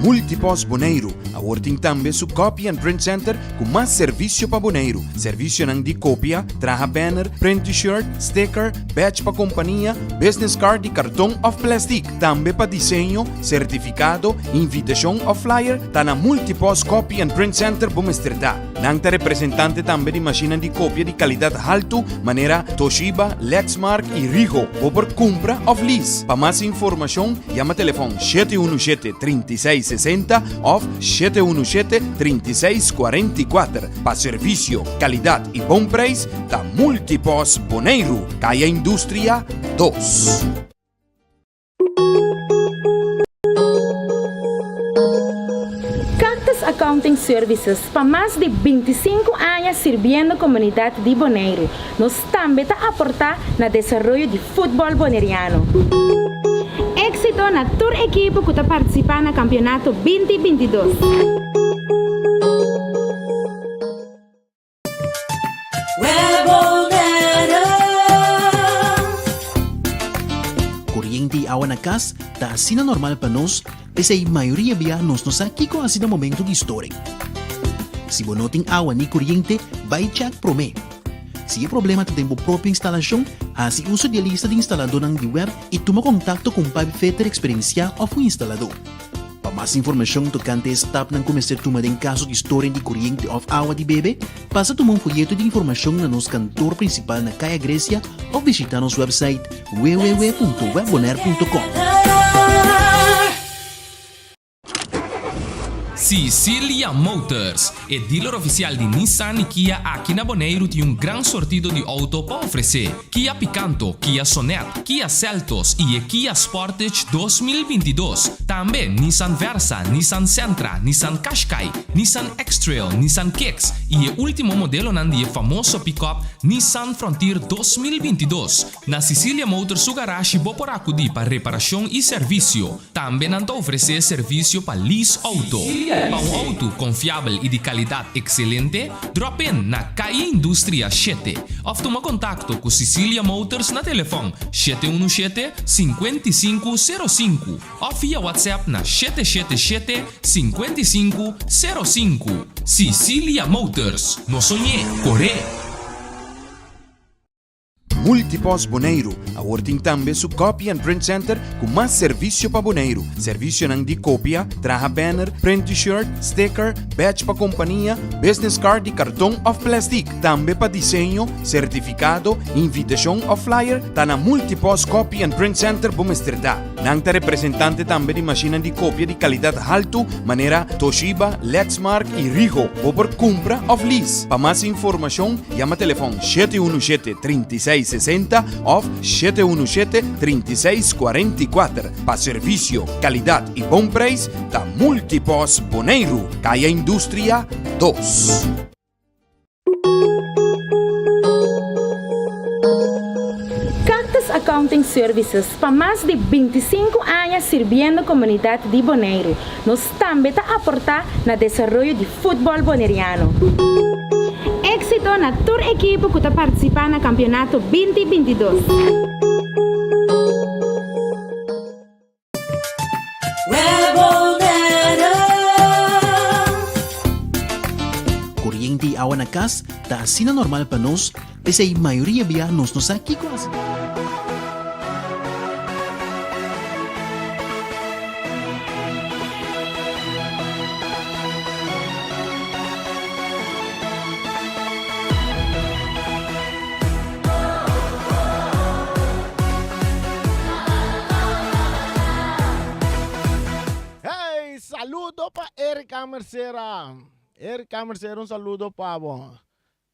Multipost Boneiru awor tin tambe su Copy and Print Center ku mas servisio pa Boneiru. Servisionan di kopia, traha banner, print T-shirt, sticker, badge pa kompania, business card di karton òf plèstik. Tambe pa diseño, sertifikado, invitashon òf flyer, ta na Multipost Copy and Print Center bo mester ta. Nan ta representante tambe di mashinnan di kopia di kalidat haltu manera Toshiba, Lexmark i Rigo. Bo por kumpra òf lease. Pa mas informashon yama telefòn 717 36 60 òf 717 36 44. Pa servisio, kalidat i bon preis ta Multipost Boneiru, Kaya Industria 2. Cactus Accounting Services pa mas di 25 aña sirbiendo komunidat di Boneiru. Nos tambe ta aportá na desaroyo di futbòl boneriano. Éksito na tur ekipo ku ta partisipá na kampionato 20 22. Koriente i awa na kas ta asina normal pa nos, p'esei mayoria bia nos no sa kiko hasi na momento di storing. Si bo no tin awa ni koriente, bai chèk promé. Si e problema ta den bo propio instalashon, hasi uso di e lista di instaladónan di web i tuma kontakto ku un pipefitter eksperensiá òf un instaladó. Pa mas informashon tokante e stapnan ku mester tuma den kaso di storing di koriente òf awa di bebe, pasa tuma un foyeto di informashon na nos kantor prinsipal na Kaya Grecia òf bishitá nos wèpsait www.webbonaire.com. Sicilia Motors, e dealer oficial di Nissan y Kia aki na Boneiru tin un gran sortido di auto pa ofrece. Kia Picanto, Kia Sonet, Kia Seltos y e Kia Sportage 2022. Tambe Nissan Versa, Nissan Sentra, Nissan Qashqai, Nissan X-Trail, Nissan Kicks y e ultimo modelonan di e famoso pick-up Nissan Frontier 2022. Na Sicilia Motors su garashi bo por acudi pa reparacion y servicio. Tambe nan ta ofresé servisio pa lease outo. Pa un outo konfiabel i di kalidat ekselente, drop in na Calle Industria shete òf tuma kontakto ku Sicilia Motors na telefòn 717 55 05 òf via WhatsApp na 777 55 05. Sicilia Motors, no soñ'é, kor'é! Multipost Boneiru awor tin tambe su Copy and Print Center ku mas servisio pa Boneiru. Servisionan di kopia, traha banner, print T-shirt, sticker, badge pa kompania, business card di karton òf plèstik. Tambe pa diseño, sertifikado, invitashon òf flyer, ta na Multipost Copy and Print Center bo mester ta. Nan ta representante tambe di mashinnan di kopia di kalidat haltu manera Toshiba, Lexmark i Rigo. Bo por kumpra òf lease. Pa mas informashon Yama telefòn 717 36 60 òf 717 36 44. Pa servisio, kalidat i bon preis ta Multipost Boneiru, Kaya Industria 2. Cactus Accounting Services pa mas di 25 aña sirbiendo komunidat di Boneiru. Nos tambe ta aportá na desaroyo di futbòl boneriano. Éksito na tur ekipo ku ta partisipá na kampionato 20 22. Koriente i awa na kas ta asina normal pa nos, p'esei mayoria bia nos no sa kiko hasi. Hey, saludo pa Erika Mercera. Erika Mercera, un saludo pa bo.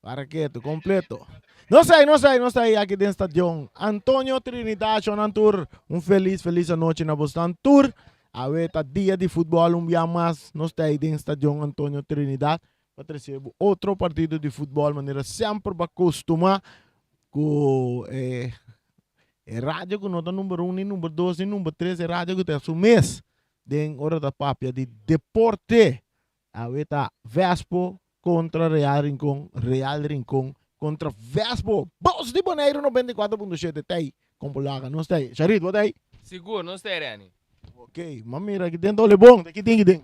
Para ketu, completo. Nos ei, nos ei, nos ei aki den stadion. Antonio Trinidad, shonan tur, un feliz, feliz anochi na bosnan tur. Awe ta dia di futbol un bia mas. Nos ta ei den stadion Antonio Trinidad pa trece bo otro partido di futbol manera semper bo a costuma cu e, e radio cu no ta number un, ni number dos, ni number tres, e radio cu ta su mes den ora ta papia di deporte. Awe ta Vespo kontra Real Rincon, Real Rincon kontra Vespo. Bos di Boneiru 94.7 tei. Kon por laga nos tei. Sharit, bo tei? Sigur, nos tei, Renny. Ok, m'a mira ki den ta ole bon, ta ki tin ki den?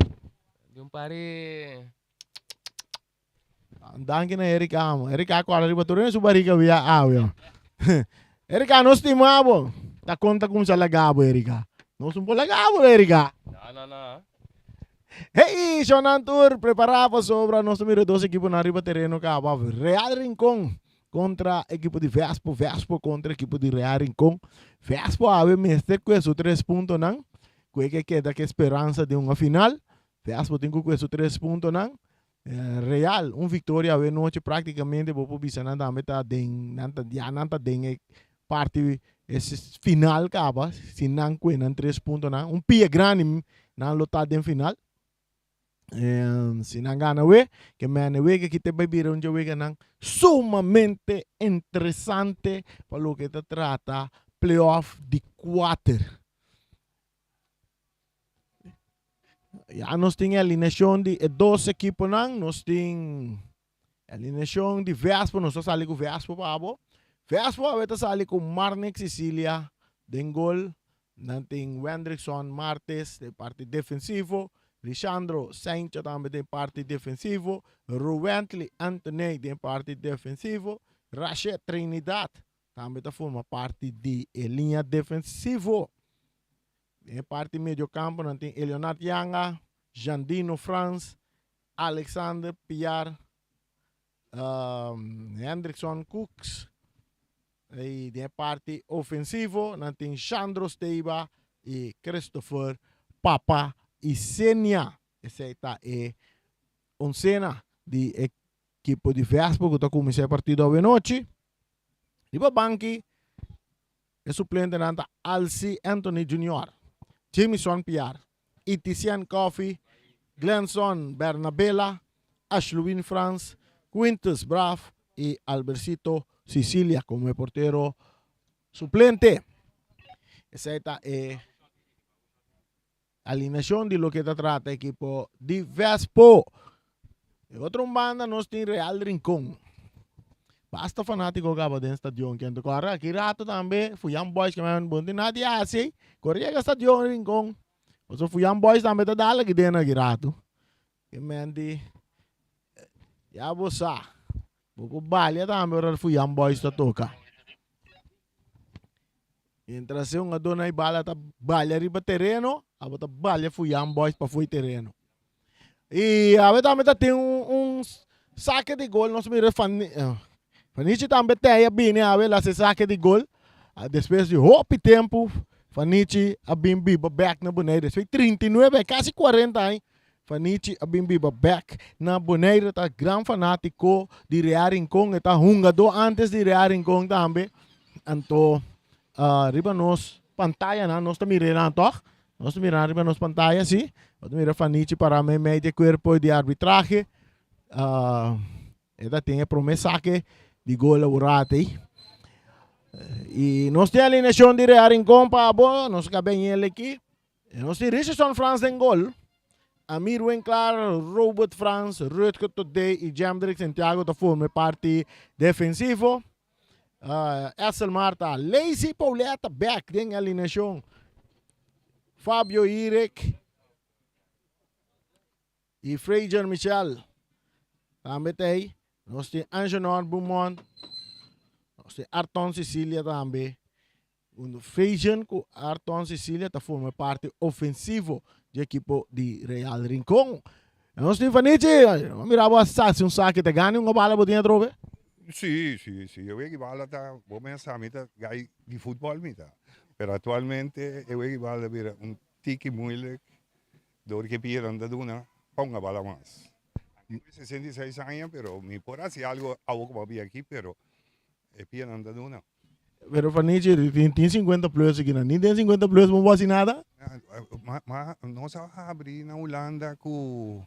Di un pari. Danki na Erika amo. Erika a kòrda riba tur hende su barika wia awe. Erika, nos stima bo. Ta kon ta kumsa laga bo, Erika? Nos no por laga bo, Erika. No, no, no. Hey, shonnan tur, prepará pasobra nos ta mira dos ekiponan riba tereno kaba. Real Rincon kontra ekipo di Vespo, Vespo kontra ekipo di Real Rincon. Vespo awe mester kue su tres puntonan, kue ke keda ke speransa di un final. Vespo tin ku kue su tres puntonan. Real, un victoria awe nochi practicamente bo por bisa nan tambe ta den, nan ta, ya nan ta den e parti e final caba, si nan kue nan tres puntonan, un pia grandi nan lo ta den final. Si nan gana awe, ke mene wega ki te bai bira un dje weganan sumamente interesante pa loke ta trata playoff di kuater. Ya nos tin e alineacion di e dos equiponan. Nos tin alineacion di Vespo. Nos ta sali cu Vespo pa abo. Vespo awe ta sali cu Marnick Cecilia den gol. Nan tin Wendrickson Martes den parti defensivo. Lisandro Sancho tambe den parti defensivo. Ruwentley Anthony den parti defensivo. Rashed Trinidad tambe ta forma parti di e liña defensivo. Den e parti mediocampo nan tin Eleonard Yanga, Jandino Frans, Alexander Piar, Hendrickson Cooks. Y den e parti ofensivo nan tin Shandro Steiba y Christopher Papa Isenia. Esey ta e oncena di e ekipo di Vespo cu ta cuminsa e partido awenochi. Riba banki e suplentenan ta Alcy Anthony Junior, Jamison Piar, Itisien Coffie, Glenson Bernabela, Ashluwin Frans, Quintus Braaf y Albercito Sicilia como e portero suplente. Esey ta e alineacion di loke ta trata ekipo di Vespo. E otro un banda nos tin Real Rincon. Basta fanatico kaba den stadion kende kore aki rato tambe Fuyan Boys ke men bon tin nada di hasi kore yega stadion Rincon. Pasobra Fuyan Boys tambe ta dal aki den aki rato. Ke men di ya bo sa. Bo por balia tambe ora Fuyan Boys ta toka. Mientras e hungadónan e bala ta balia riba tereno, abo ta balia Fuyan Boys pafó e tereno. I awe tambe ta tin un, un sake di gol. Nos mira Fan, eh, Fanichi tambe tei a bini awe la se sake di gol. Ah, despues di hopi tempu, Fanichi a bin biba bek na Bonaire. Despues di 39, kasi 40 aña, Fanichi a bin biba bek na Bonaire. Ta gran fanátiko di Real Rincon. E ta hungadó antes di Real Rincon tambe. Anto uh, riba nos pantayanan nos ta mira nan toch? Nos ta mira riba nos pantaya, sí. Nos ta mira Fanichi para meimei di cuerpo di arbitrahe. Uh, e ta tin e prome saque di gol aburate. I nos tin alineacion di Real Rincon pa abo, nos ka ben el aki. Nos tin Richardson Frans den gol. Amir Winklar, Robert Frans, Rutger Todé i Jemdrick Santiago ta forma e parti defensivo. Uh, Edsel Marta, Lazy Pauletta back den alineacion. Fabio Irek y Fraser Michel. Tambe tei. Nos tin Angenor Beaumont. Nos tin Arton Cecilia tambe. Un Fraser ku Arton Cecilia ta forma parti ofensivo di ekipo di Real Rincon. Nos tin Fanichi, mira bo a sa si un saki ta gana un bala bo tin atrobe. Sí, sí, sí. E wegi bala ta, bo mes sa mi ta gai di futbol mi ta. Pero actualmente e wegi bala ta bira un tiki moeilijk door ke piernan ta duna pa hunga bala mas. Mi tin 66 aña pero mi por haci algo awo ku bo a bia aki pero e piernan ta duna. Pero Fanichi, tin, tin 50 plus aquí, ni den 50 plus bo hasi nada? Ma, ma, nos a habri na Hulanda ku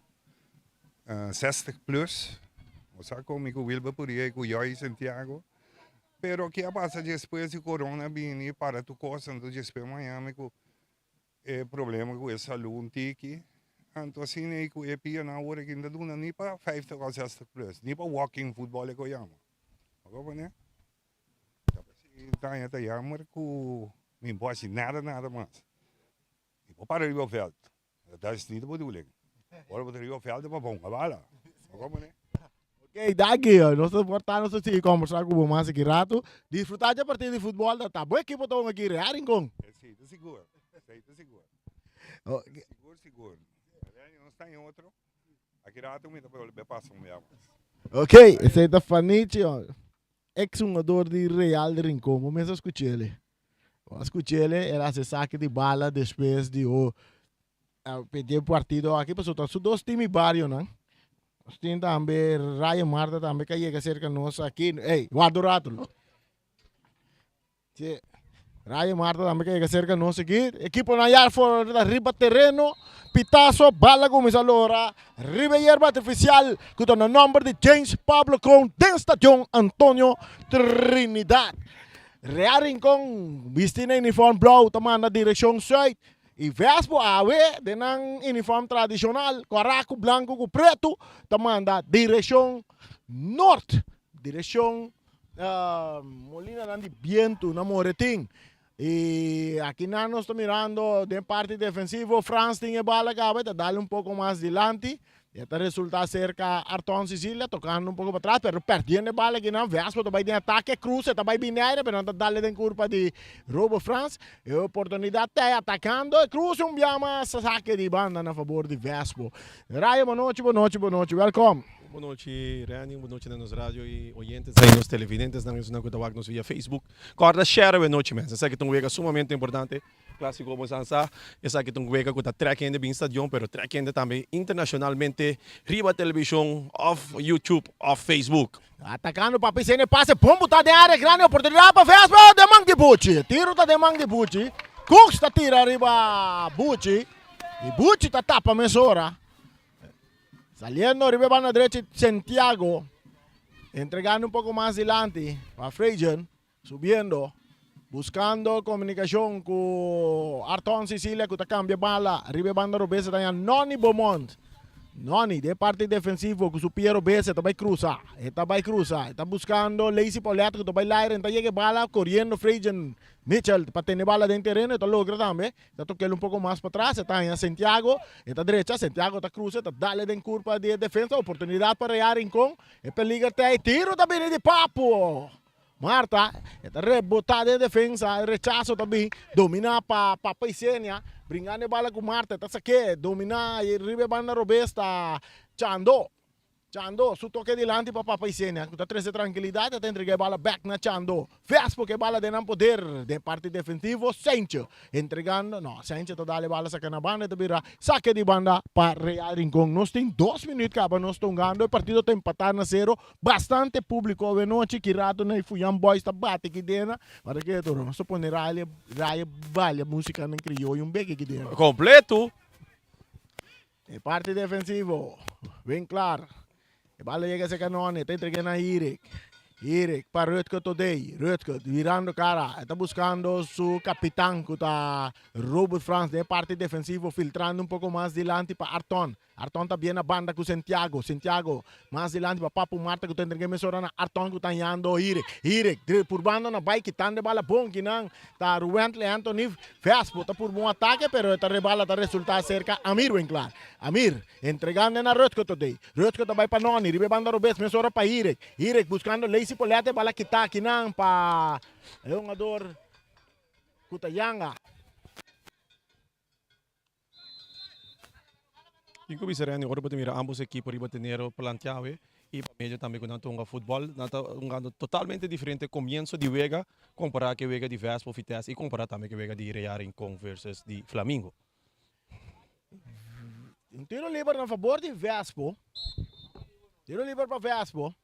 uh, 60 plus. O sea, con mi ku Wilber Purier, ku Joy Santiago. Pero ke a pasa despues di corona bini para tu cosa, entonces despues Miami ku e problema ku e salú un tiki. Anto asina ei ku e pianan awor aki no ta duna ni pa 50 o 60 plus, ni pa walking football e ku yama. Bo pone? Ta jammer ku mi no por hasi nada nada mas. Bo para riba veld. Dat is niet de bedoeling. Ora bo ta riba veld ta pa bonga bala. Bo comprende? Ok, danki. Nos ta por nos ta sigui conversa cu bo mas aki rato. Disfruta dje partido di futbol ta ta bo ekipo ta hunga aki Real Rincon. Si, ta sigur. Si, ta sigur. Sigur, sigur. Nos ta en otro. Aki rato mi ta bolbe pasa un bia mas. Ok, esey ta Fanichi, ex hungador di Real de Rincon. Bo mes a scuchele. Bo a scuchele, el a haci saque di bala despues di o pedi e partido aki pasobra ta su dos team y barionan. Nos tin tambe Ryan Marta tambe ka yega cerca nos aki. Ey, warda un rato. Sí. Rayo Marta tambe ka yega cerca nos aki. Ekiponan ya for riba tereno. Pitazo, bala kuminsá lora riba e yerba artifisial ku ta na nòmber di James Pablo Kroon den Stadion Antonio Trinidad. Real Rincon bisti na uniform blou ta manda direkshon sùit i Vespo awe den nan uniform tradishonal kòrá ku blanku ku pretu ta manda direkshon nort, direkshon Molinanan di bientu na Moretin. I akinan nos ta mirando den parti defensivo Frans tin e bala kaba e ta dal un poko mas dilanti. E ta resulta serka Arton Cecilia tokando un poko patras pero perdiendo e bala akinan. Vespo ta bai den atake Cruz e ta bai bini aire pero nan ta dal den kurpa di Robo Frans. E oportunidat ta e atakando e Cruz un bia mas sake di banda na fabor di Vespo. Raya bonochi bonochi bonochi welkom. Un bonochi Renny, un bonochi na nos radio y oyentesnan y nos televidentesnan esunnan cu ta wak nos via Facebook. Corda share awe nochi mens, esaki ta un wega sumamente importante, Clasico bosan sa, esaki ta un wega cu ta trek hende bin stadion pero trek hende tambe internacionalmente riba television of YouTube of Facebook. Atacando Papi Sene pase bon buta den area grandi oportunidad pa Vespa den man di Buchi tiro ta den man di Buchi Cooks ta tira riba Buchi y Buchi ta tapa mesora. Saliendo riba e banda drechi Santiago entregando un poco mas dilanti pa Frejen subiendo buscando comunicacion cu Arton Cecilia cu ta cambia bala riba e banda robes ta Noni Beaumont. Noni den parti defensivo cu su pie robes e ta bay cruza e ta bay cruza e ta buscando Lacey Paulette cu ta bay laira ta yega e bala coriendo Frejen Mitchell pa tene bala den tereno e ta logra tambe. Ta tokel un poko mas patras, e ta haña Santiago, e ta drecha, Santiago ta cruza, ta dale den curpa di e defensa, oportunidad pa Real Rincon, e peliger ta e tiro ta bini di Papo! Marta, e ta rebota den defensa, e rechazo ta bin, domina pa Papa Isenia, bringando e bala cu Marta, e ta sake, domina riba e banda robes ta Chando. Chando su toke dilanti pa Papa Isenia cu ta trece trankilidad e ta entrega e bala bek na Chando. Vespo cu e bala den nan poder den parti defensivo Saintje entregando no Saintje ta dal e bala saca na banda e ta bira sake di banda pa Real Rincon. Nos tin dos minuut caba nos ta hungando e partido ta empata na cero bastante publico awe nochi ki rato na e Fuyan Boys ta bati ki dena para ke toro nos ta pone Raya Raya balia musica nan crioyo un beke ki dena. Completo. E parti defensivo, Winklar. E bala yega cerca Noni, ta entrega na Erik. Erik pa Rutger Todey. Rutger virando cara, e ta buscando su capitan cu ta Robert Frans den e parti defensivo, filtrando un poco mas dilanti pa Arton. Arton ta bien na banda cu Santiago. Santiago mas dilanti pa Papu Marta cu ta entrega mesora na Arton cu ta hañando Erik. Erik purbando na bay kitando e bala bon kinan Ta Ruwentley Anthony Vespo ta purba un atake pero e ta rebala ta resulta serka Amir Winklaar. Amir entregando na Rutger Todey. Rutger ta bai pa Noni riba e banda robes mesora pa Hirek. Hirek buskando Lacey Polette e bala kita akinan pa e hungador ku ta yanga. Tin ku bisa Renny, ora bo ta mira ambos ekipo riba tenero planteawe i pa medio tambe ku nan ta hunga futbòl, nan ta hungando totalmente diferente komienso di wega kompará ku e wega di Vespo, Vitesse i kompará tambe ku e wega di Real Rincon versus di Flamingo. Un tiro liber na fabor di Vespo. Tiro liber pa Vespo.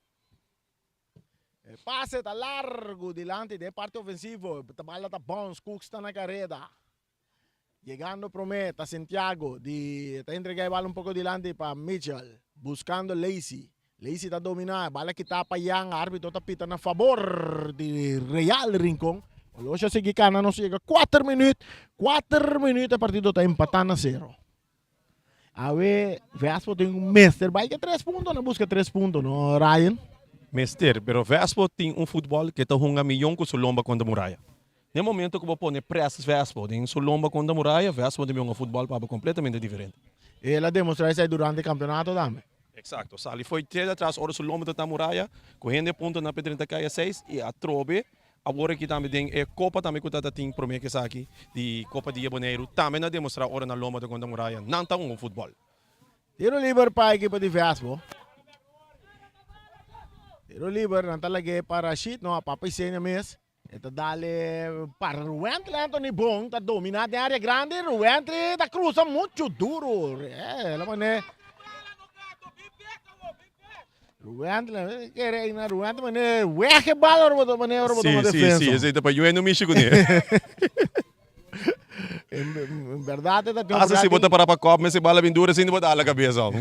E pase ta largu dilanti den parti ofensivo. Ta bala ta bounce, Cooks ta na kareda. Yegando prome ta Santiago di ta entrega e bala un poco dilanti pa Mitchell buscando Lacey. Lacey ta domina e bala kita pa Yang arbitro ta pita na fabor di Real Rincon. Oloshi a sigui cana nos yega cuater minuut cuater minuut e partido ta empata na cero. Awe Vespo tin un mester bai ke tres punto na busca tres punto no Ryan. Mester pero Vespo tin un futbol ke ta hunga miyon ku su lomba kontra muraya. Den momento ku bo pone press Vespo den su lomba kontra muraya, Vespo ta bin hunga futbòl pa bo kompletamente diferente. El a demostrá esei durante e kampeonato tambe. Eksakto. Sali fo'i tres atras ora su lomba ta ta muraya, ku hende punto na pe 30 kaya seis i atrobe awor aki tambe den e kopa tambe ku ta ta tin promé ku esaki di Kopa Dia Boneiru tambe nan a demostrá ora nan lomba ta kontra muraya nan ta hunga futbòl. Tiro liber pa ekipo di Vespo. Tiro liber nan ta lag'é pa Rashid, no a Papa Isenia mes. E ta dale pa Ruwently Anthony Bon ta domina den area grandi Ruwently ta cruza mucho duro eh la mane Ruwently kere na Ruwently mane weg e bal ora bo mane ora bo toma defensa. Si si si esei ta pa Jueno mishi kuné. En berdad e ta tin Hasta si bo ta para pa kop mester bal a bin duro asina bo ta hala kabesa.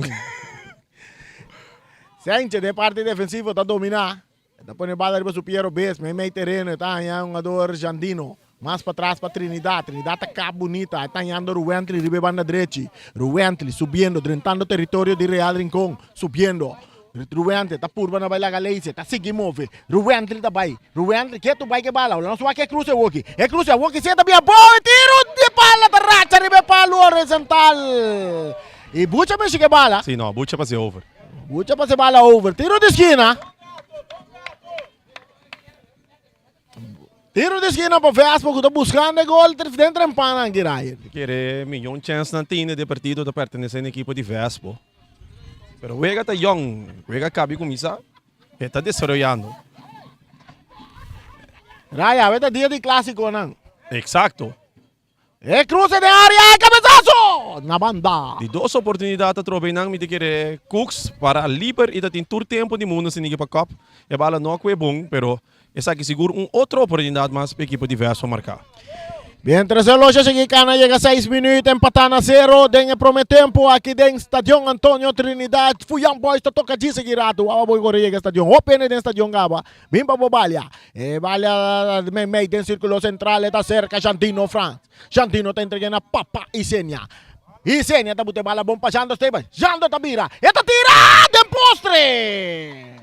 Sánchez den parti defensivo ta domina. E ta pone bala riba su pia robes, meimei tereno e ta haña hungador Jandino. Mas patras pa Trinidad, Trinidad ta kap bunita, e ta hañando Ruwently riba e banda drechi. Ruwently subiendo, drentando teritorio di Real Rincon, subiendo. Ruwently ta purba na bai laga Leise, ta sigui move. Ruwently ta bai, Ruwently ketu bai ku e bala, nos wak e krus awoki. E krus awoki si e ta bia bou e tiro di bala ta racha riba e palu horizontal. I Bucha mishi ku e bala. Si no, Bucha pasa e over. Bucha pasa e bala over. Tiro di skina. Tiro di skina pa Vespo ku ta buskando e gol den trempan anki Ryan. Mi kere miyon chèns nan tene den partido ta pertenesé na ekipo di Vespo. Pero wega ta yòn, wega kabi kuminsá, e ta desaroyando. Ryan, awe ta dia di klasikonan. Eksakto. E cruce den area, e cabezazo! Na banda. Di dos oportunidad ta trobe nan mi ta kere Cooks para liber y ta tin tur tempo di mundo sin pa kop. E bala no a kue bon, pero esaki sigur un otro oportunidad mas pa ekipo di Vespa marca. Mientras e loja sigui cana yega 6 minuut empata na 0 den e prome tempo aki den Stadion Antonio Trinidad. Fuyan Boys ta toca djis sigui rato. Wawa boy gore yega stadion. Hopi hende den stadion gaba. Bin pa bo balia. E balia meimei den sirkulo sentral e ta serka Jandino Frans. Jandino ta entrega na Papa Isenia. Isenia ta buta e bala bon pa Jando Esteban. Jando ta bira. E ta tira den postre!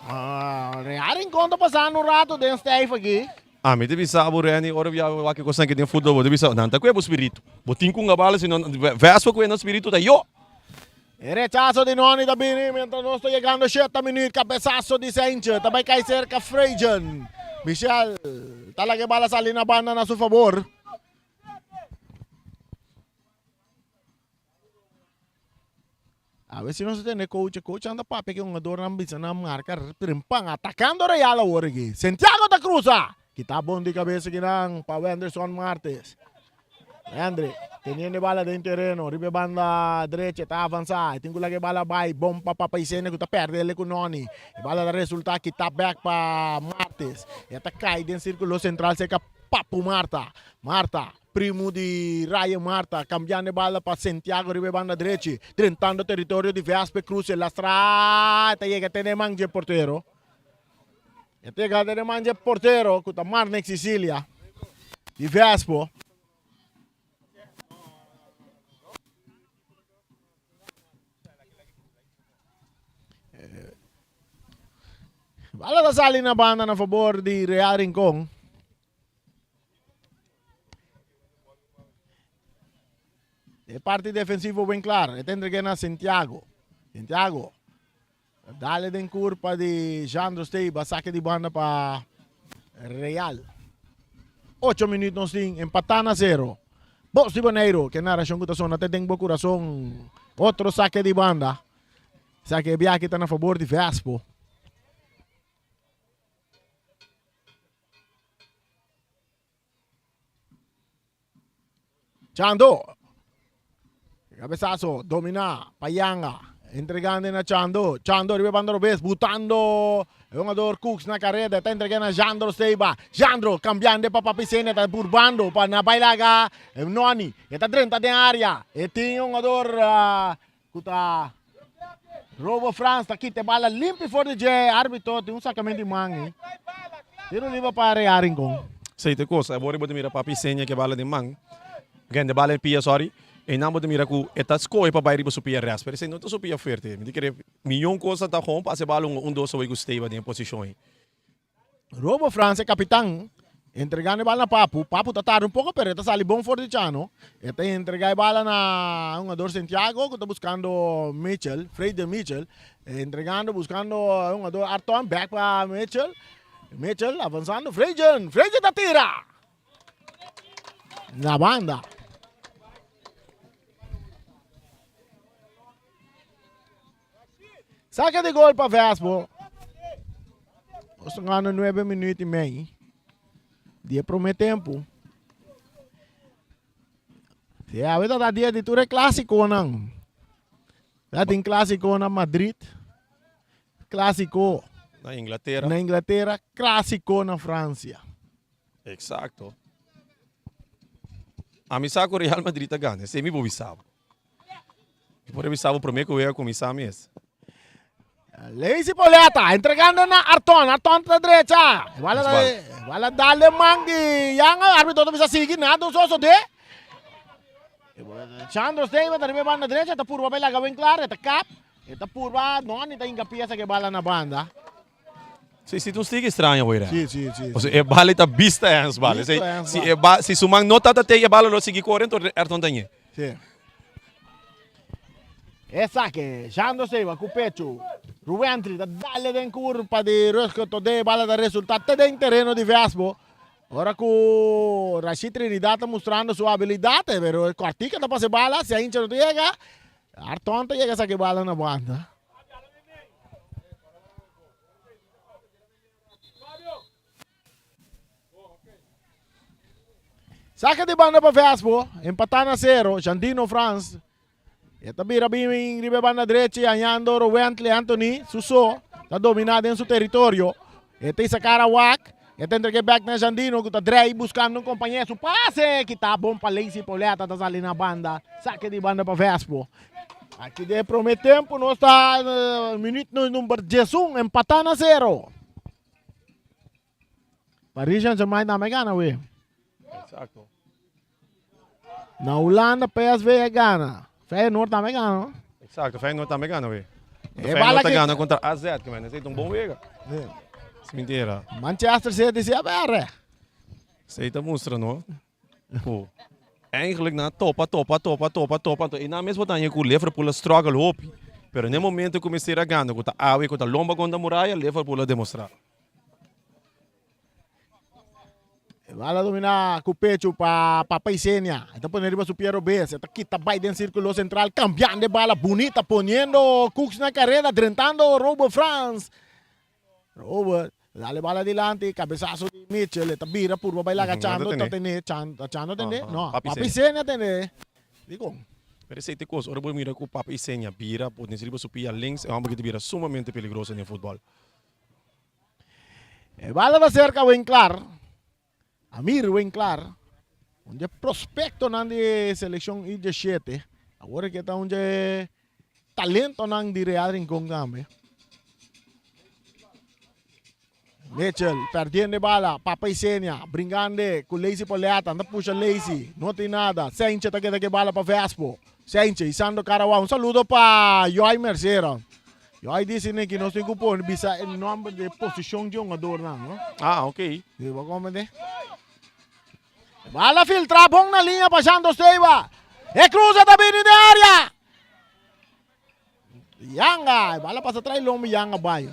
Ah, Real Rincon ta pasando un rato den stijf aki. Ami ta bisa bo Renny, ora bia wak e kosnan aki den futbol, bo ta bisa nan ta kue bo spiritu. Bo tin ku un bala, sino Vespa kue nan spiritu ta yo. E rechaso di Noni ta bini mientras nos ta yegando sheta minuut. Cabezazo di Saintje ta bai cay cerca Frejen. Michel ta laga e bala sali na banda na su fabor. A ver si nos ta tende coach. E coach anda papia cu e hungadornan bisa nan marca trempan atacando Real awor aki. Santiago ta cruza. Kita bon di cabeza kinan pa Wenderson Martes. Hendrik, teniendo e bala den tereno, riba e banda drecha, e ta avansa, e tin ku laga e bala bai, bon pa Papaisene ku ta perde ele ku Noni. E bala ta resulta kita bek pa Martes. E ta kai den sirkulo sentral serka Papu Marta. Marta, primu di Ryan Marta, kambiando e bala pa Santiago riba e banda drechi, drentando teritorio di Vespe Cruce, lastra, e ta yega te den man dje portero. E ta yega den man dje portero ku ta Marnix Cicilia di Vespo. Bala ta sali na banda na fabor di Real Rincon. E parti defensivo ben klar. E ta entrega na Santiago. Santiago. Dale den curpa di Jandro Steba, saque di banda pa Real. 8 minuut nos tin, empatá na 0. Bos di Boneiru, ke narashon ku ta sona te den bo kurason. Otro saque di banda. Saque e biaha ta na fabor di Vespo. Chando. Cabezazo, domina, Payanga. Entregando na Chando. Chando riba banda robes, butando. E jugador Cooks na carrera, está entregando a Jandro Seiba. Jandro cambiando pa Papi Sene, está burbando pa na bailaga. Noni, está drenta den área. E tin un jugador uh, ku ta Robo Frans ta kita bala limpi for di dje arbitro tin un sakamento di man ei. Tiro liber pa Real Rincon. Sei te kos, awor bo ta mira papi seña ke bala den man, gen de bala den pia sorry, einan bo ta mira ku e ta skohe pa bai riba su pia rèks, pero esei no ta su pia fuerte, mi ta kere miyon kos ta gewoon pasa e bala un un dos away ku Steva den e posishon ei. Robo Frans e kapitan entregando e bala na Papu. Papu ta tarda un poko pero e ta sali bon for di Chano. E ta entrega e bala na hungador Santiago ku ta buskando Mitchell, Freder Mitchell. Entregando buskando hungador Arton bek pa Mitchell. Mitchell avansando Freden, Freden ta tira! Na banda. Saca di gol pa Vespo. Nos ta gana nuebe minuut y mei di e prome tempo. Si awe ta ta dia di tur e clasiconan. Ta tin clasico na Madrid, clasico Na Inglaterra. na Inglaterra, clasico na Francia. Exacto. Ami sa cu Real Madrid ta gana, esey mi por bisa bo. Mi por a bisa bo prome cu wega cuminsa mes. Lazy Poleta entregando na Arton. Arton ta drecha. Bala bala dale man di Yanga. Arbitro ta bisa sigui. Nada un soso de. Chandro Steven ta riba banda drecha. Ta purba pa laga wen klaar. E ta kap. E ta purba. No, ni ta hinka piesa ke bala na banda. Si, si tu stiga extraño hoy Sí, sí, sí. O sea, e bala ta vista ens bala. Si, si, e ba, si su man no tata te e bala lo sigui corre, entonces Ayrton tañe. Sí. E saque, Jando Seiba ku pecho. Ruwentri ta dale den curpa di Rusco Tode, bala ta resulta te den terreno di Vespo. Ora ku Rashid Trinidad ta mostrando su habilidad, pero e cortica ta pasa e bala, si aincha no ta yega, Arton ta yega saca e bala na banda. Saca di banda pa Vespo, empatá na sero, Jandino Frans. E ta bira bin riba e banda drechi, hañando Rowentley Anthony, su so, ta dominá den su teritorio. E ta isa cara wak, e ta entrega bek na Jandino ku ta drei buskando un kompañero. Su pase kita bon pa Lacey Pauletta ta sali na banda. Saca di banda pa Vespo. Aki den e prome tempo nos ta minuut number 11 empatá na sero. Paris Saint-Germain tambe gana we. Exacto. Na Hulanda PSV a gana. Feyenoord tambe gana, no? Exacto, Feyenoord tambe gana we. E Feyenoord ta gana contra AZ, que men, esei ta un bon wega. Si mentira. Manchester City si a bere. Esei ta mustra, no? Ku eigenlijk nan a topa, topa, topa, topa, topa. Anto einan mes bo ta haña ku Liverpool a struggle hopi. Pero n'e momento ku mester a gana, ku ta awe, ku ta lomba kontra muraya, Liverpool a demostrá. E bala domina ku pechu pa Papa Isenia. E ta pone riba su pie robes. E ta kita bai den sirkulo sentral, kambiando e bala bunita, poniendo Cooks na kareda, drentando Robert Frans. Robert, dale bala dilanti, cabezazo di Mitchell, e ta bira purba bai laga Chando ta tene, Chando tene? No, Papi Isenia tene. Dikon? Pero esei ta e kos, ora bo mira ku Papi Isenia bira, pone riba su pia links, e hòmber ki ta bira sumamente peligroso den futbòl. E bala ta serka Winklar, Amir Winklar, un dje prospectonan di seleccion U17, awor ke ta un dje talentonan di Real Rincon tambe. Mitchell perdiendo e bala, Papa Isenia bringando ku Lazy Poleta, anda pusha Lazy, no tin nada, Senche ta keda ke bala pa Vespo, Senche isando Carawa, un saludo pa Joy Mercera. Yo ai dici ne ki nos tin ku pone bisa e nomber di e posicion di hungadornan, no? Ah, ok. Si, bo comprende? Bala filtra bon na liña pa Shanto Steva. E cruza ta bini den area. Yanga, e bala pasa trai lombo Yanga bai.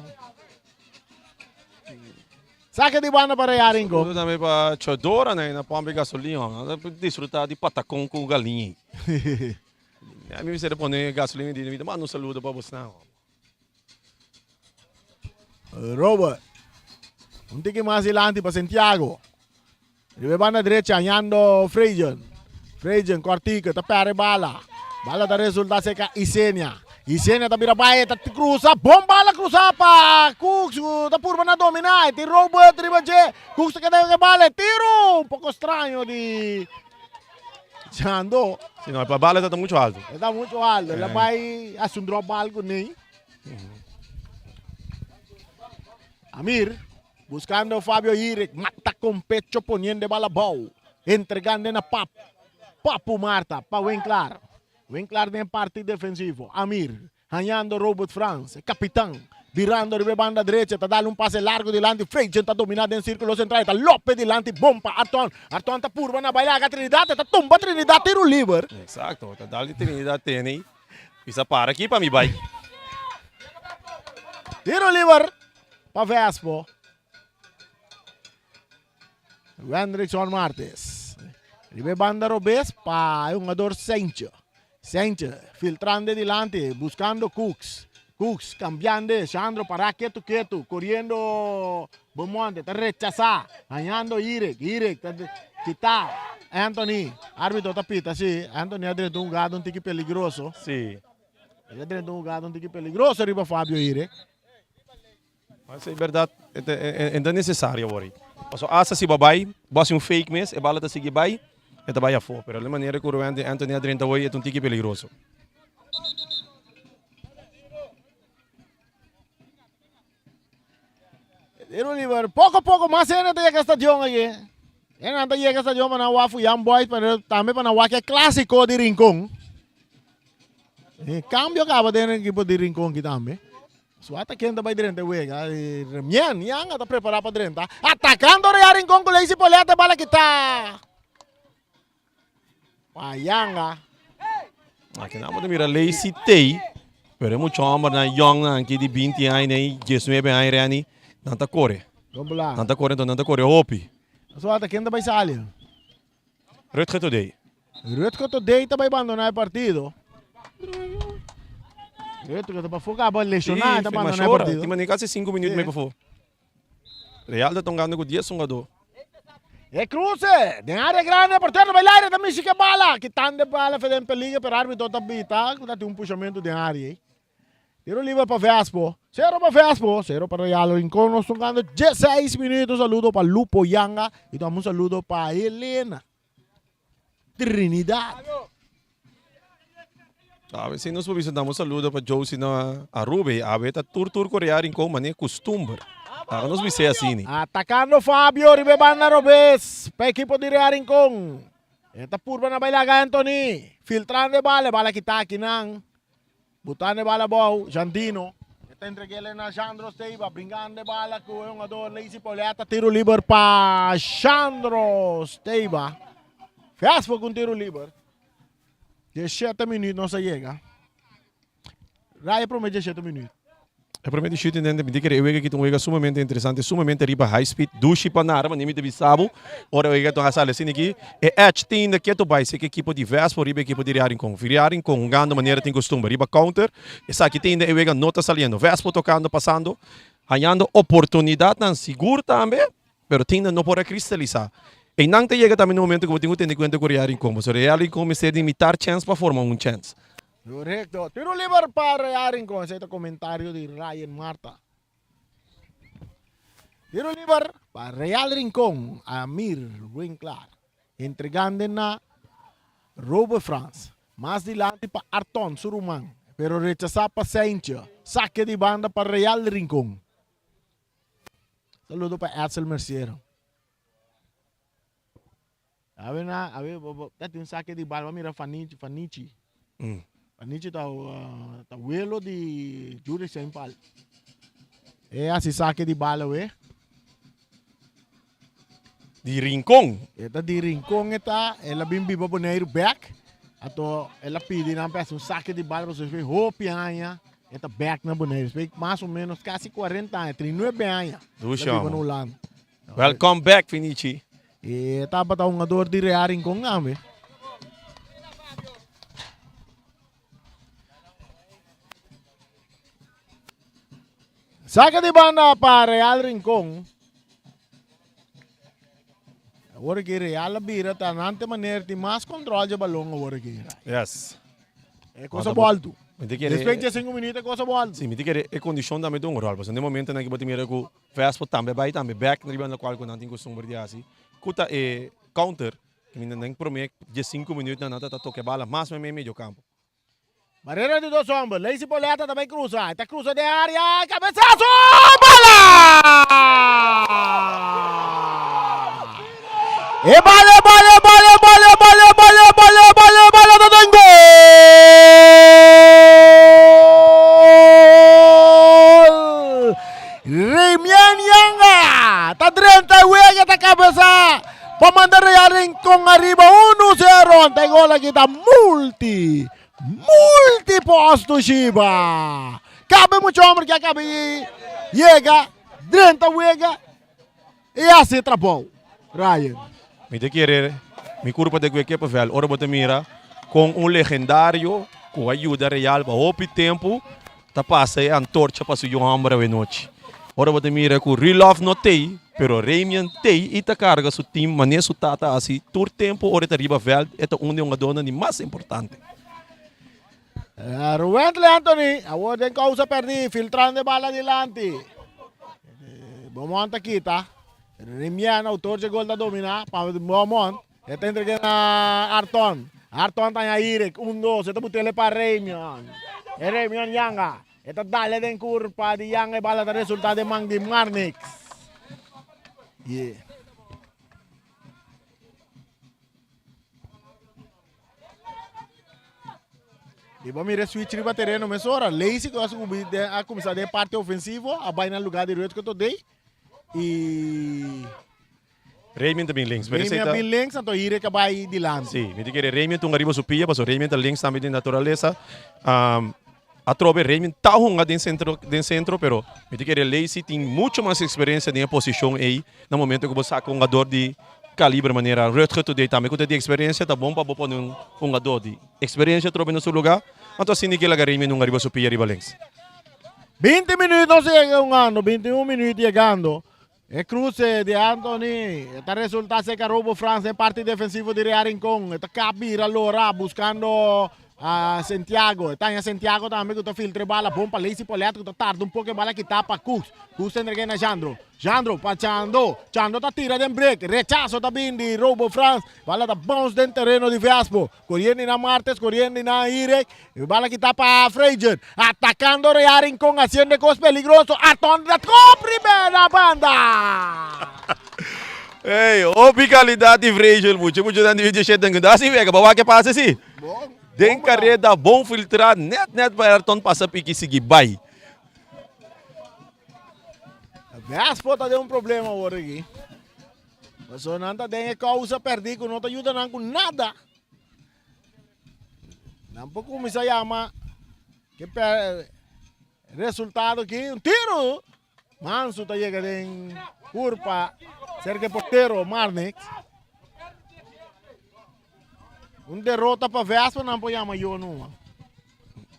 Saque di banda pa Real Rincon. Saludo tambe pa Chodora na na pompa gasolina. Nan ta disfruta di patacon cu galiña. Mi mester a pone gasolina di mi ta manda un saludo pa bosnan. Robert. Un tiki mas dilanti pa Santiago. Riba e banda drecha hañando Frejen. Frejen kortiko ta perde bala. Bala ta resulta serka Isenia. Isenia ta bira bai ta cruza. Bon bala cruza pa Cooks ku ta purba na domina. E tin Robert riba dje. Cooks ta keda ku e bala. E tiro un poko straño di Chando. Si no, e bala ta mucho alto. E ta mucho alto. El a bai haci un drop bal cu Ney. Amir buscando Fabio Irek. Mata con pecho poniendo e bala abao. Entregando na Pap. Papu Marta pa Winklar. Winklar den parti defensivo. Amir hañando Robert Frans, e capitan. Birando riba e banda drecha, ta dal un pase largo dilanti. Freidgen ta domina den circulo central, e ta Lope dilanti, bon pa Arton. Arton ta purba na bai laga Trinidad, e ta tumba Trinidad tiro liber. Exacto, ta dal di Trinidad tene bisa para aki pa mi bai. Tiro liber pa Vespo. Wendrickson Martes. Riba e banda robes pa e hungador Seintje. Seintje filtrando dilanti, buscando Cooks. Cooks cambiando, Shandro para ketu ketu, corriendo Beaumonte, ta rechasa, hañando Irek, Irek ta kita Anthony, arbitro ta pita si, Anthony a drenta un hugado un tiki peligroso. Si. El a drenta un hugado un tiki peligroso riba Fabio Irek. Mas e berdad e ta necesario awor ei. Paso hasta si bo bai, bo haci un fake mes, e bala ta sigui bai, e ta bai afo. Pero e manera cu Ruben Anthony a drenta awor e ta un tiki peligroso. Tiro liber. Poco poco mas hende ta yega stadion aki. Hendenan ta yega stadion pa nan wak Young Boys, pero tambe pa nan wak e clasico di Rincon. E cambio caba den equipo di Rincon aki tambe. Suata ken ta bai drenta e wega. Remien Yanga ta prepara pa drenta. Atacando Real Rincon cu Lacey Poleta. Bala kita. Pa Yanga. Aki nan bo mira Lacey Tay. Pero e mucho homber nan young nan aki di 20 aña y 19 aña Renny. Nan ta core. Nan ta core, nan ta core hopi. Suata ken ta bai sali. Rutger Todey. Rutger Todey ta bai bandona e partido. Rutger ta pafó kaba lesioná ta bandona e partido. Tin mane kasi 5 minuut mee pafó. Real ta tongando ku 10 hungadó. E cruce den área grande, portero bai laire ta mishi ke bala. Kitando e bala fe den peligro, pero árbitro ta bita ku ta tin un pushamentu den área ei. Tiro liber pa Vespo. Sero pa Vespo, sero pa Real Rincon. Nos tocando 16 minuut. Un saludo pa Lupo Yanga y tambe un saludo pa Elena Trinidad. Awe si nos por bisa damos saludo pa Josie na Aruba y awe ta tur tur cu Real Rincon mane custumber. Laga nos bis'é asini. Atacando Fabio riba e banda robes pa ekipo di Real Rincon. E ta purba na bai laga Anthony. Filtrando e bala, e bala kita akinan. Botando e bala abou, Jandino. E ta entreg'el na Jandro Steiva, bringando e bala ku e hungador Lacey Pauletta. Tiro liber pa Jandro Steiva. Fiasco ku un tiro liber. Diesshete minuut nos a yega. Raya prome diesshete minuut. E prome di shooting den mi ta kere e wega aki ta un wega sumamente interesante, sumamente riba high speed, dushi pa nada, manera mi ta bisa bo, ora e wega ta sali asina aki, e edge tin de keto bai seki ekipo di Vespo riba ekipo di Real Rincon, Real Rincon hungando manera tin costumber riba counter, esaki tin de e wega no ta saliendo, Vespo tocando, pasando, hañando oportunidadnan sigur tambe, pero tin de no por a cristalisa. Eynan ta yega tambe na momento cu bo tin cu tene cuenta cu Real Rincon, pasobra Real Rincon mester di mitar chens pa forma un chens. Correcto. Tiro liber pa Real Rincon. Esey ta comentario di Ryan Marta. Tiro liber pa Real Rincon. Amir Winklar. Entregando na Robert Frans. Mas dilanti pa Arton, su ruman. Pero rechasa pa Seintje. Saque di banda pa Real Rincon. Saludo pa Edsel Merciero. Awe na, awe bo bo ta tin un sake di bal, bo a mira Fanichi, Fanichi. Mm. Fanichi ta uh, ta welo di Juri Seinpal. E hasi sake di bal awe. Di Rincon. E ta di Rincon e ta, el a bin biba Boneiru bek. Ato el a pidi nan pa hasi un sake di bal pasobra esei hopi aña e ta bek na Boneiru. Esei mas o menos kasi 40 aña, 39 aña. Dushi El a biba homo. na Hulanda. Welcome back Finichi. E tabata hungador di Real Rincon tambe. Saca di banda pa Real Rincon. Awor aki Real a bira ta nante manera tin mas control dje balon awor aki. Yes. E cosa bolto. Mi ta kere. Despues dje 5 minuut e cosa bolto. Si, mi ta kere e condicion tambe ta un rol. Pasobra den momentonan ki bo ta mira cu Vespo tambe bai tambe bek riba lokual ku nan tin kustumber di hasi ku ta e counter kaminda nan prome diesinku minuut nan ta toka e bala mas mei medio kampo. Barrera di dos homber, Lacey Poleta ta bai krusa, e ta krusa den area, kabesaso, bala! E bala, e bala, e bala, e bala, e bala, e bala, e bala, e bala, e bala ta den gol! kabesa pa manda Real Rincon ariba 1-0. Anta e gol aki ta multi, multi posto Shiba. Kabe mucho homber ke a kabe yega drenta wega i hasi e trabou. Ryan. Mi ta kere mi kurpa ta kue kippenvel ora bo ta mira kon un legendario ku a yuda Real pa hopi tempu ta pasa e antorcha pa su yu hòmber awenochi. Ora bo ta mira ku Rudolf no t'ei, pero Ramian t'ei i ta karga su tim manera su tata a hasi tur tempu ora e ta riba vèlt, e ta un di e hungadónan di mas importante. Ruwentley Anthony awor den kousa pèrdí, filtrando e bala dilanti. Beaumont ta kita. Remian, autor dje gol ta dominá pa Beaumont. E ta entreg'é na Arton. Arton ta haña Irik. Un dos. E ta but'é pa Remian. E Remian yanga. E ta dale den kurpa di yanga. E bala ta resultá den man di Marnix. Yeah. I bo mira e switch riba tereno mesora. Lacey ku a subi den a kuminsá den parti ofensivo a bai na lugá di Rutger Todey i Raymond ta bin links. Pero Raymond a bin links anto Hirek a bai dilanti. Sí, mi ta kere Raymond tunga riba su pia pasobra Raymond ta links tambe den naturalesa. Atrobe Raymond ta hunga den sentro den sentro pero mi ta kere Lacey tin mucho mas eksperensia den e posishon ei na momento ku bo saka un hungador di kaliber manera Rutger Today tambe ku ta di eksperensia ta bon pa bo pone un hungador di eksperensia atrobe na su luga anto asina ke laga Raymond hunga riba su pia riba links. 20 minuut nos yega hungando, 21 minuut yegando. E cruce di Anthony ta resulta seca Robo Frans den parti defensivo di Real Rincon. E ta kap bira lora buscando a Santiago. E taña Santiago tambe cu ta filtra e bala bon pa Lacey Polet cu ta tarda un poco e bala kita pa Cooks. Cooks ta entrega na Jandro. Jandro pa Chando. Chando ta tira den break. Rechazo ta bin di Robo Frans. Bala ta bounce den tereno di Vespo. Coriendo na Martes, coriendo na Irek. E bala kita pa Fraser. Atacando Real Rincon, haciendo e cos peligroso. Aton da primera banda. Hey, hopi calidad di Fraser, mucho mucho dan di shit den da si wega, bawa ke pase si. Den carrera bon filtra, net net pa Ayrton pasa piki sigui bai. Vespo ta den un problema awor aki. Pasobra nan ta den e kousa pèrdí ku no ta yuda nan ku nada. Nan por kuminsá yama ke resultado aki un tiru. Mansu ta yega den kurpa serka e portero Marnix. Un derota pa Vespa nan por yama yo numa.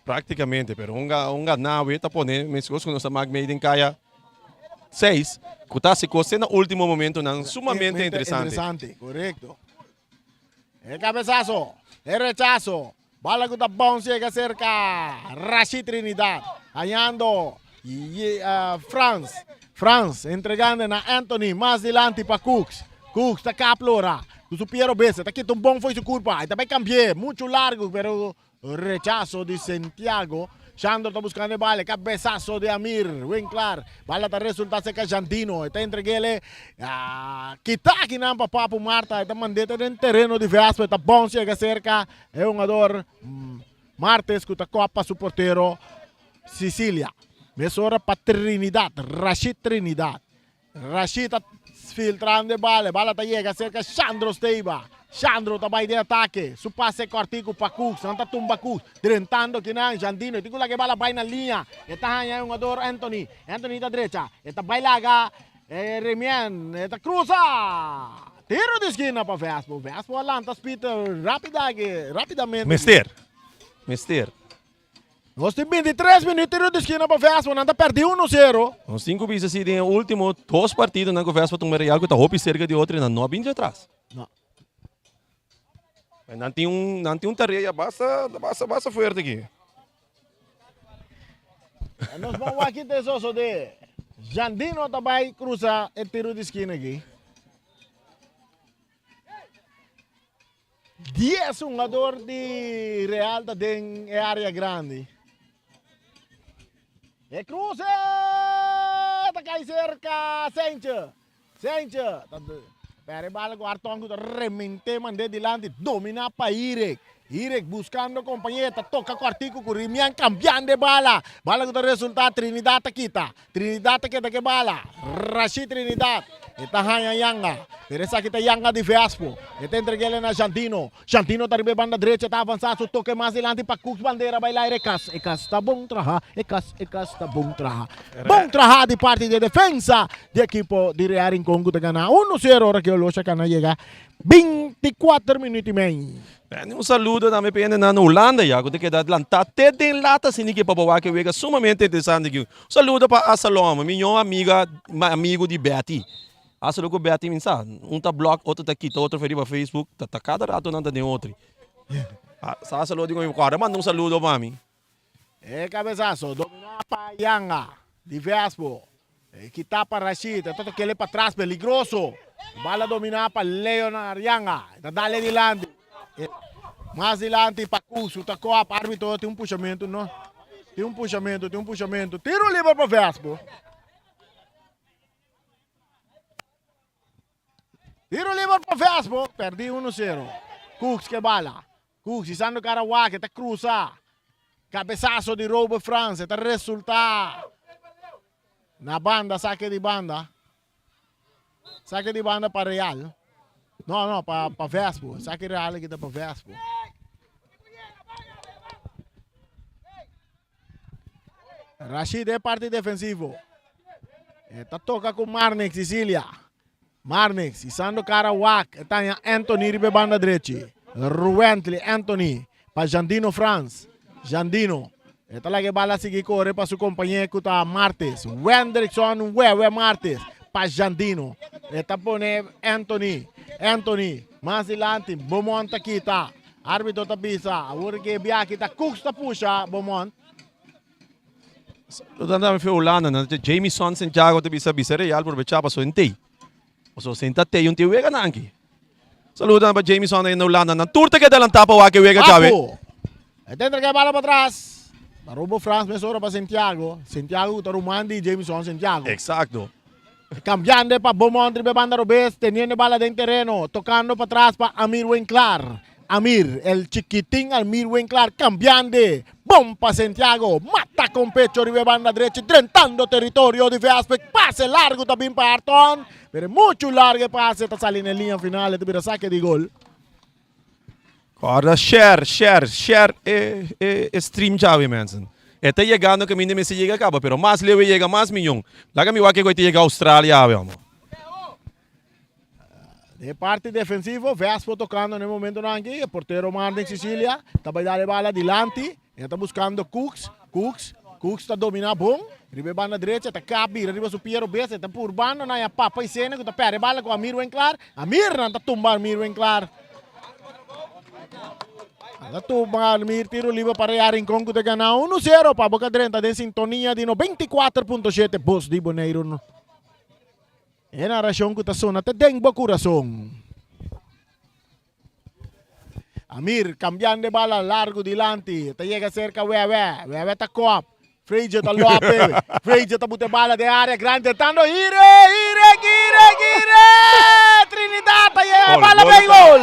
Práktikamente, pero un un ganawe ta pone meskos ku nos ta mak mei den kaya seis ku ta hasi kos te na último momentonan sumamente interesante. Interesante, korekto. E kabesaso, e rechaso, bala ku ta bounce yega serka Rashid Trinidad, hañando Frans, Frans entregando na Anthony, mas dilanti pa Cooks, Cooks ta kaplora ku su pie robes, ta kita un bon fo'i su kurpa, e ta bai kambi'é muchu largu pero Rechaso di Santiago. Shandor ta buscando e bala. E cabezazo di Amir Winklaar. Bala ta resulta cerca Jandino. E ta entreguele a kita akinan pa Papu Marta. E ta mand'e den tereno di Vespa. E ta bounce yega cerca e hungador Martes cu ta cop pa su portero Sicilia. Mesora pa Trinidad. Rashid Trinidad. Rashid ta filtrando e bala, e bala ta yega serka Shandro Steiba. Shandro ta bai den atake, su pase kòrtiku pa Cooks, nan ta tumba Cooks, drentando kinan Jandino, e tin ku laga e bala bai na liña, e ta haña e hungador Anthony, Anthony ta drecha, e ta bai laga Remien, e ta krusa! Tiro di skina pa Vespo, Vespo a lanta spit rapidamente. Mester, mester. Nos tin 23 minuut tiro di skina pa Vespa, nan ta perdi uno sero. Nos tin ku bisa si den e ultimo dos partidonan ku Vespa tuma Real ku ta hopi serka di otro i nan no a bin dje atras. No. Nan tin un nan tin un tarea basta basta basta fuerte aki. Nos ban wak kite sosode. Jandino ta bai krusa e tiro di skina aki. Dies hungador di Real ta den e area grandi. E cruce ta cai cerca Sentje. Sentje ta perde bala cu Arton cu ta remente mande dilanti domina pa Irek. Irek buscando compañero ta toca cortico cu Rimian cambiando e bala. Bala cu ta resulta Trinidad ta kita. Trinidad ta keda ke bala. Rashid Trinidad. E ta haña Yanga. Pero esaki ta Yanga di Vespo. E ta entreg'el na Jandino. Jandino ta riba e banda drecha, ta avansá su toke mas dilanti pa Cooks. Bandera bai laire. E kas, e kas ta bon traha. E kas, e kas ta bon traha. Bon traha di parti di e defensa di ekipo di Real Rincon ku ta gana uno sero ora ku e oloshi a kana yega 24 minuut i mei. Randy un saludo tambe pa hendenan na Hulanda ya ku ta keda lantá te den lata asina ki pa bo wak e wega sumamente interesante aki. Un saludo pa Asalom, mi ño amiga, amigu di Betty. Asalom ku Betty mi sa, un ta blòk otro ta kita otro for riba Facebook, ta ta kada rato nan ta den otro. Sa Asalom di ku mi kòrda manda un saludo pa mi. E cabezazo domina pa Yanga di Vespo. E kita pa Rashid. E ta tokele pa tras peligroso. Bala domina pa Leonard Yanga. E ta dale dilanti. Mas dilanti pa Kusu. Ta koap arbitro. Tin un pushamento no. Tin un pushamento, tin un pushamento. Tiro liber pa Vespo. Tiro liber pa Vespo. Perdi 1-0. Cooks ke bala. Cooks isando Karawak e ta cruza. Cabezazo di Robert Frans e ta resulta na banda, saque di banda. Saque di banda pa Real. No, no, pa, pa Vespo. Saque Real kita pa Vespo. Rashid e parti defensivo. E ta toca cu Marnix Sicilia. Marnix isando cara wak. E ta Anthony riba banda drechi. Ruwentley Anthony pa Jandino Frans. Jandino. E ta laga bala sigui core pa su compañero cu ta Martes. Wendrickson Wewe Martes pa Jandino. E ta pone Anthony. Anthony. Mas dilanti. Beaumont ta kita. Arbitro ta bisa, awor ke e biaha ta Cooks ta pusha Beaumont. Lo ta fe Holanda nan Jamison Santiago ta bisa bisa Real probecha paso en tei. Paso senta tei un tei wega nan aki. Saludo pa Jamison na Holanda nan tur ta keda lanta pa wak e wega djawe. Papu. E ta entrega e bala pa tras. Ta robo Frans mesora pa Santiago. Santiago ku ta ruman di Jamison Santiago. Exacto. Cambiando pa Beaumont riba e banda robes, teniendo e bala den tereno, tocando pa tras pa Amir Winklar. Amir, el chiquitin Amir Winklar cambiando, bon pa Santiago, mata con pecho riba e banda drechi, drentando territorio di Veaspek, pase largo ta bin pa Arton, pero e mucho largo e pase ta sali na e linea final, e ta bira saque di gol. Corda share, share, share e, e, e stream djawe mensen. E ta yegando kaminda mester yega kaba, pero mas leu e yega mas miyon. Laga mi wak e ta yega Australia awe amo. De parte defensivo, Vespo tocando na e momentonan aki. E portero Martin Cecilia ta bai dal e bala dilanti. E ta buscando Cooks, Cooks, Cooks ta domina bon. Riba e banda derecha ta kap bira riba su pia robes. E ta purbando na e papa Isene ku ta perde e bala ku Amir Winklar. Amir nan ta tumba Amir Winklar. Nan ta tumba Amir tiro liber pa Real Rincon ku ta gana 1-0 pa Boca Drenta den sintonia di 94.7 Bos di Boneiru. E narashon ku ta sona te den bo kurason. Amir cambiando e bala largo dilanti. Ta yega cerca Wewe. Wewe ta kop. Frazier ta lope. Frazier ta buta e bala den area grande. Tentando Ire, Ire, Ire, Ire. Trinidad ta yega. E bala bay gol.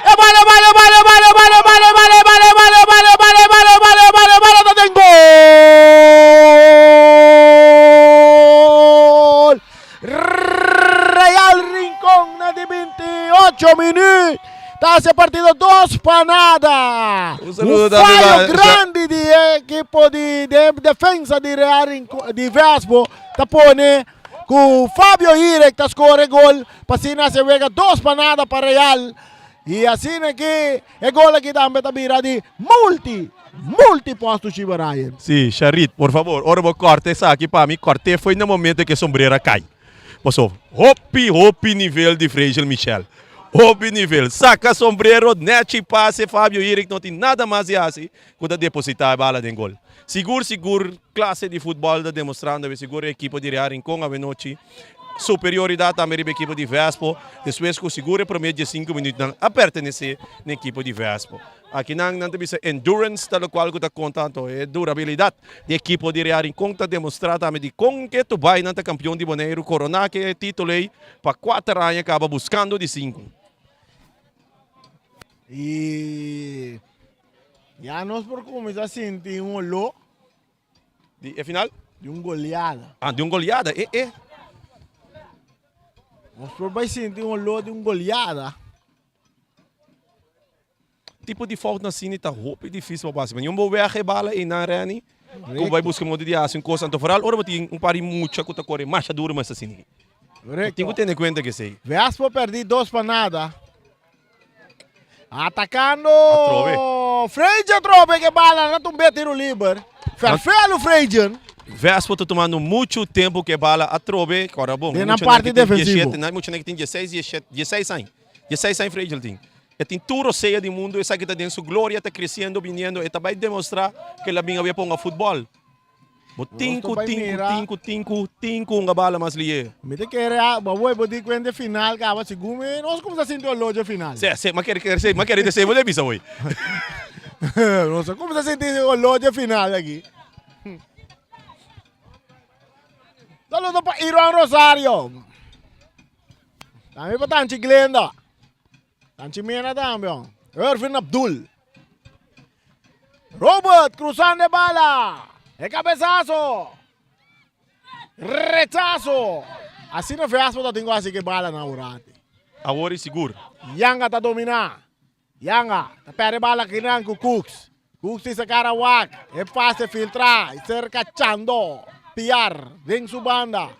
E bala, bala, bala, bala, bala, bala, bala, bala, bala, bala, bala, bala, bala, bala, bala ta den gol. Real Rincon na di 28 minuut. Ta hace partido 2 pa nada. Un saludo Un tambe fallo pa- grande di equipo di, de defensa di Real Rincon, di Vespo. Ta pone cu Fabio Irek ta score gol. Pa asina se wega 2 pa nada pa Real. Y asina ki e gol aki tambe ta bira di multi, multi posto Chiba Ryan. Sí, Sharit, por favor, ora bo corta esaki pa mi, cort'é foi na momento ke sombrero a cai. Paso, hopi, hopi nivel di Fragel Michel. Hopi nivel. Saca sombrero, nechi pase, Fabio Hirik no tin nada mas di haci cu ta deposita e bala den gol. Sigur, sigur, clase di futbol ta demostrando awe, sigur e ekipo di Real Rincon awenochi Superioridad tambe riba ekipo di Vespo, despues ku sigur e prome diesinku minütnan a pertenesé na ekipo di Vespo. Akinan nan ta bisa endurance ta lokual ku ta konta anto e durabilidat di ekipo di Real Rincon ta demostrá tambe dikon ke Tubay nan ta kampion di Boneiru koroná ke e título ei pa kuater aña kaba buskando di sinku. I ya nos por kuminsá sinti un oló. Di e final? Di un goleada. Ah, di un goleada, e e. Nos por bai sinti un olor di un goleada. Tipo di fout na asina ta hopi dificil pa bo haci. Pasobra bo weg e bala eynan Renny, cu bo bai busca modo di haci un cos. Anto vooral ora bo tin un par di mucha cu ta core masha duro mes asina. Bo tin cu tene cuenta cu esey. Vespo perdi dos pa nada. Atacando. Atrobe. Freidje atrobe ke bala na tumbe tiro liber. Ferfelu Freidje. Vespo ta tumando mucho tempo ke bala atrobe. Ora bon. Den nan parti defensivo. Mucha nan ki tin dieseis, diesshete, dieseis aña. Dieseis aña Freidje tin. E tin tur osea di mundo, esaki ta den su gloria, ta creciendo, biniendo, e ta bay demostra ke el a bin awe pa hunga futbol. Bo tin ku, tin ku, tin ku, tin ku, tin ku hunga bala mas lihe. Mi ta kere a, bo a bo di kuenta e final kaba, segun mi nos kumsa sinti olor dje final. Se, se, m'a kere, kere se, m'a kere di esei bo ta bisa hoy. Nos a kumsa sinti olor dje final aki. Saludo pa Iron Rosario. Tambe pa Tanchi Glenda. Tanchi Mena tambe. Irvin Abdul. Robert cruzando e bala. E cabezazo. Rechazo. Asina Vespo ta tin cu haci cu e bala na urati. Awor y sigur. Yanga ta domina. Yanga ta perde bala kinan cu Cooks. Cooks tin sa cara wak. E pase filtra. Y cerca Chando. Piar den su banda.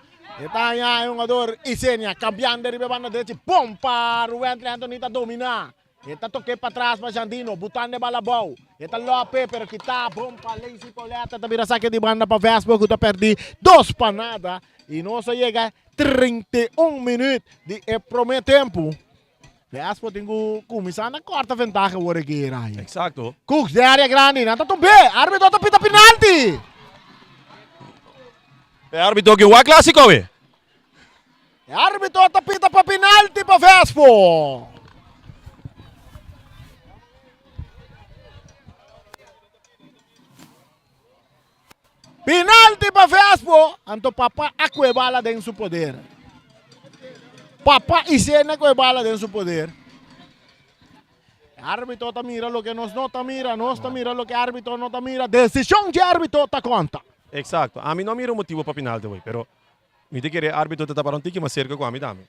E ta haña e hungador Isenia cambiando riba e banda derechi. Bon pa Ruwentley Anthony ta domina. E ta tok'é patras pa Jandino, butando e bala abou. E ta lòp'é, pero kitá bon pa Lacey Pauletta. Ta bira sake di banda pa Vespo ku ta pèrdí dos pa nada. I nos a yega 31 minüt di e promé tempu. Vespo tin ku kuminsá na kòrta ventaha awor aki, Ryan. Eksakto. Cooks den área grandi, nan ta tumb'é. Árbitro ta pita pinalti. E árbitro ke wak klásiko awe. E arbitro ta pita pa penalti pa Vespo. Penalti pa Vespo. Anto papa a kue bala den su poder. Papa Isene a kue bala den su poder. E arbitro ta mira loke nos no ta mira, nos ta mira loke arbitro no ta mira. Decision dje arbitro ta konta. Exacto. Ami no a mira un motibo pa penalti hoy, pero Mi ta kere e arbitro ta para un tiki mas serka ku ami tambe.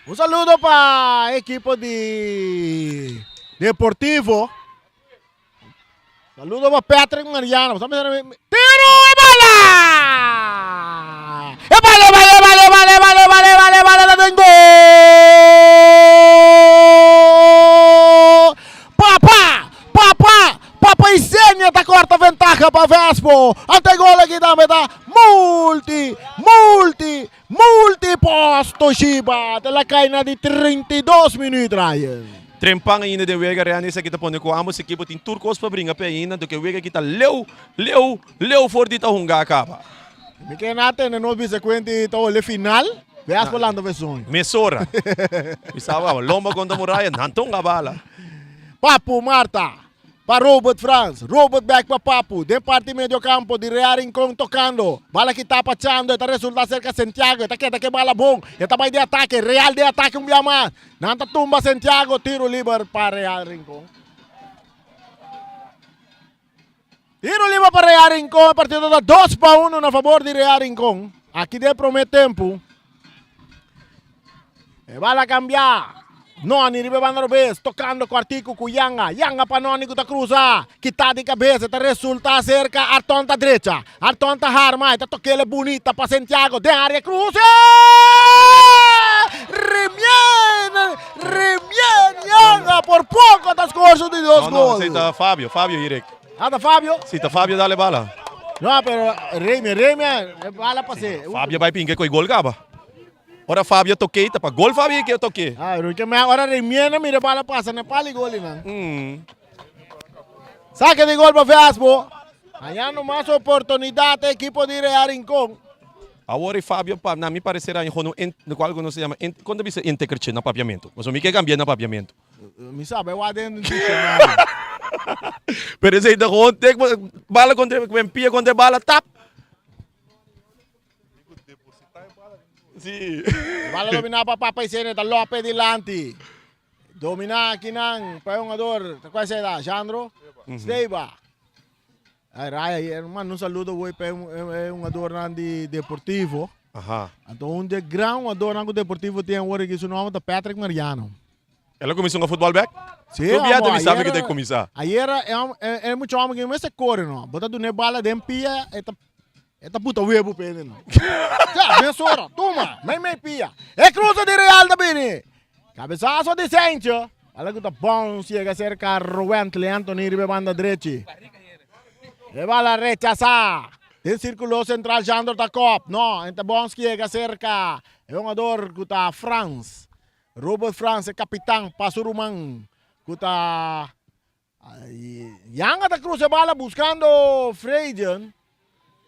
Un saludo pa ekipo di Deportivo. Saludo pa Patrick Mariano. Tiro e bala! E bala, e bala, e bala, e bala, e bala, e bala, e bala, e bala, ta den gol! Papa! Papa! Papa Isenia ta corta ventaha pa Vespo. Ante gol aki tambe ta multi, multi, multi post Toshiba. Te la cai na di 32 minuut, Ryan. Trempan ainda den wega Randy esaki ta pone ku ambos ekipo tin tur kos pa bringa p'e ainda anto ke wega aki ta leu, leu, leu for di ta hunga kaba. Mi ke na tende nos bisa kuenti ta ole final, Vespo lanta fe soño. Mesora. Mi sa kaba, lomba kontra muraya, nan ta hunga bala. Papu Marta pa Robert Frans, Robert bek pa Papu den parti medio campo di Real Rincon tocando, bala kita pa Chando e ta resulta cerca Santiago e ta keda ke bala bon e ta bay den atake, Real den atake un bia mas, nan ta tumba Santiago, tiro liber pa Real Rincon. Tiro liber pa Real Rincon, e partido ta 2-1 na favor di Real Rincon, aki den prome tempo. E bala cambia. Noni riba e banda robes, tocando cuartico cu Yanga. Yanga pa Noni cu ta cruza. Kita di cabeza, ta resulta cerca. Arton ta drecha. Arton ta harma, e ta tokele bunita pa Santiago. Den area cruze! Remien! Remien Yanga por poco ta score su di dos No, no, gol. esey ta Fabio, Fabio Hirek. Ah, ta Fabio? Si, ta Fabio dale bala. No, pero Remien, Remien, e bala pase. Fabio bai pinke cu e gol caba. Ora Fabio tok'é ta pa gol Fabio ke tok'é. Ah, pero ke me ora Remiena mira bala pasa na pali gol nan. Saque di gol pa Vespo. Hañando mas oportunidad e equipo di Real Rincon. Awor e Fabio pa na mi parecer a hono en locual ku nos ta yama en kon ta bisa intekertje na papiamento? Pasobra mi ke kambia na papiamento. Mi sabe wak den diccionario. Pero esei ta gewoon tek bala kontra pia kontra bala tap. Sí. Bala dominá pa Papa Isene, ta López dilanti. Dominá akinan pa e hungador, ta cual sea ta? Jandro? Steba. Ay, Raya, y manda un saludo hoy pa e hungadornan di Deportivo. Aha. Anto un di e gran hungadornan cu Deportivo tin awor aki su nomber ta Patrick Mariano. El a cuminsa hunga futbol bek? Sí, Tur bia amo, ta mi sabi ayer, cu ta cuminsa. Ayer e, e, e mucha homber cu mester core no. Bo ta duna e bala den pia, e ta e ta puta webu pe no. Ja, mesora, tuma, mei mei pia. E cruza di Real ta bini. Cabezazo di Sentje. Bala cu ta bounce yega cerca Rowentley Anthony riba e banda drechi. E bala rechasa. Den circulo central Jandro ta kop. No, en ta bounce yega cerca e hungador cu ta Frans. Robert Frans e capitan pa su ruman cu ta Yanga ta cruza e bala buscando Freygen.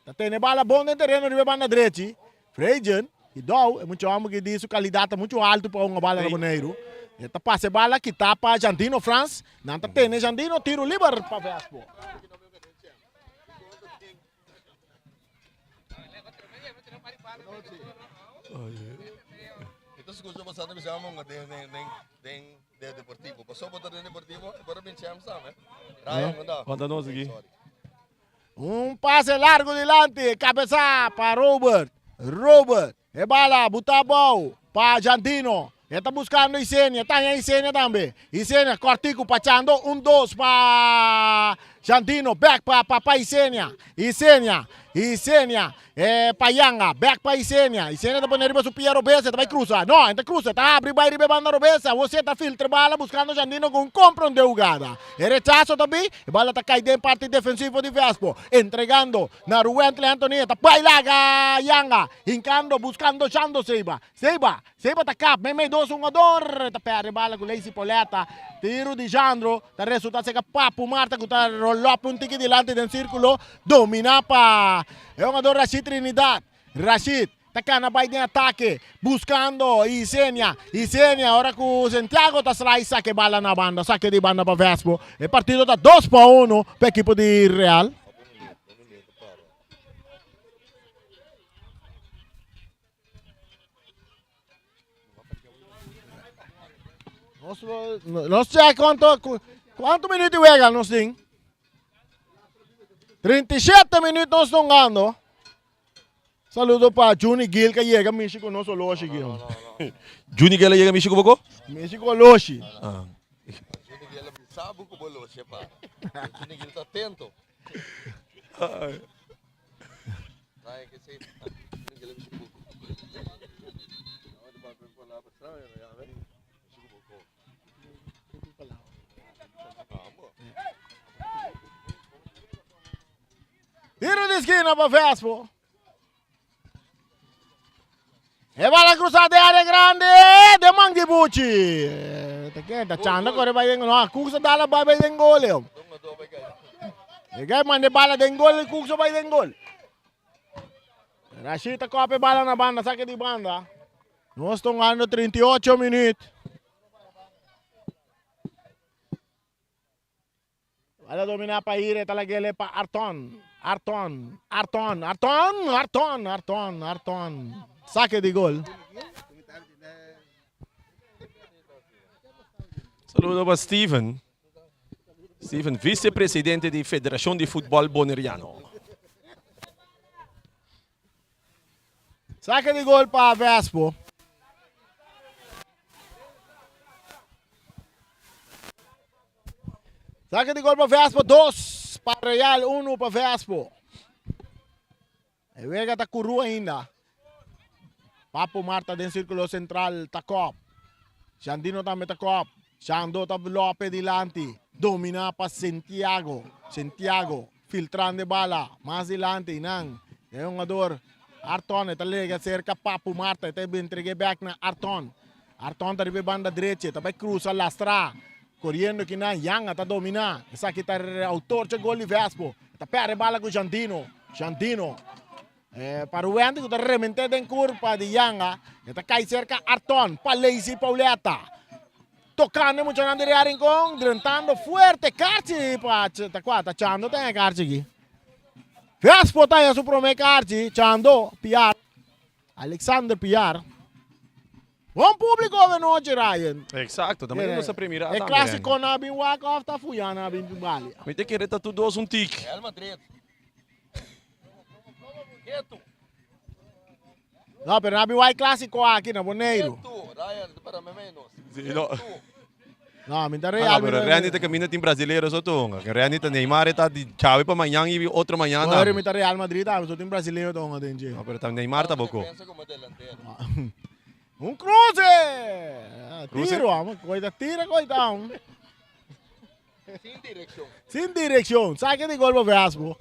Ta tene bala bon den tereno riba e banda drechi. Freygen, y Dow, e mucha homber ki di su calidad ta mucho alto pa hunga bala na Boneiru. E ta pasa e bala kita pa Jandino Frans. Nan ta tene Jandino tiro liber pa Vespo. De Deportivo. Paso bo ta den Deportivo, e por a bin champs tambe. Ryan, manda. Wanta nos aki. Un pase largo dilanti, cabeza pa Robert. Robert, e bala buta abou pa Jandino. E ta buscando Isenia, ta haña Isenia tambe. Isenia cortico pa Chando, un dos pa Jandino, back pa pa pa Isenia. Isenia, Isenia, E pa yanga, bek pa Isenia. Isenia ta pone riba su pia robes, e ta bai cruza. No, e ta cruza, e ta habri bai riba e banda robes. Awor si e ta filtra bala buscando Jandino cu un compronde hugada. E rechazo ta bi, e bala ta cay den parti defensivo di Vespo. Entregando na Ruwentley Anthony, e ta bai laga Yanga, hincando, buscando Jando Seiba. Seiba, Seiba ta kap meimei dos hungador, ta perde bala ku Lacey Pauletta. Tiro di Jandro ta resulta seka Papu Marta ku ta rolop un tiki dilanti den sirkulo, domina pa e hungador Rashid Trinidad. Rashid ta kana bai den atake, buskando Isenia. Isenia ora ku Santiago ta slice sake bala na banda, sake di banda pa Vespo. E partido ta 2-1 pa ekipo di Real. Nos check cuanto, cuanto minuut di wega nos tin. 37 minuut nos tongando. Saludo pa Juni Gil que llega mishi con nos oloshi Gil. No, no, no, Juni Gil llega mishi con poco? Mishi con oloshi. Ah. Juni Gil sabu con oloshi pa. Juni Gil está atento. Tiro di esquina pa Vespo. E bala cruza de área grande de man di Buchi. Te queda chanda corre vai den no, Cuxa dala vai vai den gol. E gai mande bala den gol, Cuxa vai den gol. Rashid ta kope bala na banda, saque di banda. Nos tongando 38 minuut. Bala domina pa Ire, ta lagele pa Arton. Arton, Arton, Arton, Arton, Arton, Arton. Saque di gol. Saludo pa Steven. Steven, vicepresidente di Federacion di Futbol Boneriano. Saque di gol pa Vespo. Saque di gol pa Vespo, 2 pa Real, 1 pa Vespo. E wega ta kuru ainda. Papo Marta den sirkulo sentral ta kop. Shandino tambe ta kop. Shando ta lope dilanti. Domina pa Santiago. Santiago filtrando e bala mas dilanti. Nan e hungador Arton e ta lega serka Papo Marta. E ta entrega bek na Arton. Arton ta riba e banda drechi. E ta bai cruza lastra. Coriendo kinan Yanga ta domina. Esaki ta autor dje gol di Vespo. E ta perde bala ku Jandino. Jandino. Eh, pa Ruwendy ku ta remente den kurpa di Yanga. E ta kai serka Arton. Pa Lazy Pauletta. Tokando e muchanan di Real Rincon. Drentando fuerte. Karchi pa ta kua ta Chando ten e karchi aki. Vespo ta haña su prome karchi. Chando Piar. Alexander Piar. Bon públiko awe nochi, Ryan. Exacto, ta manera nos a premira E tambe, clásico na bin wak of ta fuya na bin bali. Mi ta kere ta tur dos un tik. Real Madrid. Ketu. No, pero na bin wak clásico aki na Boneiru. Ketu, Ryan, ta para me menos. Sí, no. No, mi ta Ah, Real. no, pero Randy ta caminda tin brasilero so tonga. Que Randy ta Neymar ta di chawe pa mañan y otro mañan Bueno, tambe. mi ta Real Madrid, ah, so tin brasilero tonga den dje. No, pero ta Neymar ta boko. Defensa como delantero. Un cruce! Ah, Cruce? Tiro, amo. Coita, tira, coita. amo. Sin dirección. Sin dirección. Saque de gol pa Vespo.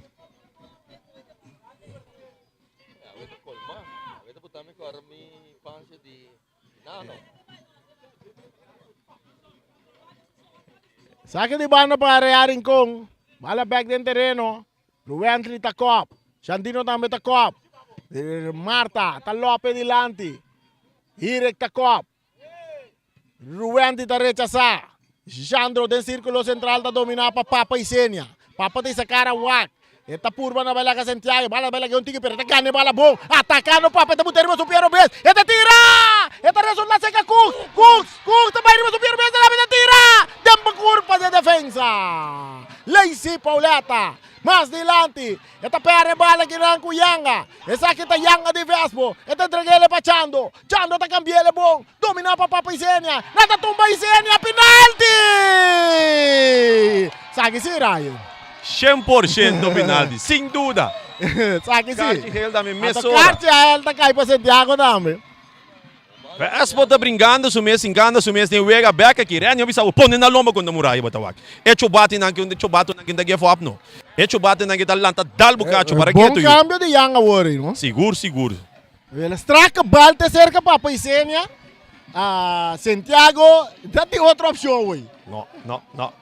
Awe ta colma. Awe ta buta mi cor mi pancha di nano. Saque di banda pa Real Rincon. Bala back den terreno. Ruwently ta kop. Shandino tambe ta kop. Marta ta lope dilanti. Hirek ta kop. Ruwently ta rechasa. Jandro den circulo central ta domina pa Papa Isenia. Papa ta isa cara wak. E ta purba na baila ka Santiago. Bala baila ke un tiki pero e ta gana e bala bon. Atacando Papa e ta buta riba su pia robes. E ta tira! E ta resulta seca Cooks. Cooks! Cooks ta bai riba su pia robes. E ta tira! Den curpa di e defensa. Lacey Pauletta. Mas dilanti. E ta perde bala kinan ku Yanga. Esaki ta Yanga di Vespo. E ta entreg'ele pa Chando. Chando ta cambi'ele bon. Domina pa Papa Isenia. Nan ta tumba Isenia. Penalti! Saki si, Ryan. 100% penalti, sin duda. Saki si. Karchi geel tambe Anto mesora. karchi geel ta kai pa Santiago tambe. Vespo ta bringando su mes, hinkando su mes den wega bek aki. Renny a bisa bo pone na lomba kontra muraya bo ta wak. E chobatinan ki un chobatonan ki ta give up no. E chobatinan ki ta lanta dal bo kacho para Bon ketu yu. cambio di Jan awor ei, no? Sigur, sigur. Wel straka bal te cerca Papa Isenia. Ah, Santiago, dat tin otro opcion wey. No, no, no.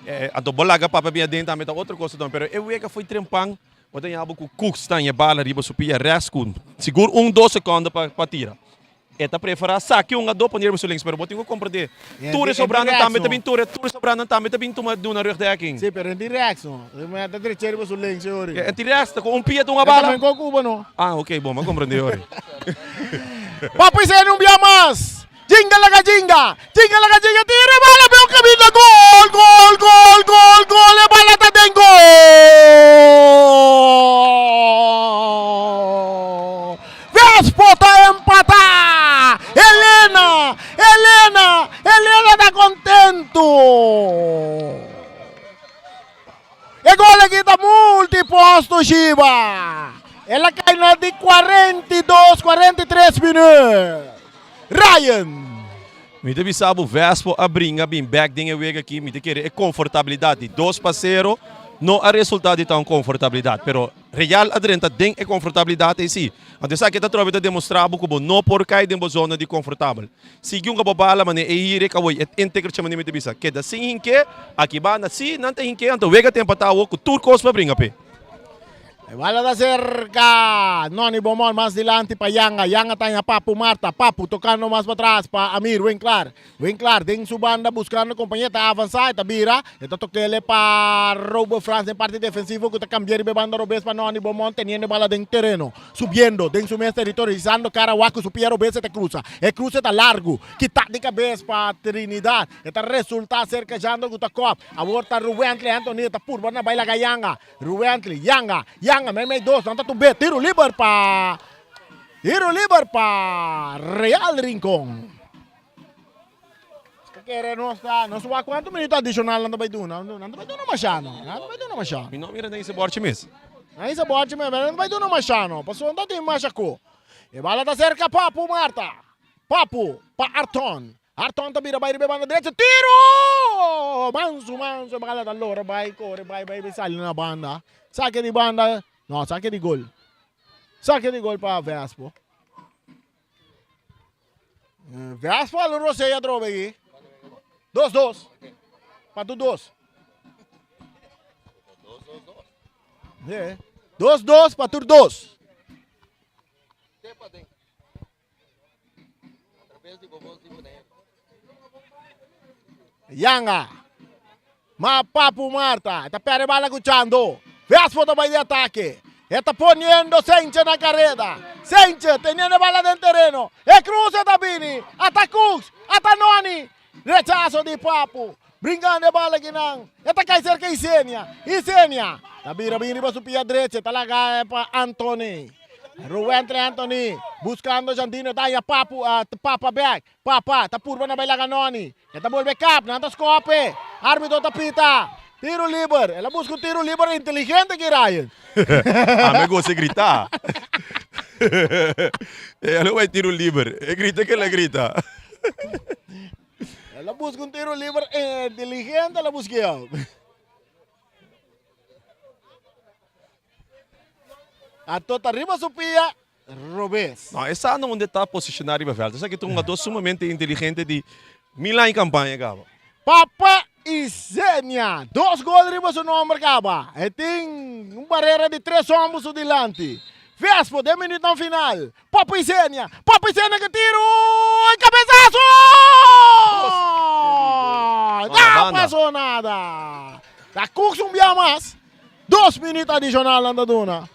Eh, anto bo laga Papa bin aden tambe ta otro cosa tambe, pero e wega foi trempan. Bo ta yaba cu Cooks ta ñe bala riba su pia res cu sigur un dos secondo pa pa tira. E ta prefera saki un ado pone riba su links, pero bo tin cu comprende tur e sobranan tambe ta bin tur e tur e sobranan tambe ta bin tuma duna rugdekking. Sí, pero en tin rechts no. E ta drecha riba su links e ori. En tin rechts ta cu un pia ta un bala. E ta men Cuba no. Ah, ok, bon, m'a comprende ori. Papi Isenia un bia mas. Jinga laga jinga. Jinga laga jinga tira e bala pe un caminda gol gol gol gol gol e bala ta den gol. Vespo ta empata. Elena Elena Elena ta contento. E gol aki ta multiposto Shiba. El a kai na di 42, 43 minuut. Ryan. Mi ta bisa bo Vespo a bringa bin bek den e wega aki. Mi ta kere e konfortabilidat di 2-0 no a resulta di ta un konfortabilidat. Pero Real a drenta den e konfortabilidat ei si. Anto esaki ta trobe ta demostra bo ku bo no por kai den bo zona di konfortabel. Sigui un ka bo bala mane e hire ka woi e integer chama mi ta bisa keda sin hinke aki banda si nan ta hinke anto wega tempo ta awo ku tur kos pa bringa pe. E bala ta serka Noni Bomon mas dilanti pa Yanga. Yanga ta haña Papu Marta. Papu tokando mas patras pa Amir Winklar. Winklar den su banda buskando kompañé ta avansá e ta bira e ta tok'ele pa Robo Frans den parti defensivo ku ta kambia riba e banda robes pa Noni Bomon teniendo e bala den tereno. Subiendo den su mes teritorio hisando cara wak cu su pia robes e ta cruza. E cruze ta largu. Kita di cabes pa Trinidad. E ta resulta cerca Jandro cu ta cop. Awor ta Ruwentley Anthony e ta purba na bay laga Yanga. Ruwentley, Yanga, Yanga meimei dos nan ta tumbe. Tiro liber pa Tiro liber pa Real Rincon. Ta kere nos ta nos wak cuanto minuto adicional nan ta bay duna. Nan ta bay duna masha no. Nan ta bay duna masha. Mi no mira nan isa borchi mes. Nan isa borchi mes, pero nan ta bay duna masha no. Pasobra nan ta tin masha cu. E bala ta cerca Papu Marta. Papu pa Arton. Arton ta bira bay riba e banda derecho. Tiro! Mansu mansu e bala ta lora bay core bay bay bay sali na banda. Sake di banda. No, sake di gol. Sake di gol pa Vespo. Vespo a lo rosei atrobe aki. Dos dos. Pa tu dos. Yeah. Dos dos pa tur dos. Yanga. Ma Papu Marta ta perde bala ku Chando. Vespo ta bai di atake. E ta poniendo Senche na careda. Senche teniendo e bala den tereno. E cruce ta bini. Ata Cooks. Ata Noni. Rechazo di Papu. Brincando e bala kinan. E ta cay cerca Isenia. Isenia ta bira bin riba su pia drecha. Ta laga pa Anthony. Ruwentre Anthony buscando Jandino. Ta haya Papu, Papa bek. Papa ta purba na bai laga Noni. E ta bolbe kap, nan ta skope. Arbitro ta pita. Tiro liber. El a buska un tiro liber inteligente aki Ryan. Ami gosa e grita. E lo bai tiro liber. E grita ke el a grita. El a buska un tiro liber inteligente el a busk'e. Ato ta riba su pia robes. No, e sa na unda ta posiciona riba veld. Esaki ta un hungador sumamente inteligente di mil aña campaña caba. Papa Isenia, dos gol riba su nomber caba. E tin un barera di tres homber su dilanti. Vespo den minuutnan final. Papa Isenia, Papa Isenia ke tiro y cabezazo! No pasó nada. Ta Cooks un bia mas. Dos minuut adicional nan ta duna.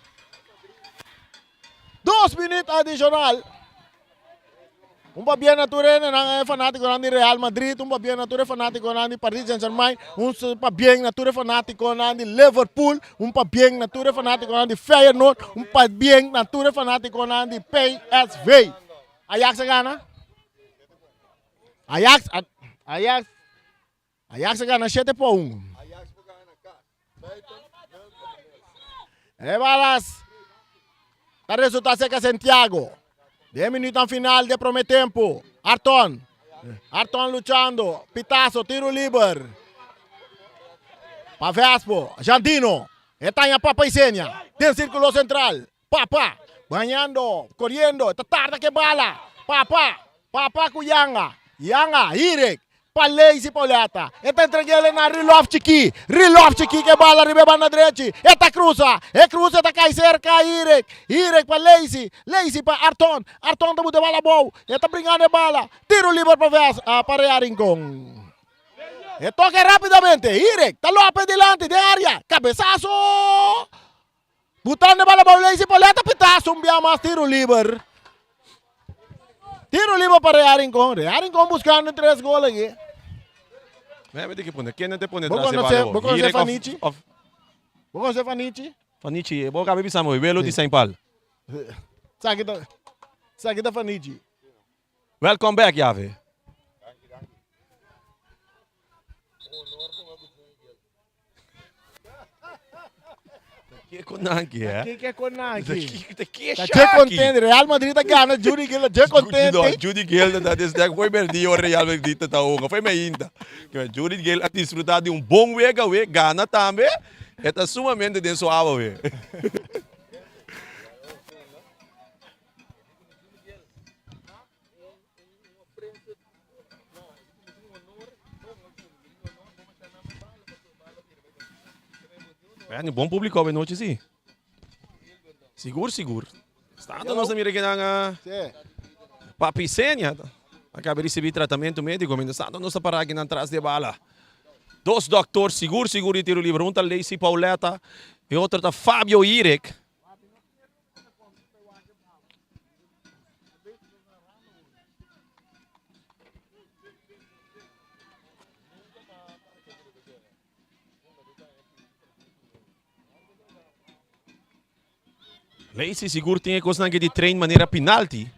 Dos minuut adicional. Un pabia na tur hendenan e fanaticonan di Real Madrid, un pabia na tur e fanaticonan di Paris Saint-Germain, un pabien na tur e fanaticonan di Liverpool, un pabien na tur e fanaticonan di Feyenoord, un pabien na tur e fanaticonan di PSV. Ajax a gana? Ajax, Ajax, Ajax a gana shete pa un. E balas ta resulta cerca Santiago. Den minutan final de prome tempo. Arton. Arton luchando. Pitazo, tiro liber. Pa Vespo. Jandino. E taña Papa Isenia. Den círculo central. Papa. Bañando, corriendo. Ta tarda ke bala. Papa. Papa ku Yanga. Yanga, Hirik. Pa Leisi Pauletta. E ta entreg'el na Rilof Chikí. Rilof Chikí ke bala riba e banda drechi. E ta krusa. E krusa ta kai serka Hirik. Hirik pa Leisi. Leisi pa Arton. Arton ta buta e bala abou. E ta bringando e bala. Tiro liber pa Ves, pa Rea Rincon. E toke rapidamente. Hirik ta lope dilanti den area. Kabesaso! Butando e bala abou Leisi Pauletta pitaso un bia mas tiro liber. Tiro liber pa Real Rincon. Real Rincon buscando un tres gol aki. Me me que pone. Ken te pone Bo tras e conoce, bala? bo conoce Hirek of- Fanichi? of- Bo conoce Fanichi? Fanichi, bo cabe bisa mo, welo di Saint Paul. Saki ta, saki ta Fanichi. Welcome back, Yave. Ke konanki, eh? Ke ke konanki? Ke ke Ta che contento, Real Madrid a gana, Judy Gil che contento. No, Judy Gil ta desde que foi perdi o Real Madrid ta honga, foi me inta. Judy Gil a disfruta di un bon wega we, gana tambe. E ta sumamente den su awa we. Bueno, bon público awe noche sí. Sigur, sigur. Stando nos a mira que nan a Papi Senia acaba de recibir tratamiento médico. Mientras tanto nos ta para aquí nan tras de bala. Dos doctor sigur, sigur di tiro libre. Un ta Lacey Pauletta y otro ta Fabio Irek. Lacey sigur tin e kosnan ke di train manera penalti.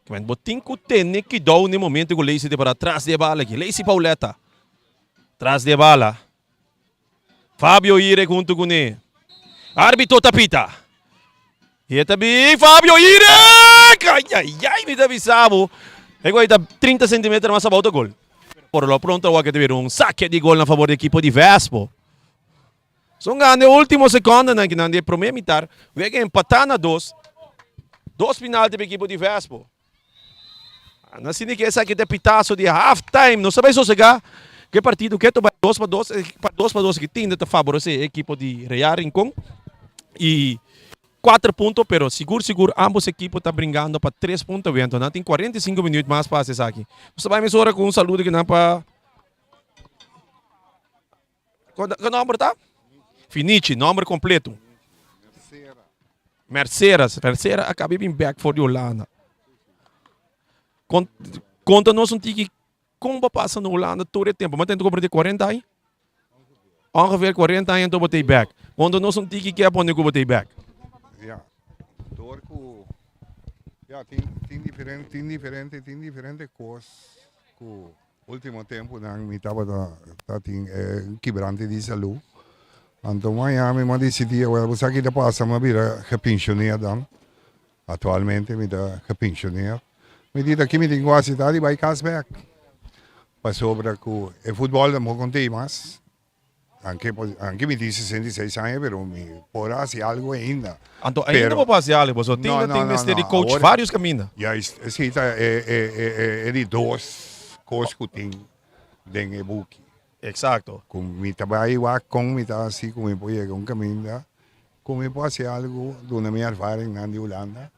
Bo tin ku tene kidou na e momento ku Lacey ta para tras di e bala aki. Lacey Pauletta tras di e bala. Fabio Irek huntu kuné. Arbitro ta pita. I e ta bin Fabio Irek! Ai ai ai mi ta bisa bo. E gol ta 30 centimeter mas abou ta gol. Por lo pronto awor ke ta bira un sake di gol na favor di ekipo di Vespo. Son gana e ultimo secondanan kinan di e prome mitar. Wega empata na dos. Dos penalti pa ekipo di Vespo. Nan sinti ke esaki ta e pitaso di half time. Nos ta bai sosegá ku e partido ke ta bai dos pa dos, dos pa dos ki tin ta faboresé e ekipo di Real Rincon. I kuater punto, pero sigur sigur ambos ekipo ta bringando pa tres punto awe. Anto nan tin 45 minuut mas pa hasi esaki. Nos ta bai mesora ku un saludo kinan pa Ki nomber ta? Finichi, nomber kompleto. Mercera, Mercera a caba bin back for di Hulanda. Conta nos un tiki con bo pasa na Hulanda tur e tempo. Bo ta comprende 40 aña? Ongeveer 40 aña anto bo ta back. Conta nos un tiki ke a pone cu bo ta back. Ja, door cu ja, tin tin diferente tin diferente tin diferente cos cu Ultimo tempunan mi tabata ta tin e kibrante di salú. Anto maña mi a disidí awor bo sa ki ta pasa mi a bira gepensioneerd dan. Aktualmente mi ta gepensioneerd. Mi di ta ki mi tin ku hasi ta di bai kas bèk. Pasobra ku e futbòl tampoco no tin mas. Anke anke mi tin 66 aña pero mi por hasi algo ainda. Anto ainda bo por hasi algo, pasobra tin ta tin mester di coach varios caminda. Juist, esey ta e e e e di dos cos cu tin den e buki. Exacto. Cu mi ta bay wak con mi ta hasi cu mi por yega un caminda cu mi por hasi algo duna mi ervaringnan di Hulanda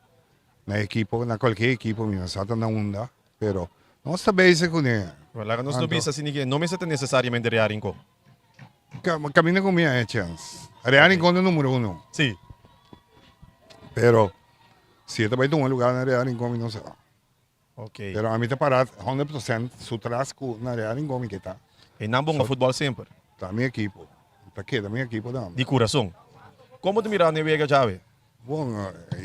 na ekipo, na cualkier ekipo mi no sa ta na unda. Pero nos ta bezig kuné. Bueno, laga nos no bisa asina ke no mester ta nesesariamente Real Rincon. Kaminda ku mi a e chèns. Real Rincon ta numero uno. Sí. Pero si e ta bai tuma lugar na Real Rincon mi no sa. Ok. Pero ami ta para 100% su tras ku na Real Rincon mi ke ta. E nan bon a futbòl semper. Ta mi ekipo. Ta keda mi ekipo tambe. Di kurason. Komo ta mira ne wega djawe? Bon,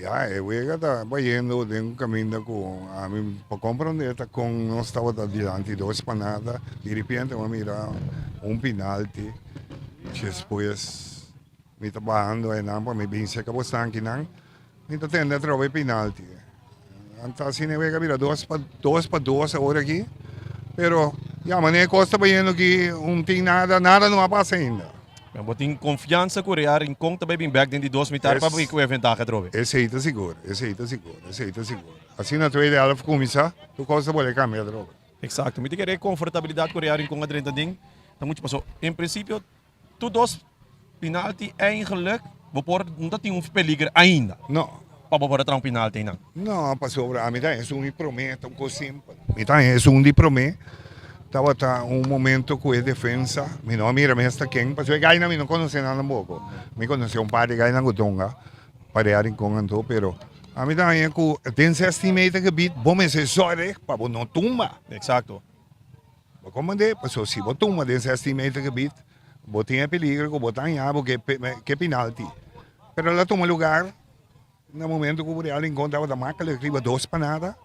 ya e wega ta bayendo den un caminda cu ami por comprende ta con nos tabata dilanti dos pa nada, di repente mi a mira un penalti, despues mi ta bahando einan pa mi bin cerca bo stankinan, mi ta tende atrobe e penalti. Anto asina e wega bira dos pa dos pa dos awor aki, pero ya manera e cos ta bayendo aki un tin nada, nada no a pasa ainda. Men bo tin confiansa cu Real Rincon ta bay bin bek den di dos mitar pa bay cu e ventaha atrobe? Esey ta sigur, esey ta sigur, esey ta sigur. Asina tweede helft cuminsa, tur cos ta bolbe cambia atrobe. Exacto. Mi ta kere e confortabilidad cu Real Rincon a drenta den ta mucho paso en principio tur dos penalti eigenlijk bo por no ta tin un peliger ainda. No. Pa bo por a traha un penalti einan. No, pasobra ami ta esun di prome, ta un cos simpel. Mi ta esun di prome, tabata un momento cu e defensa, mi no a mira mes ta ken, pasobra e gainan mi no conoce nan tampoco. Mi conoce un par di gainan cu tonga pa Real Rincon anto, pero ami ta haña cu den 16 meter gebied bo mester zorg pa bo no tumba. Exacto. Bo comprende? Pasobra si bo tumba den 16 meter gebied, bo tin e peligro cu bo ta haña bo ke penalti. Pero el a tuma lugar na momento cu Real Rincon tabata makkelijk riba dos pa nada.